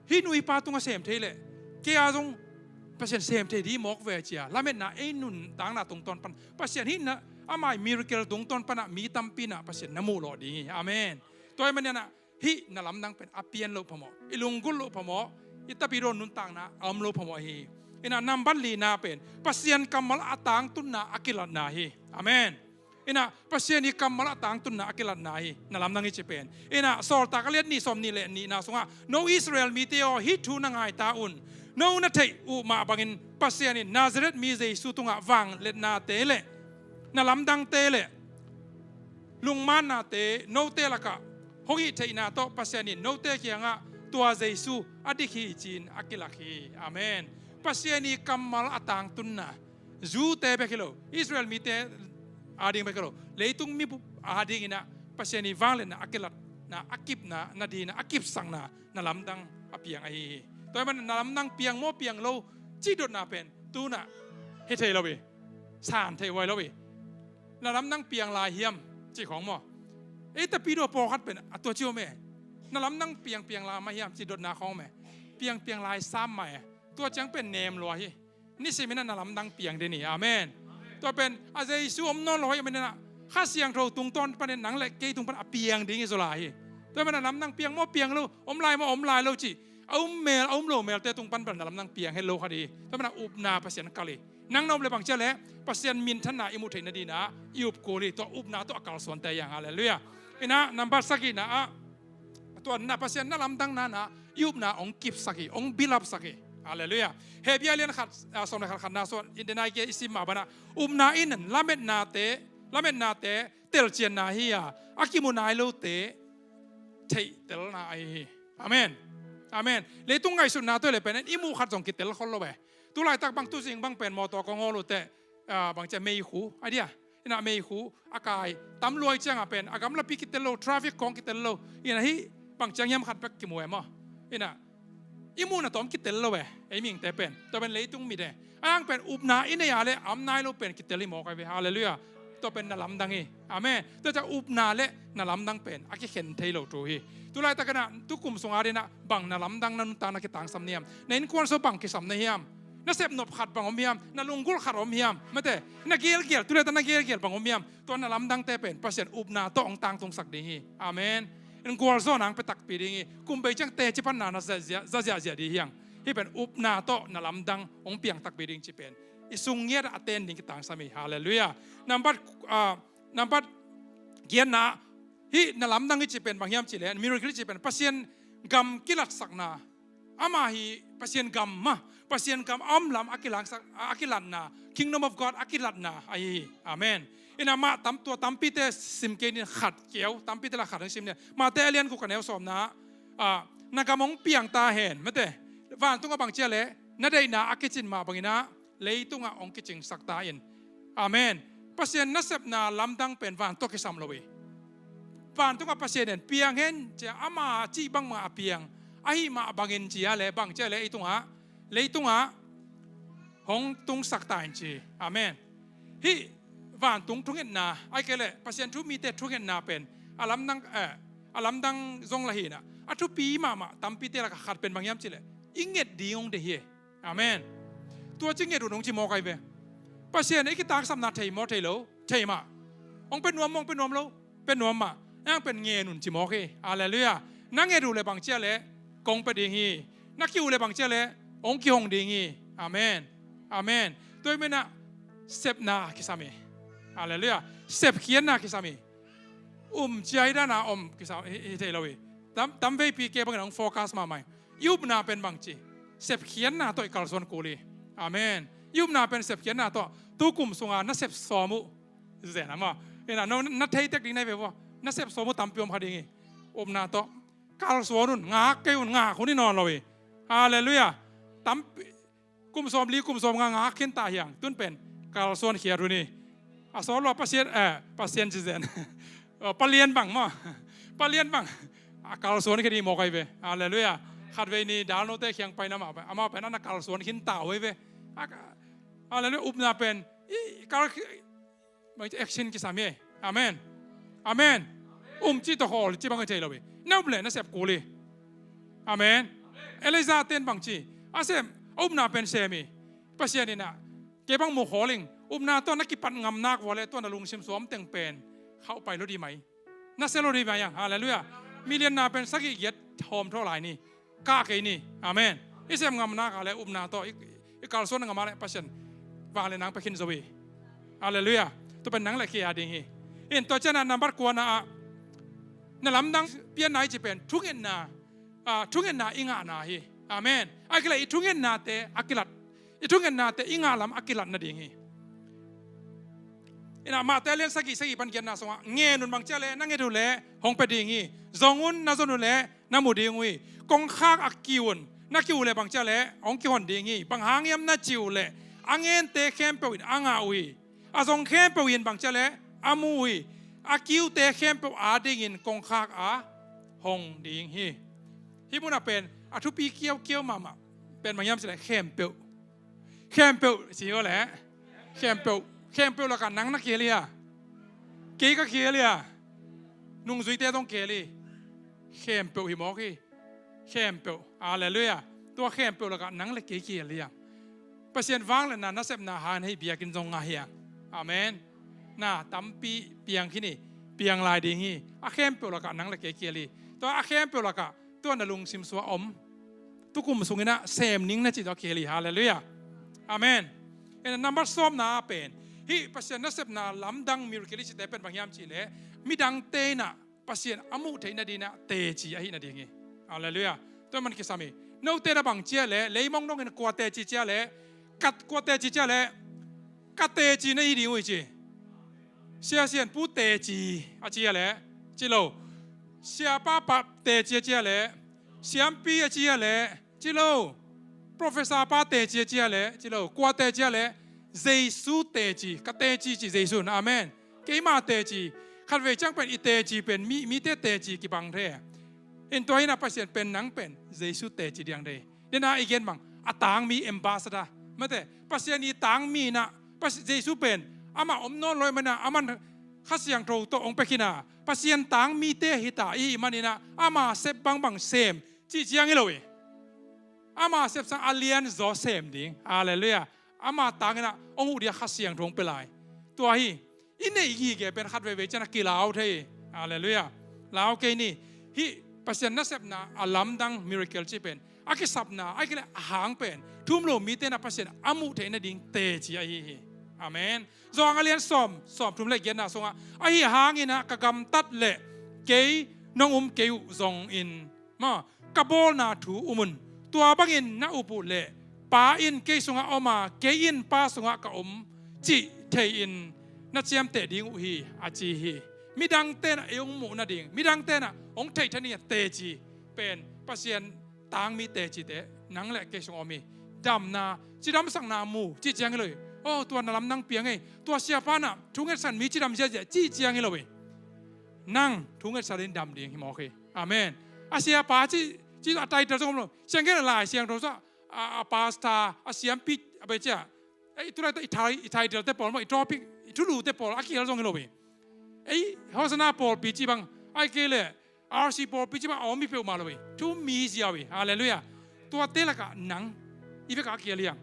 hih nu hih pa tungah sem thei leh kei a zong Pasian sem thei ding hi mawk ve, a ci a lametna ei nuntakna tungtawn pan Pasian hih na, ama miracle tungtawn pan ah mi tampi in ah Pasian na muh lawh ding hi. Amen. Tua ahih manin ah hih na lamdang pen a pian loh phamawh, i lunggulh loh phamawh, i Tapidaw nuntakna a om loh phamawh hi. In ah nambat lina pen Pasian kammal a tangtunna a kilatna hi. Amen. Inah Pasian i kammal a tangtunna a kilatna hi, na lamdang i ci pen. Inah Sawltak a liat nih sawm nih le nihna sungah, no Israel mite aw, hih thu na ngai ta un. No na theih uh mah bangin Pasian in Nazareth mi Jesu tungah vangliatnate le na lamdangte le lungmannate note lakah hong hih theihna tawh Pasian in note kiangah tua Jesu a dik hi ci-in a kilak hi. Amen. Pasian i kammal a tangtunna, Jew-te bek hi lo, Israel mite ading bek hi lo, leitung mibup adinginah Pasian i vangliatna a kilatna, a kipna, na dinah a kipsakna, na lamdang a piang ahi hi. Tua hi man na lamdang piang maw piang lo cih dotna pen tunah hi thei lo hi. San thei huai lo hi. Na lamdang piang lai hiam cih khawng maw? Ei tapidaw pawlkhat pen a tua ci om e. Na lamdang piang piang lai mah hiam cih dotna khawng om e. Piang piang lai sam mah e. Tua ciang pen nem lua hi. Nisimin ah na lamdang piang ding hi. Amen. Tua pen a Jesu om nawn lo hi, a manin ah Kha Siangtho tungtawn panin nang le kei tung pan a piang ding hi zaw lai hi. Tua pen na lamdang piang maw piang lo, om lai maw om lai lo cih, a um mel a um lo melte tung pan bel na lamdang piang het lo kha ding hi. Tua pen a upna Pasian kal hi. Nang na up le bang cia le Pasian minthanna i muh theih nadinah i up kul hi. Tua upna tawh a kalsuante hi hang. Halleluiah. Inah nambat sagihna ah tua na Pasian na lamdang nanah i upna hong kipsak hi, hong bilapsak hi. Halleluiah. Hebru lian khat, ah, sawm le khat khatna suan in denai kia i sim mah banah upna in lametnate, lametnate telcianna hi a, a kimu nai lote theihtelna ahi hi. Amen. Amen. Leitung ngaihsutna tawh le pen i muh khat zong kitel khol lo e. Tulaitak bang tuzing bang pen mawtaw kong hawl uh teh, ah, bang cia meikhu a dia. Inah meikhu a kai tam luai ciangah pen a gamlapi kitel lo, traffic kong kitel lo. Inah hih bang ciang hiam khat bek kimu e maw? Inah i muhna tawm kitel lo e, ei mihingte pen. Tua pen leitung mit e. A hang pen upna i nei a le a om nai lo pen kitel hi mawk ai ve. Halleluiah. Tua pen na lamdang hi. Amen. Tua ciang upna le na lamdang pen a kikhen thei lo thu hi. Tulaitak inah tukum sungah dinah bang na lamdang na nuntakna kitangsam na hiam? Na innkuan sung bang kisam na hiam? Na sepnop khat bang om hiam? Na lunggulh khat om hiam? Mate, na gelgel, tulaitak na gelgel bang om hiam? Tua na lamdangte pen Pasian upna tawh hong tangtungsak ding hi. Amen. In gualzawhna hong pia takpi ding hi. Kum bei ciang teci panna na za ziahziah ding hi hang. Hih pen upna tawh na lamdang hong piang takpi ding ci pen i sung ngiat a ten ding kitangsam hi. Halleluiah. Nambat, ah, nambat giatna, hih na lamdang i ci pen bang hiam cih le, miracle i ci pen Pasian gam kilatsakna. Amah hi Pasian gam mah, Pasian gam a om lam a kilangsak, a kilatna, Kingdom of God a kilatna ahi hi. Amen. Inah mah tam, tua tampite sim kei nin khat keu, tampite la khat hong sim nin. Mate a lian guk a neu sawmna, ah, na gam hong piang ta hen, mate. Vantungah bang cia le, na deihna a kicin mah banginah leitungah hong kicingsak ta in. Amen. Pasian nasepna lamdang pen van tawh kisam lo hi. Vantungah Pasian in piang hen cia ama cih bangmah a piang. Ahi mah bangin cia le bang cia le ei tungah, leitungah hong tungsak ta in ci. Amen. Hih vantung thungetna, ai kei le Pasian thu mite thungetna pen a lamdang, eh, a lamdang zong la hinah a thupi mahmah tampite lakah khat pen bang hiam cih le i nget ding hong deih hi. Amen. Tua ci nget un hong ci mawk ai ve. Pasian i kitaksapna thei maw thei lo? Thei mah. Hong pia nuam maw hong pia nuam lo? Pia nuam mah. Nang pen ngen un ci mawk hi. Halleluiah. Na nget uh le bang cia le kong pia ding hi. Na ki uh le bang cia le hong kihong ding hi. Amen. Amen. Tua hi menah sepna kisam hi. Halleluiah. Sepkhiatna kisam hi. Um cia hi dana om kisam hi, hi thei lo hi. Tam, tam veipi ke bangin hong focus mahmah hi. I upna pen bangci sepkhiatna tawh i kalsuan kul hi. Amen. I upna pen sepkhiatna tawh tukum sunga na sep sawm uh. Zen ama. Ina, no, na thei tek ding na hi ve vua. Na sep sawm uh tampi om kha ding hi. Upna tawh kalsuan un, ngak kei un, ngak hun hi nawn lo hi. Halleluiah. Tampi, kum sawm li kum sawm nga ngak khin ta hiang. Tun pen kalsuan khiat hun hi. A sawt lua Pasian, eh, Pasian ci zen. Oh, Palian bang maw. Palian bang. A kalsuan khin hi mawk ai ve. Halleluiah. Khatvei ni dalnote khiang paina mah pen, amau pen ana kalsuan khin ta uh ai ve. A ka-, halleluiah. Upna pen i kal, action kisam hi. Amen. Amen. Um ci tawh khawl ci bang hi thei lo hi. Na up le na sep kul hi. Amen. Elijah ten bangci a sem, a upna pen sem hi. Pasian inah kei bang mu khawl ing. Upna tawh na kipat ngam nak vua le tua na lungsim suam teng pen khauh pai lo di mai. Na sia lo di mai ang. Halleluiah. Million na pen sagih giat hawm thaw lai ni. Kah kei ni. Amen. I sem ngam nak a le upna tawh i, i kalsuan ngam a le Pasian vangliatna hong pia khin zo hi. Halleluiah. Tua pen nang le kei a ding hi. In tua ciangin ah nambat kuana ah na lamdang pianna i ci pen thungetna, ah, thungetna i ngahna hi. Amen. A kileh i thungetnate a kilat, i thungetnate i ngah lam a kilat nading hi. In ah Mate lian sagih, sagih pan giatna sungah ngen un bang ciah leh na nget uh leh hong pia ding hi. Zong un na zon uh leh na mu ding uh hi. Kongkhak ah kiu un, na kiu uh leh bang ciah leh hong kihon ding hi. Bang hang hiam na cih uh leh a ngente khempeuh in a ngah uh hi. A zong khempeuh in bang ciah leh a mu uh hi. A kiute khempeuh adingin kongkhak ah hong ding hi. Hih munah pen a thupi kiaukiau mahmah pen bang hiam cih leh khempeuh. Khempeuh ci uh leh khempeuh, khempeuh lakah nang na kihel hi a, kei ka kihel hi a, nungzuite zong kihel hi. Khempeuh hi mawk hi. Khempeuh. Halleluiah. Tua khempeuh lakah nang le kei kihel hi a, Pasian vangliatna nasepna hang in hih biakinn zong ngah hi a. Amen. Na tampi piang khin hi, piang lai ding hi. A khempeuh lakah nang le kei kihel hi. Tua a khempeuh lakah tua na lungsim sungah om, tukum sungin ah sem ning na cih tawh kihel hi. Halleluiah. Amen. In ah nambat sawmna pen hih Pasian nasepna lamdang miracle i cite pen bang hiam cih leh midangte in ah Pasian a muh theih nading in ah teci ahih nading hi. Halleluiah. Tua man kisam hi. Note na bang ciah leh leimong dongin kua teci ciah leh, ka kua teci ciah leh, ka teci na hi ding uh hi ci. Sia Sian Pu teci a ciah leh, ci lo. Sia Pa Pa teci a ciah leh, siampi a ciah leh, ci lo. Professor pa teci a ciah leh, ci lo. Kua teci a leh, Jesu teci, ka teci ci Jesu in. Amen. Keima teci, khatvei ciang pen i teci pen mi, mite teci kibang thei. In tua hi in ah Pasian pen nang pen Jesu teci diang thei. Dena i gen bang a tangmi ambassador. Mate, Pasian i tangmi in ah, Pas-, Jesu pen amah om nawn lo ahih manin ah, aman Kha Siangtho tawh hong pia khin a, Pasian tangmite hi ta i hih manin ah, ama sep bangbang sem cih ciang hi lo hi. Ama sepsang a lianzaw sem ding. Halleluiah. Ama tangin ah hong huh ding a Kha Siangtho hong pia lai. Tua hi. I neih gige pen khat veivei ciang a kilau thei hi. Halleluiah. Lau kei ni. Hih Pasian nasepna a lamdang miracle cih pen a kisapna, a kileh a hang pen thu um lo mite in ah Pasian a muh theih nading teci ahi hi. Amen. Johan a lian sawm, sawmthum le giatna sungah, ahi hangin ah ka gamtat leh kei nong um kei uh zongin, maw, ka bawlna thu um un. Tua bangin na up uh leh Pa in kei sungah om a, kei in Pa sungah ka om cih thei-in na ciamteh ding uh hi, a ci hi. Midangte in ah ei hong muh nading, midangte in ah hong theih theih nading a teci pen Pasian tangmi tecite nang le kei sungah om hi. Damna, cidamsakna mu cih ciang hi lo hi. Oh, tua na lamdang piang ei, tua siapa in ah thu ngetsan mi cidam ziahziah cih ciang hi lo hi. Nang thu ngetsan in dam ding hi mawk hi. Amen. A siapa cih, cih a title zong om lo. Sianggen a Lai Siangtho sungah a, a pastor, a siampi, a bang ci a, ei, tu laitak i thai, i title te pawl maw, i topic, i thulute pawl a kihel zong hi lo hi. Ei, Hosanna pawlpi cih bang, ahih kei leh R C pawlpi cih bang a om hi peuhmah lo hi. Thu mi ziau hi. Halleluiah. Tuate lakah nang i vekah a kihel hi hang.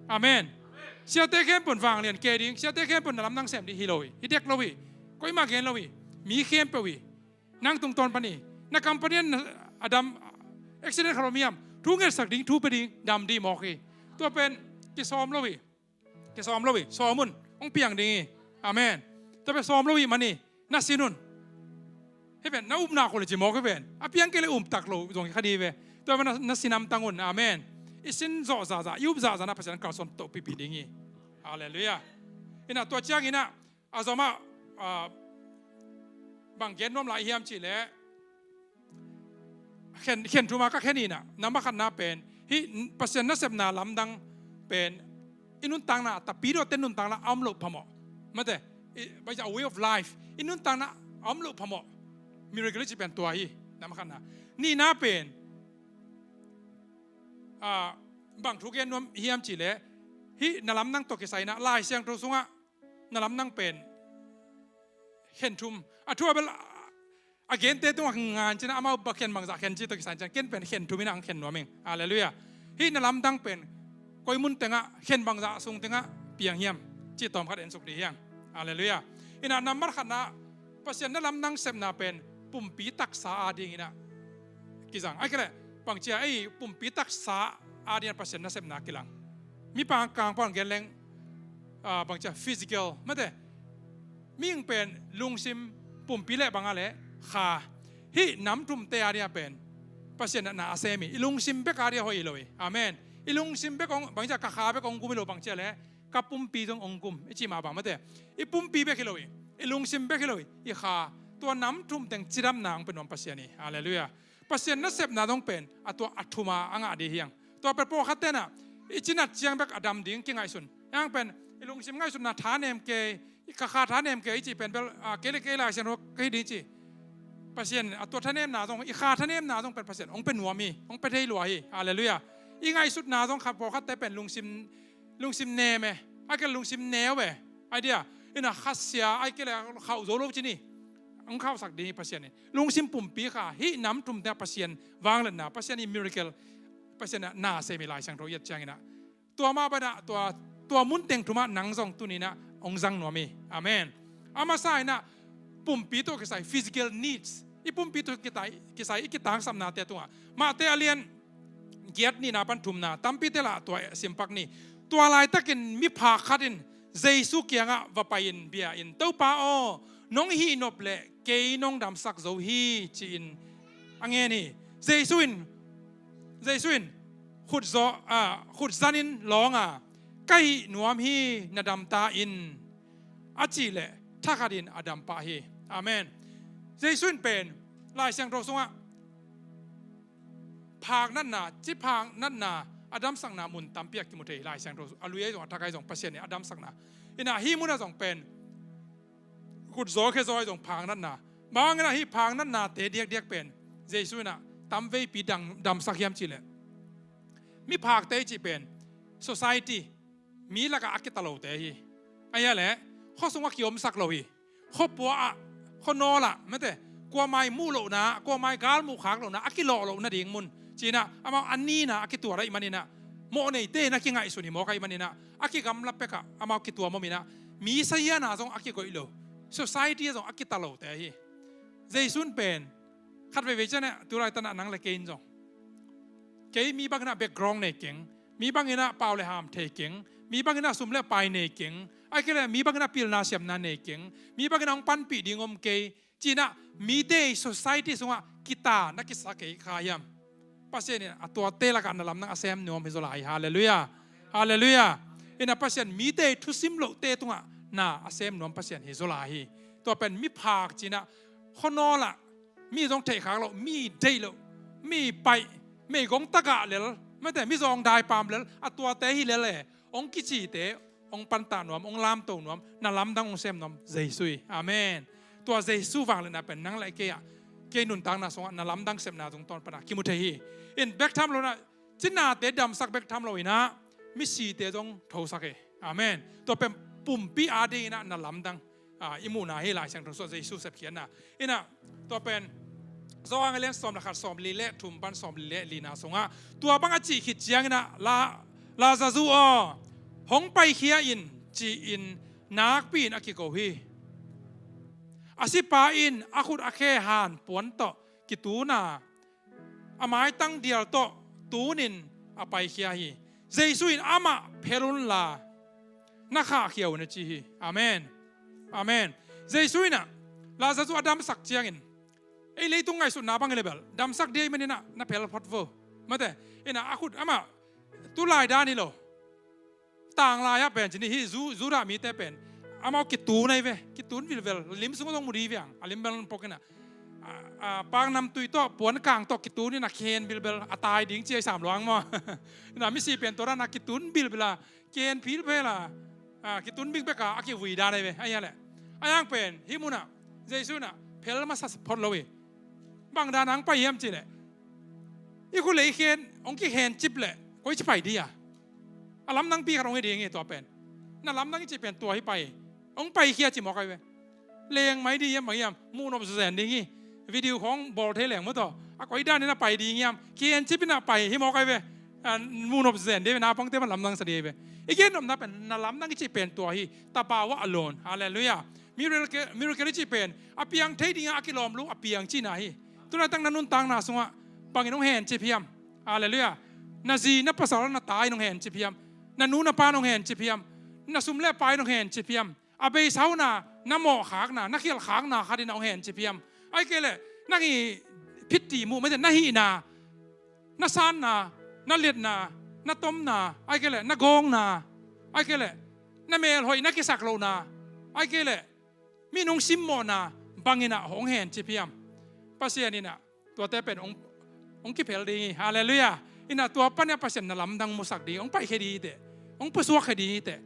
Amen. Siate khempeuh in vanglian kei ding, siate khempeuh in na lamdang sem ding hi lo hi. Hi dek lo hi. Koimah gen lo hi. Mi khempeuh hi. Nang tungtawn pan hi. Na company in a dam, accident khat om hiam, thu ngetsak ding, thu pia ding, dam ding mawk hi. Tua pen kisawm lo hi. Kisawm lo hi. Sawm un, hong piang ding hi. Amen. Tua pen sawm lo hi man hi. Na sin un. Hih pen na upna khol hi ci mawk hi pen. A piang kei leh um tak lo zong hi kha ding hi ve. Tua pen na, na sin hamtang un. Amen. I sin zawh zahzah, i up zahzah in ah Pasian kalsuan toh pipi ding hi. Halleluiah. In ah tua ciangin ah a zom ah, ah, bang gen nuam lai hiam cih leh, khen, khen thum a ka khen in ah, nambat khatna pen hih Pasian nasepna lamdang pen i nuntakna, Tapidaw te nuntakna a om loh phamawh. Mate, i, by a way of life, i nuntakna a om loh phamawh. Miracle cih pen tua hi, nambat khatna. Nihna pen, ah, bang thu gen nuam hiam cih leh, hih na lamdang tawh kisai in ah Lai Siangtho sungah na lamdang pen khen thum. A thu a bel a, a gente tungah ngan cin ah, amau bang khen bangzah khen cih tawh kisai in cin ah, ken pen khen thum in ah hong khen nuam ing. Halleluiah. Hih na lamdang pen koi mun tengah, khen bangzah sung tengah piang hiam cih tawmkhat en suk dih hi hang. Halleluiah. In ah nambat khatna, Pasian na lamdang sepna pen pumpi taksa adingin ah kizang. Ahih kei leh bang ci a, ei, pumpi taksa adingin ah Pasian nasepna kilang. Mi pangkang pan gen leng, ah, bang ci a, physical, mate, Mihing pen lungsim, pumpi le bang a le kha, hih nam thumte a dia pen Pasian in na a sem hi. I lungsim bek a dia hoih hi lo hi. Amen. I lungsim bek hong, bang ci a, ka kha bek hong gum hi lo, bang ci a le ka pumpi zong hong gum, i ci mah bang mate. I pumpi bek hi lo hi. I lungsim bek hi lo hi. I kha, tua nam thum teng cidamna hong pia nuam Pasian hi. Halleluiah. Pasian nasepna zong pen a tua a thum a a ngah ding hi hang. Tua pen pawlkhat ten ah i cinat ciang bek a dam ding kingaihsun. Hih hang pen i lungsim ngaihsutna thanem kei, i kha, kha thanem kei i cih pen bel, a, kei le kei Lai Siangtho ka hi ding ci. Pasian a tua thanemna zong, i kha thanemna zong pen Pasian hong pia nuam hi, hong pia thei lua hi. Halleluiah. I ngaihsutna zong kha pawlkhatte pen lungsim, lungsim nem e, ahih kei leh lungsim neu e. Ai dia, ina khasia, ahih kei leh khauh zo lo ci ni. Hong khauhsak ding hi Pasian in. Lungsim pumpi kha, hih nam thumte ah Pasian vangliatna, Pasian i miracle, Pasian a na sem hi Lai Siangtho i et ciangin ah. Tua mah bang ah, tua, tua mun teng thum ah nang zong tuni-in ah hong zang nuam hi. Amen. A masa in ah pumpi tawh kisai, physical needs. I pumpi tawh kitai, kisai, i kitangsapnate tungah. Matthai a lian giat nihna pan thumna, tampite lah tua simpak ni. Tua laitakin miphak khat in Jesu kiangah va pai-in bia-in, "Topa aw, nong hih nop leh kei nong damsak zo hi," ci-in a ngen hi. Jesu in, Jesu in khut zaw, a, khut zanin lawng a, "Ka hih nuam hi, na dam ta in," a cih leh thakhatin a dam pah hi. Amen. Jesu in pen Lai Siangtho sungah phak natna, ci phak natna, a damsakna mun tampi ah kimu thei hi Lai Siangtho. A lui ah zong, a thak ah zong Pasian in a damsakna. Ina hih mun ah zong pen khut zaw khe zaw ah zong phak natna. Bang hang ina hih phak natnate diakdiak pen Jesu in ah tamveipi dang, damsak hiam cih leh, miphakte i cih pen society, mi lakah a kita lote hi. Ahih leh khuasung ah kiomsak lo hi. Khuapua ah, khuanawl ah, mate, kuamah i muh lohna, kuamah i galmuh khak lohna, a kilawh loh nading mun, ci-in ah amau a nihna a kituat ahih manin ah, mawh neite in a kingaihsun hi mawk ahih manin ah, a kigamla pek ah amau kituam om in ah, mi saziana zong a kikoih lo, society ah zong a kita lote hi. Jesu in pen khat veivei ciang ah, tu laitak ah nang le kei in zong, kei mi bangin ah background nei keng, mi bangin ah pau le ham thei keng, mi bangin ah sum le pai nei keng, ahih kei leh mi bangin ah pilna siamna nei keng, mi bangin ah hong panpih ding om kei, ci-in ah mite i society sungah kita na kisa kei kha hiam? Pasian in a tuate lakah na lamdang a sem nuam hi zaw lai hi. Halleluiah. Halleluiah. Ina Pasian mite i thusim lohte tungah na a sem nuam Pasian hi zaw lai hi. Tua pen miphak ci-in ah, khuanawl ah, mi zong theihkhak loh, mi deih loh, mi paih, meigong tagah lel, mate, mi zawng daipam lel, a tuate hi lel e, hong kicite, hong pantah nuam, hong lamto nuam, na lamdang hong sem nuam Jesu hi. Amen. Tua Jesu vangliatna pen nang le kei ah, kei nuntakna sungah na lamdang sepna zong tawntungin kimu thei hi. In bek tham lo-in ah, cinate damsak bek tham lo-in ah, misite zong thosak hi. Amen. Tua pen pumpi adingin ah na lamdang, a, i muhna hi Lai Siangtho sungah Jesu sepkhiatna. Ina, tua pen Johan a lian sawm le khat, sawmli le thum pan sawmli le lina sungah, tua bang a cih khit ciangin ah, La-, Lazarus aw, hong paikhia in, ci-in nakpi-in a kiko hi. A sipa in a khut a khe han puan tawh kitun a, a maitang dial tawh tunin a paikhia hi. Jesu in amah phel unla, na khahkhia un, a ci hi. Amen. Amen. Jesu in ah Lazarus a damsak ciangin, ei leitung ngaihsutna bang hi leh bel damsak ding ahih manin ah na phel phot vo. Mate, ina a khut amah, tulai dan hi lo. Tanglai ah pen ci ni, hih Ju-, Judah mite pen amau kitun ahi ve, kitun bilbel, lim sung zong mu ding hi ve hang, a lim bel pok in ah, a, a, paknamtui tawh, puankang tawh kitun in ah khen bilbel, a tai ding ci ahi sam lo hang maw. Ina misi pen tua dan a kitun bilbel a, khen bilbel a, a, kitun bikbek a, a kivui dan ahi ve, ahih leh. Ahih hang pen hih mun ah Jesu in ah phel masa phot lo hi. Bang dan a hong pai hiam cih leh, i khut le i khe hong kikhencip leh koici pai ding a? A lamdangpi khat hong hi ding hi tua pen. Na lamdang i cih pen tua hi pai. Hong paikhia ci mawk ahi ve. Leng mai ding hiam, bang hiam, muh nop zen ding hi. Video khawng bawl thei leng maw taw, a koi danin a pai ding hiam, khencip in a pai hi mawk ahi ve. A, muh nop zen ding hi ve, naupangte bang lamdang sa ding hi ve. I gen nopna pen na lamdang i cih pen tua hi. Tabawa alone. Halleluiah. Miracle, miracle i cih pen a piang thei ding a, a kilawm lo a piang cihna hi. Tu laitak na nuntakna sungah bangin hong hencip hiam? Halleluiah. Na zi, na pasal, na ta in hong hencip hiam? Na nu na pa in hong hencip hiam? Na sum le pai in hong hencip hiam? A beisa huna, na mawhkhakna, na khialhkhakna khatin ah hong hencip hiam? Ahih kei leh nang i phit ti muh, mate, na hihna, na sanna, na liatna, na tomna, ahih kei leh na gawngna, ahih kei leh na melhoih, na kisak lohna, ahih kei leh mi nung simmawhna bangin ah hong hencip hiam? Pasian in ah tuate pen hong, hong kiphel ding hi. Halleluiah. In ah tua panin ah Pasian na lamdang musak ding, hong paikhia ding hi teh, hong pusuakkhia ding hi teh,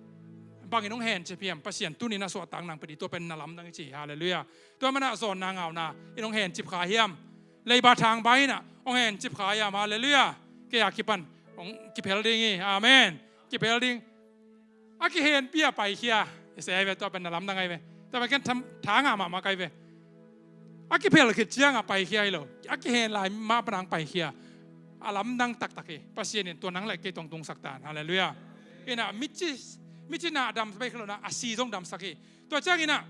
bangin hong hencip hiam? Pasian tuni-in ah suahtak nang pia ding, tua pen na lamdang hi ci hi. Halleluiah. Tua manin ah zawnna ngauna in hong hencip kha hiam? Leiba thangbai in ah hong hencip kha hiam? Halleluiah. Kei a kipan hong kiphel ding hi. Amen. Kiphel ding. A kihenpi a paikhia. I se ai ve, tua pen na lamdang ai ve. Tua pen ken tham, tha ngah mahmah kai ve. A kiphel khit ciangah paikhia hi lo. A kihen lai mah pan hong paikhia. A lamdang taktak hi. Pasian in tua nang le kei tawh hong tungsak ta hen. Halleluiah. In ah mici, mici na damsak bek hi lo in ah, a si zong damsak hi. Tua ciangin ah,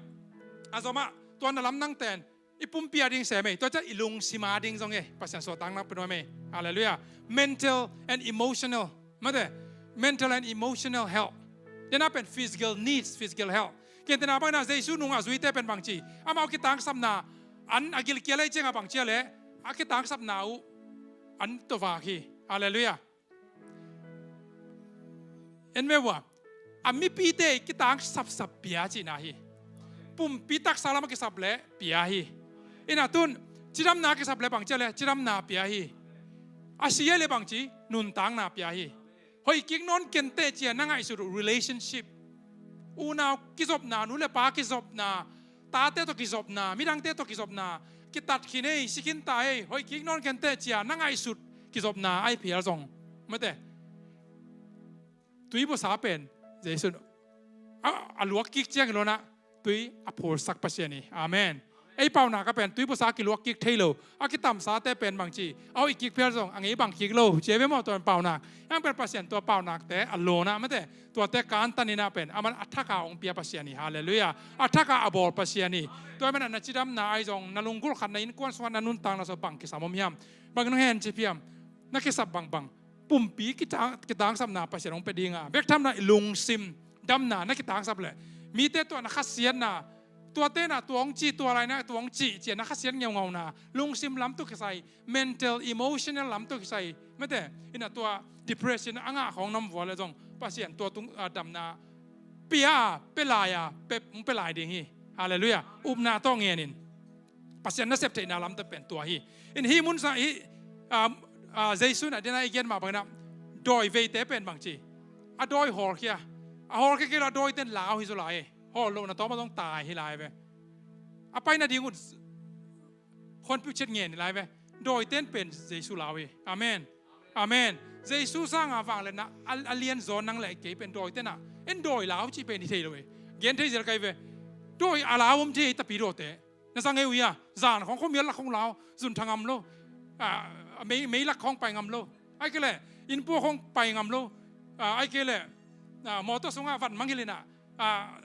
a zom ah, tua na lamdangte in i pumpi a ding sem ei, tua ciang i lungsim a ding zong ei, Pasian suahtakna pia nuam ei. Halleluiah. Mental and emotional, mate, mental and emotional health. Tua na pen physical needs, physical health. Gentehna bangin ah Jesu nung a zuite pen bangci, amau kitangsapna an a gilkial ahih ciangah bangci a leh, a kitangsapna uh an tawh vak hi. Halleluiah. En ve ua, a mipite i kitangsapsap pia cihna hi. Pumpi taksa lam a kisap leh pia hi. In ah tun, cidamna a kisap leh bangci a leh, cidamna pia hi. A si a leh bangci, nuntakna pia hi. Hoih kik nawn kenteh ci-a na ngaihsut uh relationship, unau kizopna, nu le pa kizopna, tate tawh kizopna, midangte tawh kizopna, kitat khin ei, si khin ta ei, hoih kik nawn kenteh ci-a na ngaihsut kizopna ahi phial zong, mate, tuibusa pen Jesu in a, a luak kik ciang hi lo in ah tui a phulsak Pasian hi. Amen. Ei paunak ah pen tuibusa kiluak kik thei lo, a kitamsate pen bangci, a hoih kik phial zong a ngei bang kik lo ci ei ve maw, tua pen paunak. Hiang pen Pasian tua paunakte a lawn ah, mate, tuate kantan in ah pen aman a thak a hong pia Pasian hi. Halleluiah. A thak a a bawl Pasian hi. Tua manin ah na cidamna ahi zong, na lunggulh khat, na innkuan sungah na nuntakna sungah bang kisam om hiam? Bangin hong hencip hiam? Na kisap bangbang pumpi kitang, kitangsapna Pasian hong pia ding a, bek tham in ah i lungsim damna na kitangsap leh, mite tawh na khasiatna, tuate in ah tua hong ci, tua lai in ah tua hong ci ci-a na khasiat ngeungauna, lungsim lam tawh kisai, mental, emotional lam tawh kisai, mate, in ah tua depression a ngah khawng na om vua leh zong Pasian tua tung, ah, damna pia, pia lai a, pia, hong pia lai ding hi. Halleluiah. Upna tawh ngen in. Pasian nasep theihna lamte pen tua hi. In hih mun sa hih, ah, ah, Jesu in ah dena i gen mah bangin ah dawi veite pen bangci, a dawi hawlkhia. A hawlkhia kei lo a dawite in lau hi zaw lai. Hawl lohna tawm ah zong tai hi lai ve. A pai nading un khuanpiuh ciat ngen hi lai ve. Dawite in pen Jesu lau hi. Amen. Amen. Jesu sanga vangliatna a, a lianzaw nang le kei pen dawite in ah, en dawi lau cih pen hi thei lo hi. Gen thei zel kai ve. Dawi a lau om thei hi, tapidaw te. Na za ngei uh hia? Zan khawng khuamial lak khawng lau, zun tha ngam lo. Ah, mei, mei lak khawng pai ngam lo. Ahih kei leh innpua khawng pai ngam lo. Ah, ahih kei leh, ah, mawtaw sungah van mangngilh in ah, ah,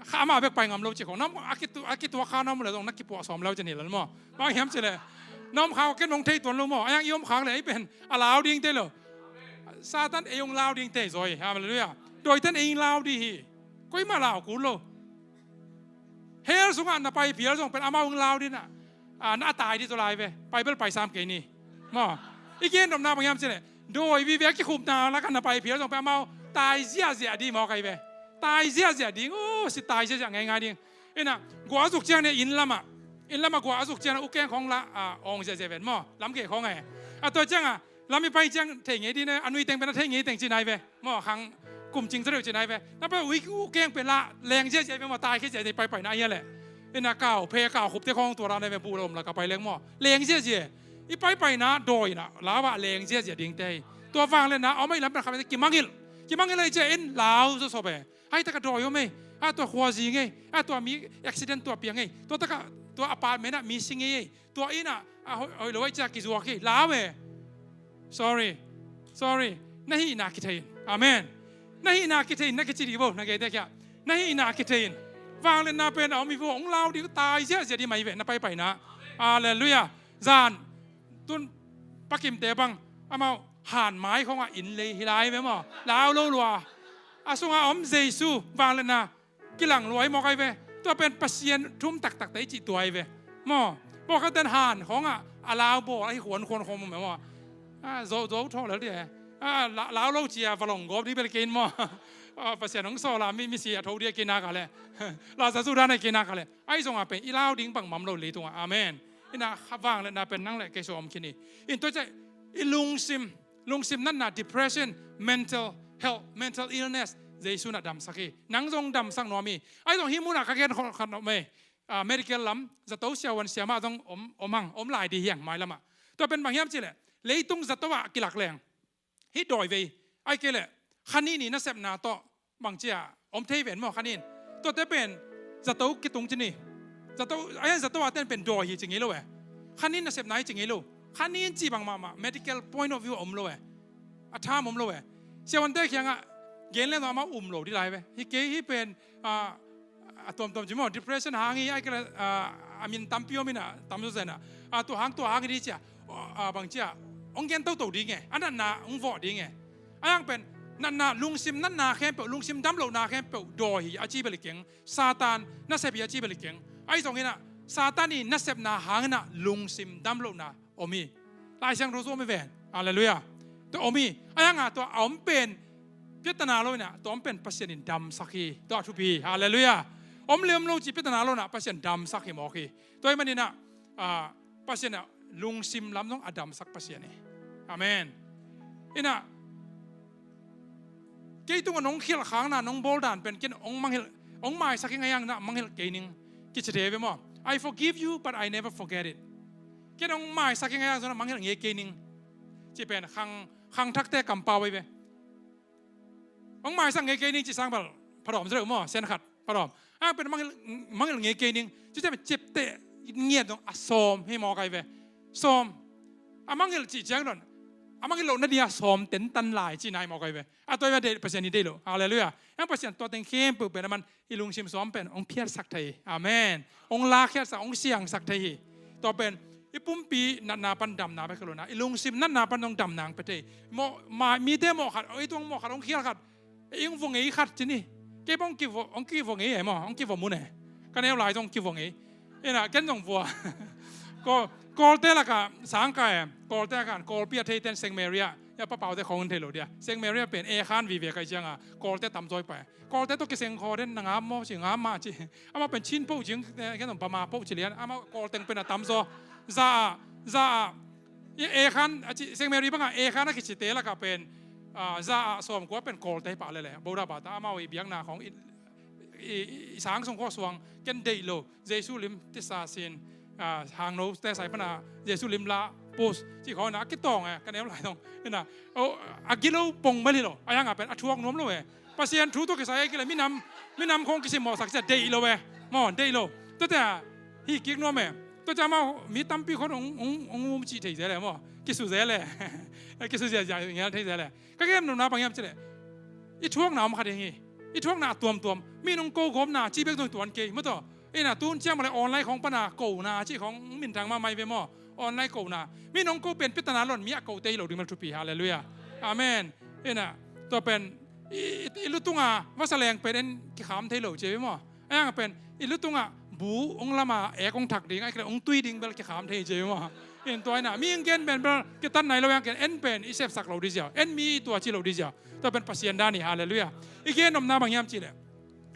kha amah bek pai ngam lo ci khawng. Na om, a kitu-, a kituak kha na om leh zong na kipuah sawm lo ci ni lel maw. Bang hiam cih leh na om khak ken hong thei tuan lo maw. A hiang i om khak leh ei pen a lau ding thei lo. Satan ei hong lau ding thei zaw hi. Halleluiah. Dawite in ei hong lau ding hi. Koimah lau kul lo. Hell sungah na pai phial zong pen amau hong lau ding a, ah, na a tai ding zaw lai ve. Bible pai sam kei ni. Maw. I gen nopna bang hiam cih leh, dawi vive a kikhupna lakah na pai phial zong pen amau tai ziahziah ding maw kai ve. Tai ziahziah ding, uh, si tai ziahziah ngeingai ding. In ah, gua a zuk ciang ni inn lamah, inn lamah gua a zuk ciang ni ukeng khawng lah, ah, awng ziahziah ven maw. Lam gei khawng eh. A tua ciangah, lam i pai ciang thei ngei ding, a nui teng pen a thei ngei teng ci nai ve. Maw, khang kum cing zaw deuh ci nai ve. Na pai ui, ukeng pen lah leng ziahziah ve maw, tai khia ziahziah i paipaina ahi a leh. In ah kau, phe kau khupte khawng tua ra nai ve, buh lom lak a pai leng maw. Leng ziahziah. I paipaina dawi in ah, lau ah leng ziahziah ding te hi. Tua vangliatna a om a i lam pen khat kimangngilh. Kimangngilh a i ciah in lau zawsop e. Hai tak a dawi om e. A tua khuazing e. A tua mi accident tua piang e. Tua tak a tua apartment ah mi si ngei e. Tua inn ah, a hoih, hoih lo a i ciah kizuak hi. Lau e. Sorry. Sorry. Na hihna kithei in. Amen. Na hihna kithei in, na kici dih vo, na geite kiang. Na hihna kithei in. Vangliatna pen a om hi vo, hong lau dih, tai ziahziah dih mai ve, na paipaina. Halleluiah. Zan. Tun Pa Kimte bang, amau han mai khawngah inn lei hi lai ve maw. Lau lo lua. A sungah om Jesu, vangliatna kilang lua hi maw kai ve. Tua pen Pasian thu um taktak te i cih tua hi ve. Maw, pawlkhat ten han khawngah a lau bawl a hi khuankhuan khawng maw. A, zo zo thawh lel dih e. A, la- lau lo cia va long gawp dih bel kei in maw. A, Pasian hong sawl a mi- misi a tho dih a kei nak a leh. Lazarus dan a kei nak a leh. Ahi zongah pen i lau ding bangmah om lo leitungah. Amen. Inah kha vangliatna pen nang le kei sung om khin hi. In tua ciah i lungsim, lungsim natna, depression, mental health, mental illness, Jesu in a damsak hi. Nang zong damsak nuam hi. Ahi zong hih munah ka gen khat om e. A, medical lam zato siavuan siamah zong om, om hang, om lai dih hi hang mailamah. Tua pen bang hiam cihleh, leitung zato ah kilak leng hih dawivei, ahih kei leh kha nih ni nasepna tawh bangci a om thei ven maw, kha nih in. Tuate pen zato kitung ci ni. Zato, ahi zato a ten pen dawi hi ci ngei lo e. Kha nih in nasepna hi ci ngei lo. Kha nih in cih bang mahmah medical point of view a om lo e. A tham om lo e. Siavuante kiangah gen leng zong amau um lo dih lai ve. Hih kei hih pen, a, a tuamtuam ci maw, depression hang hi, ahih kei leh, a, a min tampi om inah, tamzaw zenah, a, tua hang tua hang hi dih cia, a, bangci a hong gen toto ding e, a natna hong vawh ding e. A hang pen natna, lungsim natna khempeuh, lungsim damlohna khempeuh dawi hi a ci bel hi keng, Satan nasep hi a ci bel hi keng. Ahi zong inah Satan i nasepna hang inah lungsim damlohna om hi. Lai Siangtho sung om hi ven. Halleluiah. Tua om hi. A hang a tua a om pen piatana lo inah, tua om pen Pasian in damsak hi. Tua a thupi hi. Halleluiah. Om le om lo cih piatana lo inah Pasian damsak hi mawk hi. Tua ahih maninah, a, Pasian ah lungsim lam zong a damsak Pasian hi. Amen. Inah kei tungah nong khialh khakna nong bawl dan pen ken hong mangngilh, hong maisak hi ngai hang inah mangngilh kei ning. Kici thei ve maw. I forgive you, but I never forget it. Ken hong maisak hi ngai hang zong inah mangngilh ngei kei ning. Ci pen khang, khangthakte kampau ahi ve. Hong maisak ngei kei ning ci sang bel phadawm zaw deuh maw, sen khat phadawm. A pen mangngilh, mangngilh ngei kei ning ci, cia pen ciapteh ngiat zong a sawm hi mawk ahi ve. Sawm. A mangngilh cih ciang dong a mangngilh loh nading a sawm tentan lai cihna hi mawk ahi ve. A tua hi a deih, Pasian i deih loh. Halleluiah. Hang Pasian tua teng khempeuh pen a man i lungsim sawm pen hong phiatsak thei hi. Amen. Hong lakkhiatsak, hong siangsak thei hi. Tua pen i pumpi natna pan damna bek hi lo inah i lungsim natna pan hong damna hong pia thei hi. Mawh, ma- mite mawh khat, ei tung mawh khat, hong khial khat, ei hong vua ngei khat ci ni. Kei bang hong kivua, hong kivua ngei e maw, hong kivua mun e. Ka neu lai zong kivua ngei. Inah ken zong vua. Kawl, Kawlte lakah sangka e. Kawlte lakah Kawlpi a theite in Saint Mary ah, a papaute khawng in thei lo dih a. Saint Mary ah pen e khan vive kai cianga Kawlte tamzaw hi pah e. Kawlte tawh kiseng khaw den na ngam maw ci, ngam mah ci. Amah pen Chin poh cing, eh, ken zong Bama poh ci lian. Amah Kawl teng pen a tamzaw. Za ah, za ah. I e khan, a ci, Saint Mary bangah e khan a kicite lakah pen, ah, za ah sawmkua pen Kawlte hi pah lele. Buddha bata amau i biakna khawng i, i, i sang sung khawng suang ken deih lo. Jesu lim tisa sin, ah, hangno te sai pana Jesu lim la pus ci khawng inah a kitawng e, ka neu lai dong. Inah, oh, a gilo pong bel hi lo. A hang a pen a thuak nuam lo e. Pasian thu tawh kisai a kila minam, minam khawng kisim mawhsak cia deih lo e. Maw, deih lo. Tuate a hih kik nuam e. Tuate amau mi tampi khawng hong, hong, hong um cih thei zel e maw. Kisu zel e. Kisu ziazia ngel thei zel e. Ka gen nopna bang hiam cihleh, i thuakna om kha ding hi. I thuakna a tuamtuam. Mi nong ko gawpna cih bek zong tuan kei maw tawh. Inah tun ciang mah le online khawng pana kona cih khawng minthang mahmah hi ve maw. Online kona. Mi nong ko pen piatana lo in mi a kote hi lo ding bel thupi. Halleluiah. Amen. Inah tua pen i, i, i lutunga vasa leng pen en kikham thei lo ci ve maw. A hang pen i lutungah bu hong lama ek hong thak ding, ahih kei leh hong tui ding bel kikham thei ci ve maw. In tua inah mi hong gen pen bel kitat nai lo a hang ken en pen i sepsak lo dih ziau, en mi i tua ci lo dih ziau. Tua pen Pasian dan hi. Halleluiah. I gen nopna bang hiam cihleh,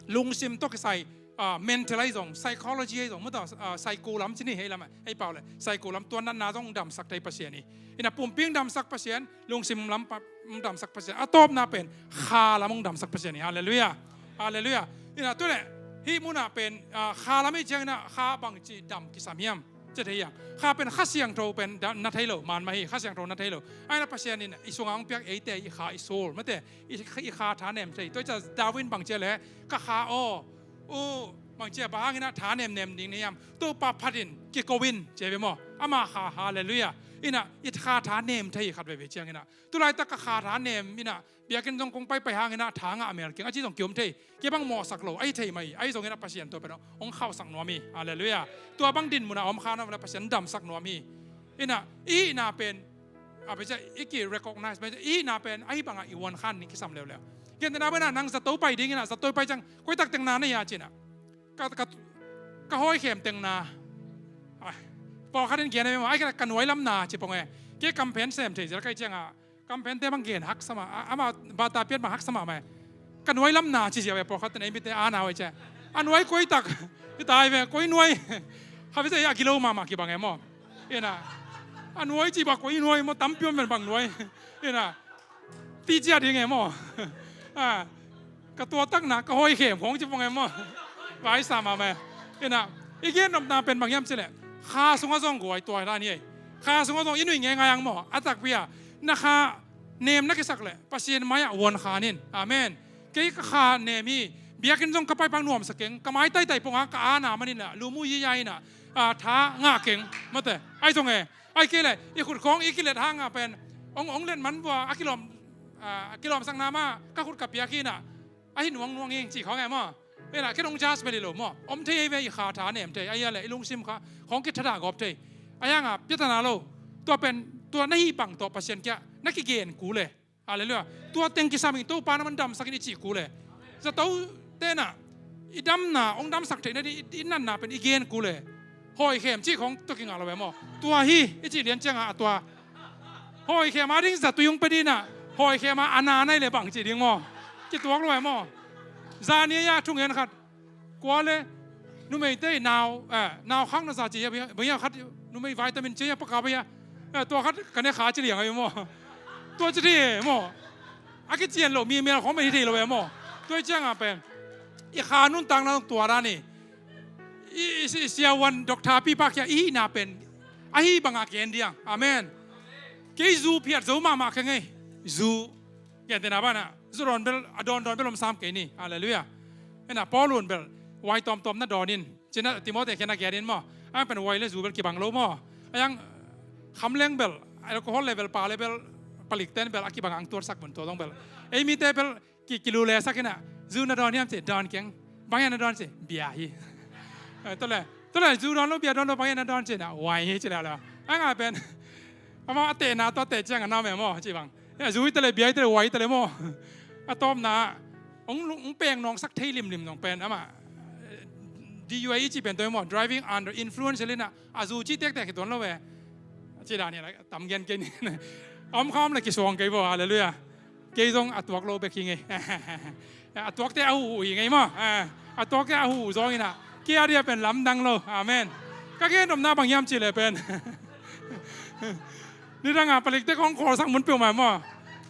lungsim tawh kisai, ah, mental ahi zong, psychology ahi zong, maw tawh, ah, psycho lam ci ni hei lamah, hei pau leh psycho lam, tua natna zong damsak thei Pasian hi. Inah pumpi hong damsak Pasian, lungsim lam pa- hong damsak Pasian. A tawpna pen kha lam hong damsak Pasian hi. Halleluiah. Halleluiah. Inah tu leh hih munah pen, ah, kha lam hi ciang inah kha bangci dam kisam hiam ci thei hiam. Kha pen Kha Siangtho pen da- na thei lo, man mah hi, Kha Siangtho na thei lo. Ahi inah Pasian in i sungah hong piak eite i kha, i soul, mate, i, i kha thanem thei. Tua hi ciah Darwin bang ci a leh, ka kha aw, uh, bang ci a bang hang inah thanemnem ding na hiam. Topa phat in, kiko in ci ve maw. Ama kha, halleluiah. Inah i kha thanem thei khat veve ciang inah. Tulaitak ka kha thanem inah biakinn zong kong paipai hang inah tha ngah mel keng a ci zong kiom thei. Kei bang mawhsak lo ahi thei mah hi. Ahi zong inah Pasian tua pen hong khauhsak nuam hi. Halleluiah. Tua bang din munah a om kha na vela Pasian damsak nuam hi. Inah i hihna pen, a, pai ciah i ki recognize, pai ciah i hihna pen ahi bangah i uan khan ding kisam leuleu. Gentehna banah nang zato pai ding inah, zato pai ciang koi tak teng na na hia ci inah, ka, ka, ka hawikhem tengna. Pawlkhat in gen a mema ai ka nuai lamna ci pong e. Kei kamphen sem thei zel kai cianga kamphen te bang gen haksa mah a, ama bata pian bang haksa mah mai. Ka nuai lamna ci zia ve pawlkhat ten ei mite ana hoi cia. A nuai koi tak i tai ve koi nuai. Khavi cia a gilo mahmah kibang e maw? Ina a nuai ci bang koi nuai maw tampi om men bang nuai. Ina ti cia ding e maw? Ka tuatakna ka hawikhem khong ci pong e maw? Vai sa mahmah e. Ina i gen nopna pen bang hiam cileh kha sungah zong guai tua dan hi ei. Kha sungah zong i nuih ngeingai ang maw a takpi a na kha nem na kisak leh Pasian mai-ah won khan in. Amen. Kei ka kha nem hi. Biakinn zong ka paipang nuamsa keng ka mai taitai ponga ka ana maninah lumu yiya inah tha ngah keng mate ai zong e. Ai kei le i khut khawng i kilet hanga pen ong ong let man vua a kilawm a kilawmsakna ma ka khut ka piak hinah a hin nuang nuang hing cih khawng e maw? Inah kei dong judge bel i lo maw? Om thei ei ve i kha tha nem thei ai a le i lungsim kha khawng kithadah gawp thei. Ai hanga piatana lo tua pen tua na hih bang tawh Pasian kia na kigen ku le. Halleluiah. Tua teng kisam in Topa na man damsakin i cih ku le. Zato tenah i damna ong damsak theihna ding i natna pen i gen ku le. Hawikhem cih khawng tua kingah lo ve maw? Tua hi i cih lian cianga a tua hawikhem a ding zatui ung pe dinah hawikhem a a na nai le bang cih ding maw? Kituak lo ve maw? Zani a thungen khat kua le numeite nau nau khang na za ci a bang a khat numei vitamin ci a paka bang a tua khat ka ne kha ci liang a maw? Tua ci thei maw? A kician lo mi mel khawng mei hi thei lo e maw? Tua i cianga pen i kha nuntakna tua dan i i siavuan doctor pipa kia i hihna pen ahi banga gen diang. Amen. Kei zu phiat zo mahmah keng ei. Zu gentena bana zu dawn bel a dawn dawn bel om sam kei ni. Halleluiah. Ena Paul un bel wai tawmtawm na dawn in cina Timothy khen a gen in maw? Ang pen wai le zu bel kibang lo maw? Ayang khamleng bel alcohol level pa le bel palikten bel a kibang ang tuatsak mun tua dong bel ei mite bel ki kilu le sak ina zu na dawn hiam ci dawn keng. Bang hian na dawn ci bia hi. Tole tole zu dawn lo bia dawn lo bang hian na dawn ci na wai hi ci le lo. Anga pen ama a tehna tua teh ciang a na me maw ci bang. Zu hi tale bia hi tale wai hi tale maw? A tawpna ong peng nawngsak thei limlim nong pen ama D U I ci pen tua maw driving under influence lina a zu ci tektek hi tuan lo ve. Ci dan hi la tam gen kei ni. Om kham le kisuang kei bo. Halleluiah. Kei zong a tuak lo bek hi ngei. A tuakte a huh uh hi ngei maw? A tuakte a huh uh zawng ina kei a dia pen lamdang lo. Amen. Ka gen omna bang hiam ci le pen nidanga palikte kong khawlsak mun peuhmah maw?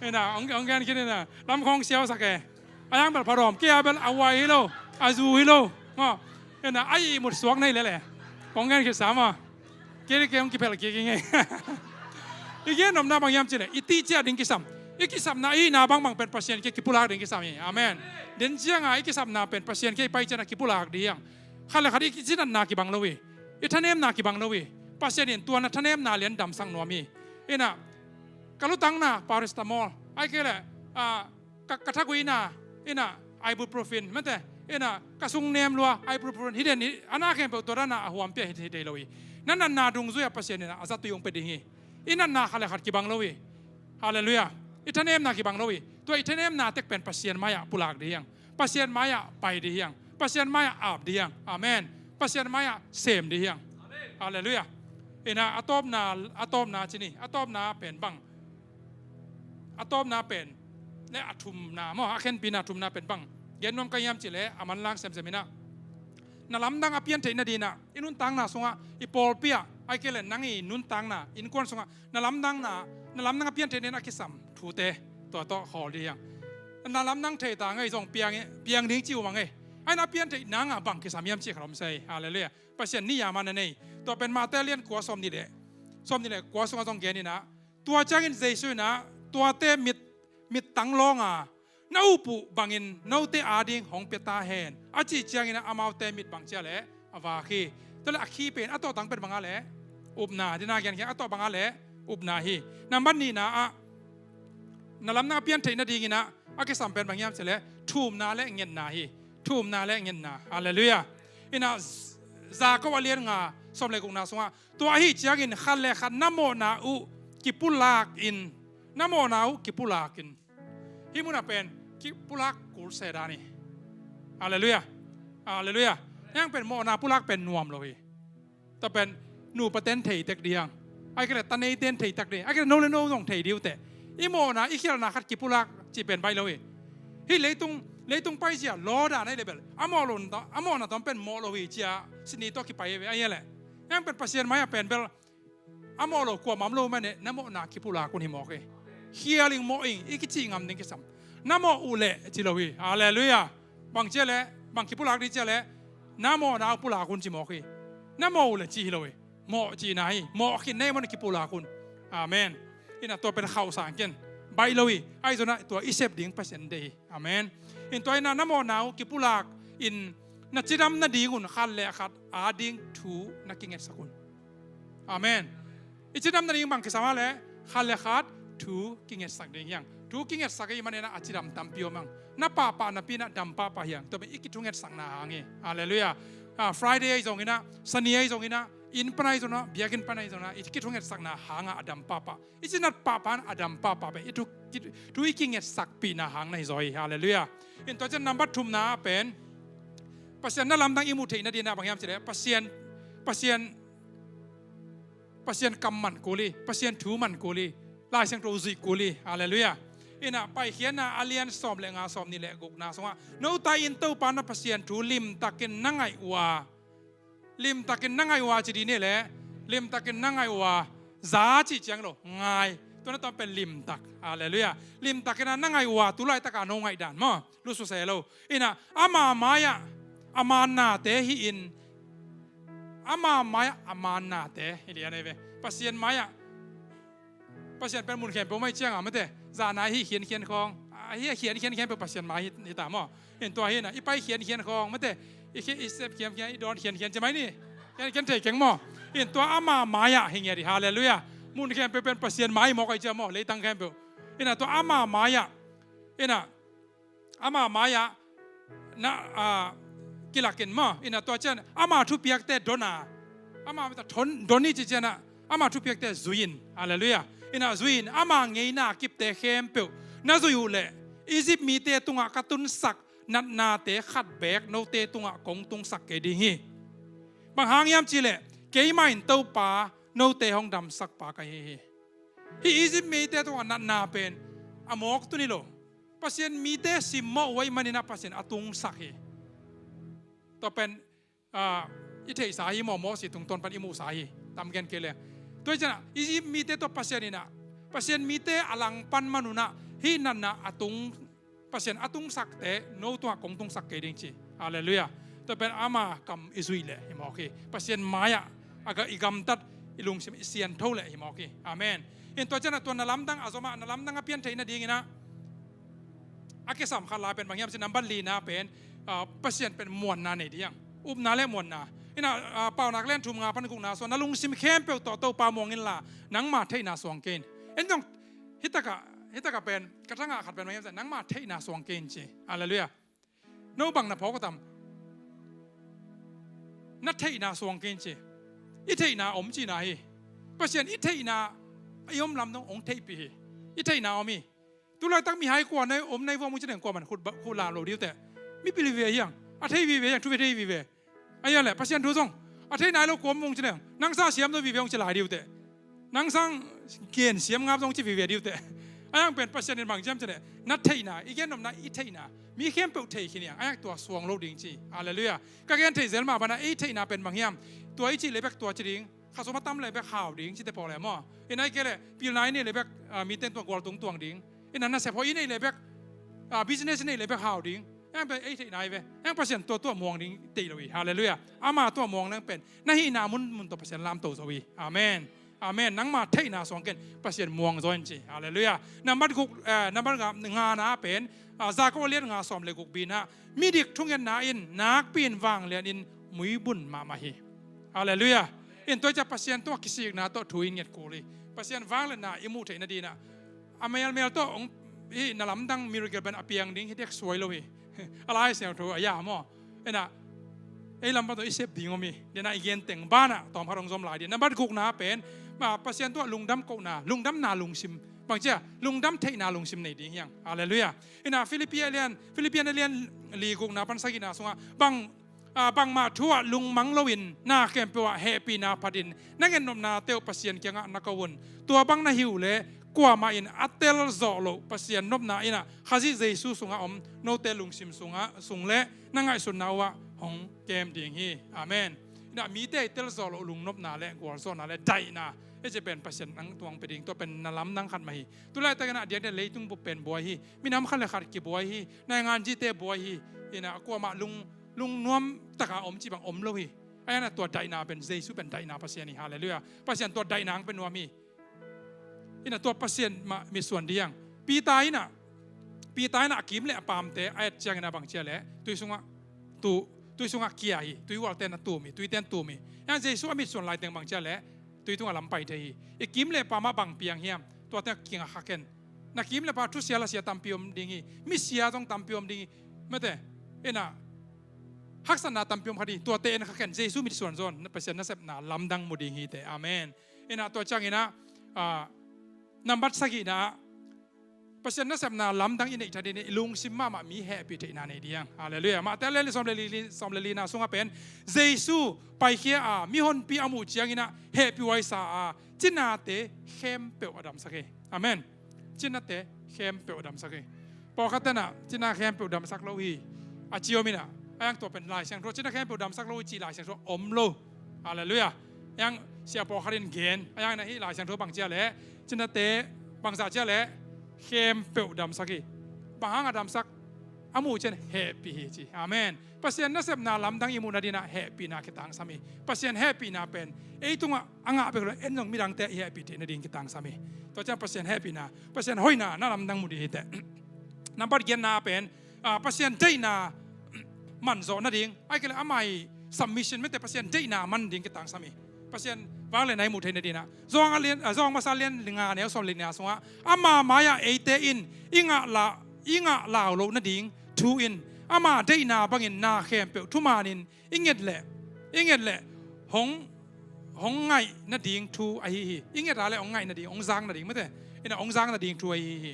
Ina ong gen khin ina lam khawng siausak e. A yang bel pharawm kei a bel a wai hi lo a zu hi lo maw? Ina a ihmut suak na hi lele kong gen khitsa maw? Kei kei hong kiphel kik i ngei. I gen omna bang hiam cileh i tih ciah ding kisam. I kisapna i hihna bangbang pen Pasian kia kipulak ding kisam hi. Amen. Den cianga i kisapna pen Pasian kia i pai ciana kipulak ding hiang. Khat le khat i kicinatna kibang lo hi. I thanemna kibang lo hi. Pasian in tuana thanemna lian damsak nuam hi. Ina ka lutangna paracetamol ai kei le ka, ka thaguina ina ibuprofen mate ina ka sung nem lua ibuprofen hi den hi ana khempeuh tua dana a huampia hi thei lo hi. Na natna dungzui a Pasian ina a zatui hong pe ding hi. I natna khat le khat kibang lo hi. Halleluiah. I thanemna kibang lo hi. Tua i thanemna tek pen Pasian mai-ah pulak ding hiang. Pasian mai-ah pai ding hiang. Pasian mai-ah ap ding hiang. Amen. Pasian mai-ah sem ding hiang. Halleluiah. Ina a tawpna a tawpna cini a tawpna pen bang a tawpna pen le a thumna maw a khenpina a thumna pen bang gen nuam ka hiam cileh a manlang semsem ina na lamdang a pian theihna dina i nuntakna sungah i pawlpi ah ai kei le nang i nuntakna innkuan sungah na lamdangna na lamdang a pian theihna dina a kisam thute tua tawh khawl ding hiang. Na lamdang thei ta ngei zong piang ding ci umang ei. Aina a pian theih nanga bang kisam hiam cih khat om sei. Halleluiah. Pasian ni yama na nei tua pen Mate lian kua sawm nih le sawm nih le kua sungah zong gen ina tua ciangin Jesu ina tuate mit mittang lawnga na up uh bangin note ading hong pia ta hen a cih ciangin amaute mit bang cia le a vak hi. Tua le a khi pen a tawhtang pen banga le upna dina gen khiang a tawh banga le upna hi. Nambat nihna ah na lamdang a pian theihna dingina a kisam pen bang hiam cileh thumna le ngetna hi. Thumna le ngetna. Halleluiah. Ina Jakob a lian nga sawm le gukna sungah tua ahi ciangin khat le khat na mawhna uh kipulak in na mawhna uh kipulak in. Hih muna pen kipulak kul se dan hi. Halleluiah. Halleluiah. Hih hang pen mawhna pulak pen nuam lo hi. Tua pen nupa ten thei tek ding, ahih kei leh tanei ten thei tek ding, ahih kei leh no le no zong thei ding uh teh. I mawhna, i khialhna khat kipulak cih pen baih lo hi. Hih leitung, leitung paizia lawh dan ahih leh bel a mawh lo, a mawhna tawm pen mawh lo hi ci-a Sydney tawh kipai hi ve, ahih leh hih hang pen Pasian mai-ah pen bel a mawh lo kuamah om lo manin na mawhna kipulak un hi mawk hi. Khial ing, mawh ing i kicih ngam ding kisam. Na mawh uh leh ci lo hi. Halleluiah. Bang ci a leh, bang kipulak ding ci a leh, na mawhna uh pulak un ci mawk hi. Na mawh uh leh ci hi lo hi. Mawh cihna hi. Mawh khin na hih manin kipulak un. Amen. Inah tua pen khauh sang ken, baih lo hi. Ahi zongin ah tua i sep ding Pasian deih hi. Amen. In tua inah na mawhna uh kipulak in na cidam nadingun khat le khat ading thu na kingetsak un. Amen. I cidam nading bang kisam a leh khat le khat thu kingetsak ding hi hang. Thu kingetsak ahih manin ah a cidam tampi om hang. Na pahpah napi-in ah dam pahpah hi hang. Tua pen i kithungetsakna hang hi. Halleluiah. Ah, Friday ahi zongin ah, Sani ahi zongin ah, inn pan ahi zongin ah, biakinn pan ahi zongin ah, i kithungetsakna hangah a dam pahpah. I cinat pahpah in a dam pahpah pen i thu, thu i kingetsakpihna hang na hi zaw hi. Halleluiah. In tua ciang nambat thumna ah pen Pasian na lamdang i muh theih nadingin ah bang hiam cih leh Pasian, Pasian, Pasian kam man kul hi, Pasian thu man kul hi, Lai Siangtho zuih kul hi. Halleluiah. Inah Paikhiatna a lian sawm le nga, sawm nih le gukna sungah, note in Topa na Pasian thu limtakin na ngaih uh a, limtakin na ngaih uh a ci ding hi leh, limtakin na ngaih uh a, za cih ciang lo, ngai. Tua na tawm pen limtak. Halleluiah. Limtakin a na ngaih uh a, tu laitaka no ngaihdan maw, lusu se lo. Inah ama mai-ah a mannate hih in, ama mai-ah a mannate hi lian ahi ve. Pasian mai-ah, Pasian pen mun khempeuh mai ciangah mate, zan a hih khiankhian khawng, a hih a khiankhian khempeuh Pasian mai hi, hi ta maw. In tua hi inah i pai khiankhian khawng mate, i khi, i sep khiankhian, i dawn khiankhian ci mai ni. Khiankhian thei keng maw. In tua ama mai-ah hi ngiat hi. Halleluiah. Mun khempeuh pen Pasian mai mawk ahi ciang maw, leitang khempeuh. Inah tua ama mai-ah, inah ama mai-ah na, ah, kilakin maw, inah tua ciang ama thupiakte don a, ama mita thon, don i cih ciangah ama thupiakte zui in. Halleluiah. Inah zui in, ama ngeina kipte khempeuh na zuih uh leh Egypt mite tungah ka tunsak natnate khat beek note tungah kong tungsak kei ding hi. Bang hang hiam cih leh keimah in Topa, note hong damsakpa ka hi hi. Hih Egypt mite tungah natna pen a mawk tuni lo. Pasian mite simmawh uh ahih manin ah Pasian a tungsak hi. Tua pen, ah, i theihsa hi maw, Moses tungtawn pan i muhsa hi. Tam gen kei leng, tua hi ciangah Egypt mite tawh Pasian inah, Pasian mite a langpan man un ah hih natna a tung, Pasian a tungsakte no tungah kong tungsak kei ding ci. Halleluiah. Tua pen ama kam i zuih leh hi mawk hi. Pasian mai-ah a ga, i gamtat, i lungsim i siantho leh hi mawk hi. Amen. In tua ciangah tua na lamdang a zomah, na lamdang a pian theih nadingin ah a kisam khat lai pen bang hiam cih leh nambat lina pen, ah, Pasian pen muanna nei ding hi hang. Upna le muanna. Inah, ah, Paunak lian thum nga pan gukna sungah na lungsim khempeuh tawh Topa muang inla nangma theihna suang kei in. En zong, hitakah, hitakah pen ka thangah khat pen bang hiam cih leh nangma theihna suang kei in ci. Halleluiah. No bang na phawk uh tam? Na theihna suang kei in ci. I theihna om cihna hi. Pasian i theihna i om lam dong hong theihpih hi. I theihna om hi. Tu laitak mihai kua na om na hi vua mung ci leng kuaman khut ba, khut lam lo ding uh teh. Mipil vive hi hang. A thei vive hi hang, thu ve thei vive. Ahi a leh Pasian thu zong a thei nai lo kua om mung ci leng, nang sa siam zo vive hong ci lai ding uh teh. Nang sang gen siam ngap zong ci vive ding uh teh. Ahi hang pen Pasian in bang ci hiam cih leh, na theihna, i gen nopna i theihna mi khempeuh thei khin hi hang, ahi hang tua suang lo ding ci. Halleluiah. Ka gen theih zel mah bang a, ei theihna pen bang hiam? Tua i cih leh bek tua ci ding, kha sum a tam leh bek hau ding cite pawh leh maw. Inah ahih kei leh pilna i neih leh bek, ah, mite tungah gualtung tuang ding. Inah nasep hoih i neih leh bek, ah, business i neih leh bek hau ding. Hih hang pen ei theihna hi ve. Hih hang Pasian tua, tua muang ding thei lo hi. Halleluiah. Ama tua muang leng pen na hihna munmun tawh Pasian lamto zo hi. Amen. Amen. Nangma theihna suang kei in, Pasian muang zaw in ci. Halleluiah. Nambat guk, eh, nambat nga, ngana pen, ah, Jakob lian nga sawm le guk bina, midik thungetna in nakpi in vanglian in muibun mahmah hi. Halleluiah. In tua ciang Pasian tungah kisikna tawh thu in nget kul hi. Pasian vangliatna i muh theih nadingin ah a melmel tawh hong, hih na lamdang miracle pen a piang ding hi tek suai lo hi. A Lai Siangtho a ya maw. Inah ei lam pan tawh i sep ding om hi. Dena i gen teng banah tawmkhat hong zom lai ding. Nambat gukna pen, ma, Pasian tungah lungdam kohna, lungdamna lungsim, bang ci a, lungdam theihna lungsim nei ding hi hang. Halleluiah. Inah Philippi a lian, Philippian a lian li gukna pan sagihna sungah bang ah, bangmah thu ah lungmang loin na khempeuh ah hehpihna phatin na ngetnopnate uh Pasian kiangah na ko un. Tua bang na hih uh leh kuamah in a telzawh loh Pasian nopna in ah Khazih Jesu sungah om note lungsim sungah, sung leh na ngaihsutna uh ah hong kem ding hi. Amen. In ah mite i telzawh loh lungnopna leh gualzawhna leh daihna, ei ci pen Pasian nang tuang pia ding, tua pen na lamdang khat mah hi. Tulaitakin ah diakdiak leitung bup pen buai hi. Minam khat leh khat kibuai hi. Naingan zite buai hi. In ah kuamah lung, lungnuam taka om cih bang om lo hi. Ahi hangin ah tua daihna pen Jesu pen daihna Pasian hi. Halleluiah. Pasian tua daihna hong pia nuam hi. In ah tua Pasian mah mitsuan ding. Peter in ah, Peter in ah a kim leh a paamte a et ciangin ah bang ci a leh tui sungah tu, tui sungah kia hi. Tui ualte na tum hi, tuite na tum hi. Ahi hangin Jesu a mitsuan laiteng bang ci a leh tui tungah lam pai thei hi. I kim leh paam ah bang piang hiam? Tua teng ah kinga kha ken. Na kim leh paam thusia lasia tampi om ding hi. Misia zong tampi om ding hi. Mate, in ah haksatna tampi om kha ding hi. Tuate en kha ken. Jesu mitsuan zaw in Pasian nasepna lamdang mu ding hi teh. Amen. In ah tua ciangin ah, ah, nambat sagihna ah Pasian nasepna lamdang i neih thatin i lungsim mahmah mi hehpih theihna nei ding. Halleluiah. Matthai a lian li sawm leh li, sawm leh lina sungah pen Jesu paikhia a mihonpi a muh ciangin ah hehpihhuai sa a cinate khempeuh a damsak hi. Amen. Cinate khempeuh a damsak hi. Pawlkhatte in ah cina khempeuh damsak lo hi, a ci om in ah. Ahi hangin tua pen Lai Siangtho cina khempeuh damsak lo hi cih Lai Siangtho om lo. Halleluiah. Ahi hangin sia pawlkhat in gen. Ahi hangin ah hih Lai Siangtho bang ci a leh cinate bangzah ci a leh khempeuh damsak hi. Bang hangah damsak? A muh ciang hehpih hi ci. Amen. Pasian nasepna lamdang i muh nading ah hehpihna kitangsam hi. Pasian hehpihna pen ei tungah a ngah bek lo, en zong midangte i hehpih theih nading kitangsam hi. Tua ciang Pasian hehpihna, Pasian hoihna na lamdang mu ding hi teh. Nambat giatna ah pen, ah, Pasian deihna man zawh nading, ahih kei leh ama i submission, mate, Pasian deihna man ding kitangsam hi. Pasian vangliatna i muh theih nading ah Johan a lian, ah, Johan masa lian nga neu sawm leh lina sungah ama mai-ah eite in i ngah la, i ngah lau loh nading thu in ama deihna bangin na khempeuh thumanin i nget leh, i nget leh hong, hong ngaih nading thu ahi hi. I nget a leh hong ngaih nading, hong zak nading, mate, in ah hong zak nading thu ahi hi.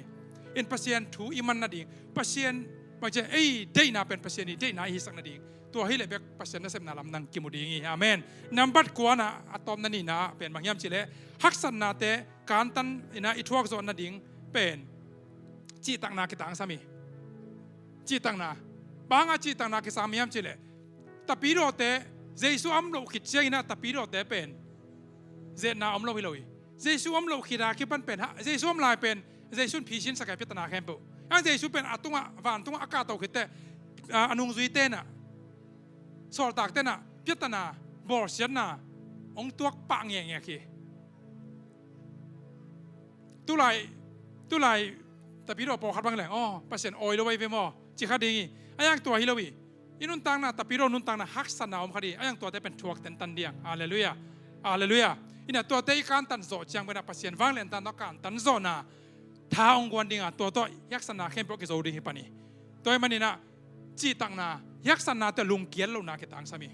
In Pasian thu i man nading, Pasian, bang ci a, ei deihna pen Pasian i deihna i hisak nading, tua hi leh bek Pasian nasepna lamdang kimu ding hi. Amen. Nambat kuana, a tawpna nihna ah pen bang hiam cih leh haksatnate kantan in ah i thuak zawh nading pen cihtakna kitangsam hi. Cihtakna. Bang hangah cihtakna kisam hiam cih leh tapidawte, Jesu a om loh khit ciangin ah tapidawte pen zetna om lo hi lo hi. Jesu om loh khit a kipan pen, ha, Jesu om lai pen Jesu in phisinsak hi a, piatana khempeuh. Ahi hangin Jesu pen a tungah, vantungah a kahto khit teh, a, a nungzuite in ah, sawltakte in ah piatana, bawlsiatna hong tuak pah ngekngek hi. Tulai, tulai tapidaw pawlkhat bang leng, aw, Pasian awi lo ahi ve maw, ci kha ding hi. Ahi hang tua hi lo hi. I nuntakna, tapidaw nuntakna haksatna om kha ding hi. Ahi hang tuate pen thuak tentan ding. Halleluiah. Halleluiah. In ah tuate i kantan zawh ciang pen ah Pasian vangliatna tawh kantan zawhna tha hong guan ding a, tua tawh i haksatna khempeuh kizo ding hi pan hi. Tua ahih manin ah cihtakna, i haksatna tawh lungkiat lohna kitangsam hi.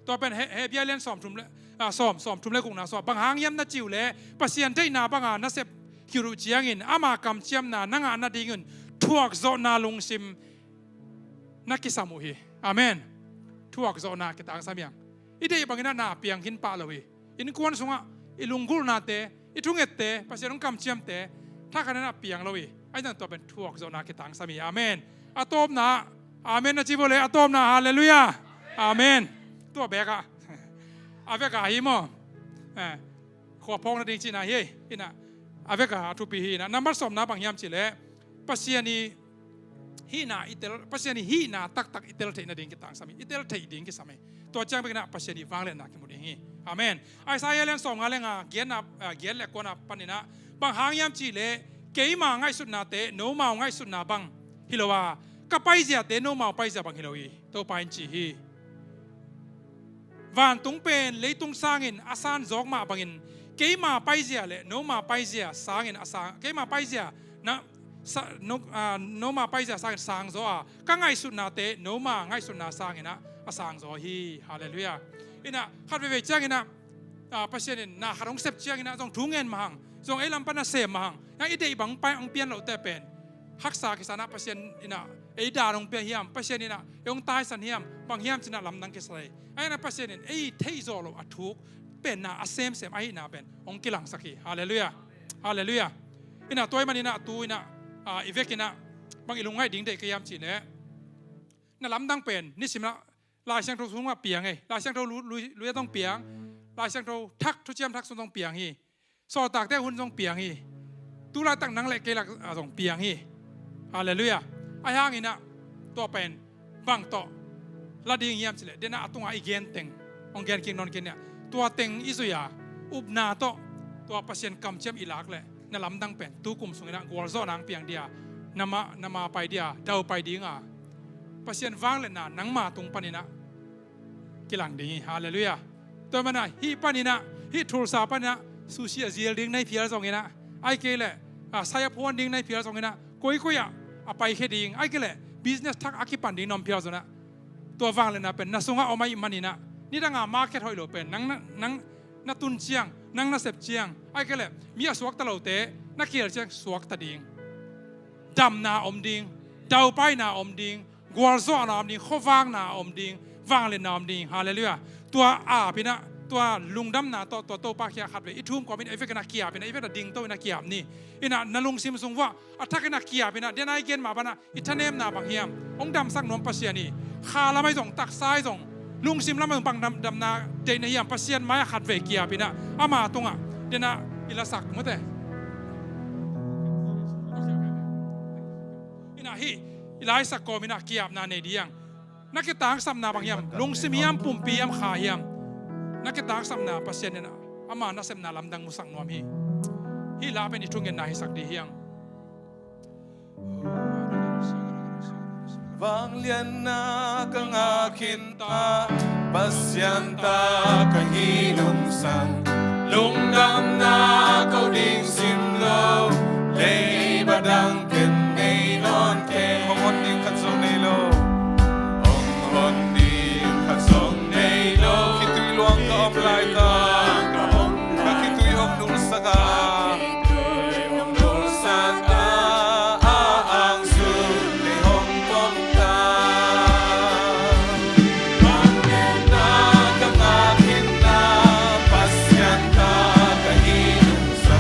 Tua pen He, Hebru lian sawmthum leh, ah, sawm, sawmthum leh gukna sungah, bang hang hiam na cih uh leh Pasian deihna banga na sep khit uh ciangin ama kamciamna na ngah nadingin thuakzawhna lungsim na kisam uh hi. Amen. Thuakzawhna kitangsam hi hang. I deih bangin ah na piang khin pah lo hi. Innkuan sungah i lunggulhnate, i thungette, Pasian hong kamciamte thakhat in ah piang lo hi. Ahi zongin tua pen thuakzawhna kitangsam hi. Amen. A tawpna, amen na ci bo leh, a tawpna, halleluiah. Amen. Tua bek ah, a vek ah hi maw, eh, khua phawk nading cihna hi. In ah a vek ah a thupi hi. In ah nambat sawmna bang hiam cih leh Pasian i hihna i tel, Pasian i hihna taktak i tel theih nading kitangsam hi. I tel theih ding kisam hi. Tua ciang bek in ah Pasian i vangliatna kimu ding hi. Amen. Isaiah lian sawmnga leh nga, giatna, ah, giat leh kuana panin ah, bang hang hiam cih leh keima ngaihsutnate nomau ngaihsutna bang hi lo a, ka paiziate nomau paizia bang hi lo hi, Topa in ci hi. Vantung pen leitung sangin a san zawk mah bangin keima paizia leh noma paizia sangin a sang, keima paizia na, sa, no, ah, noma paizia sangin sang zaw a, ka ngaihsutnate noma ngaihsutna sangin ah a sang zaw hi. Halleluiah. In ah khat veivei ciangin ah, ah, Pasian in na khat hong sep ciangin ah zong thu ngen mah hang, zong ei lam pan a sem mah hang, na i deih bang pai hong pian loh teh pen haksa kisa in ah Pasian in ah ei dan hong pia hiam, Pasian in ah ei hong taisan hiam, bang hiam ci in ah lamdang kisa hi. Ahi zongin ah Pasian in ei theih zawh loh a thuk pen na a semsem ahihna pen hong kilangsak hi. Halleluiah. Halleluiah. In ah tua ahih manin ah tu in ah, ah, i vekin ah bang i lungngaih ding deih ka hiam cih leh, na lamdang pen nisim in ah Lai Siangtho sungah piang hi. Lai Siangtho lu-, lui, lui-ah zong piang. Lai Siangtho thak, thuciam thak sung zong piang hi. Sawltakte hun zong piang hi. Tu laitak nang le kei lak ah zong piang hi. Halleluiah. Ahi hangin ah tua pen bang tawh la ding hiam cih leh, den ah a tungah i gen teng, hong gen kik nawn kei ni ah, tua teng i zui a, upna tawh tua Pasian kamciam i lak leh, na lamdang pen tu kum sungin ah gualzawhna hong piang dia, na ma, na ma pai dia, dau pai ding a, Pasian vangliatna nangma tung panin ah kilang ding hi. Halleluiah. Tua manin ah hih panin ah, hih Tulsa panin ah sushi a zil ding na hi phial zongin ah, ahih kei leh, ah, sai a phuan ding na hi phial zongin ah, koikoi ah a paikhia ding, ahih kei leh business thak a kipan ding na om phial zongin ah, tua vangliatna pen na sungah om ahih manin ah, nidang a market hoih lo pen nang na, nang na tun ciang, nang na sep ciang, ahih kei leh mi a suakta lote na kial ciang suakta ding, damna om ding, daupaina om ding, gualzawhna om ding, khuavakna om ding, vangliatna om ding. Halleluiah. Tua ap in ah, tua lungdamna tawh tua Topa kiang khatvei i thum kawmin ah i vekin ah ki-ap in ah, i vekin ah dingto in ah ki-ap ni. In ah na lungsim sung vuah a thakin ah ki-ap in ah, den a i gen mah bang ah i thanemna bang hiam, hong damsak nuam Pasian hi. Kha lam ahi zong, taksa ahi zong, lungsim lam ahi zong bang dam, damna deih na hiam, Pasian mai-ah khatvei ki-ap in ah, ama tungah den a i lasak mate. In ah hih i laisak kawmin ah ki-apna nei ding. Na kitangsapna bang hiam, lungsim hiam, pumpi hiam, kha hiam, na kitangsapna Pasian in ah ama nasepna lamdang musak nuam hi. Hih la pen i thungetna hisak ding hi hang. Vangliatna ka ngah khin ta, Pasian ta ka hih nungsang, lungdamna ko ding sim lo, leiba dang ken nei nawn kei. Hong hon ding khat zong nei lo. Hong hon ding khat zong nei lo. Khitui luang ka om lai ta, ka khitui hong nulsak a, hong nulsak a, a ang sun lei hong pom ta. Vangliatna ka ngah khin ta, Pasian ta ka hih nungsang.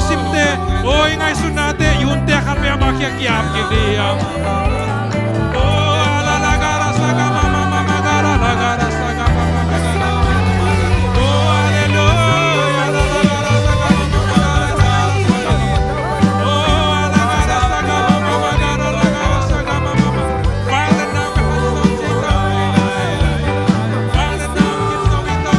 Simte, o i ngaihsutnate, i hunte khat vei a bak hi a kiam kik diam. O, ala la ga ra sa ga ma ma ma ma ga ra la ga ra sa ga ma ma ma ga ra. O, hallelujah, ala la ga ra sa ga ma ma ma ga ra la ga ra sa ga ma. O, ala ga ra sa ga ma ma ma ga ra la ga ra sa ga ma ma ma. Vang le na ka sa ci ta. Vang le na ka sa ci ta.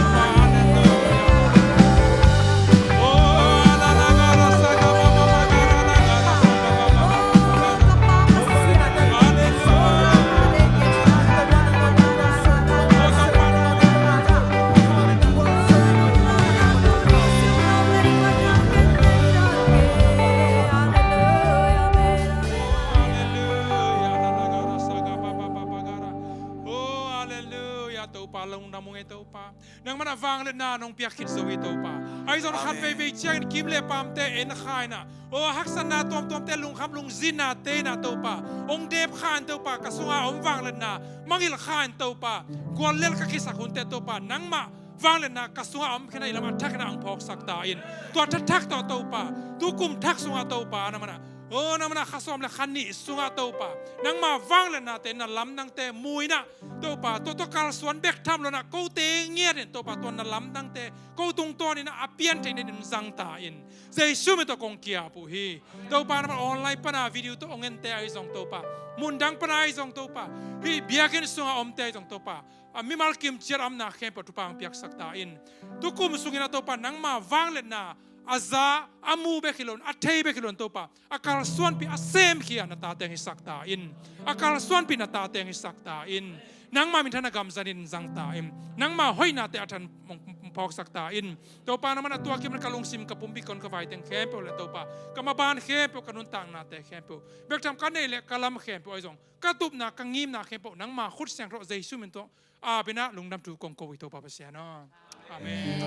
Hallelujah. Hallelujah. Topa, lungdam ung ei Topa. Nangmah in a vangliatna nong piak khit zo hi Topa. Ahi zong khat veivei ciangin kim le paamte en kha in a, o haksatna tuamtuamte, lungkham lungzinna te in a Topa, hong dep kha in Topa, ka sunga om vangliatna mangngilh kha in Topa, guallel ka kisak hunte Topa, nangmah vangliatna ka sunga om khin a, i lam a thak in a hong phawksak ta in. Tua thathak tawh Topa, tu kum thak sunga Topa, nangmah in a, o nangmah in a kha sawm le kha nih sunga Topa, nangmah vangliatnate, na lamdangte mu in a Topa, tua tua kalsuan bek tham lo in a, kote ngiat in Topa, tua na lamdangte ko tungtawn in a pian theih nading zang ta in. Jesu min tawh kong ki-ap uh hi. Topa, nangmah in online pan a video tawh hong ente ahi zong Topa, mundang pan a ahi zong Topa, hih biakinn sunga omte ahi zong Topa, a mimal kim ciat amna khempeuh thupha hong piaksak ta in. Tu kum sungin a Topa, nangmah vangliatna a za, a mu bek hi lo in, a thei bek hi lo in Topa, a kalsuanpih, a semkhia na tate hong hisak ta in. A kalsuanpih na tate hong hisak ta in. Nangmah minthanna gam zanin zang ta in. Nangmah hoihnate a than hong phawksak ta in. Topa, nangmah in a tua kim in ka lungsim, ka pumpi, kon ka vaiteng khempeuh le Topa, ka maban khempeuh, ka nuntaknate khempeuh, bek tham ka neih le ka lam khempeuh ahi zong, ka tupna, ka ngimna khempeuh nangmah khut siangtho Jesu min tawh ap in a lungdam thu kong ko uh hi Topa Pasian aw. Amen.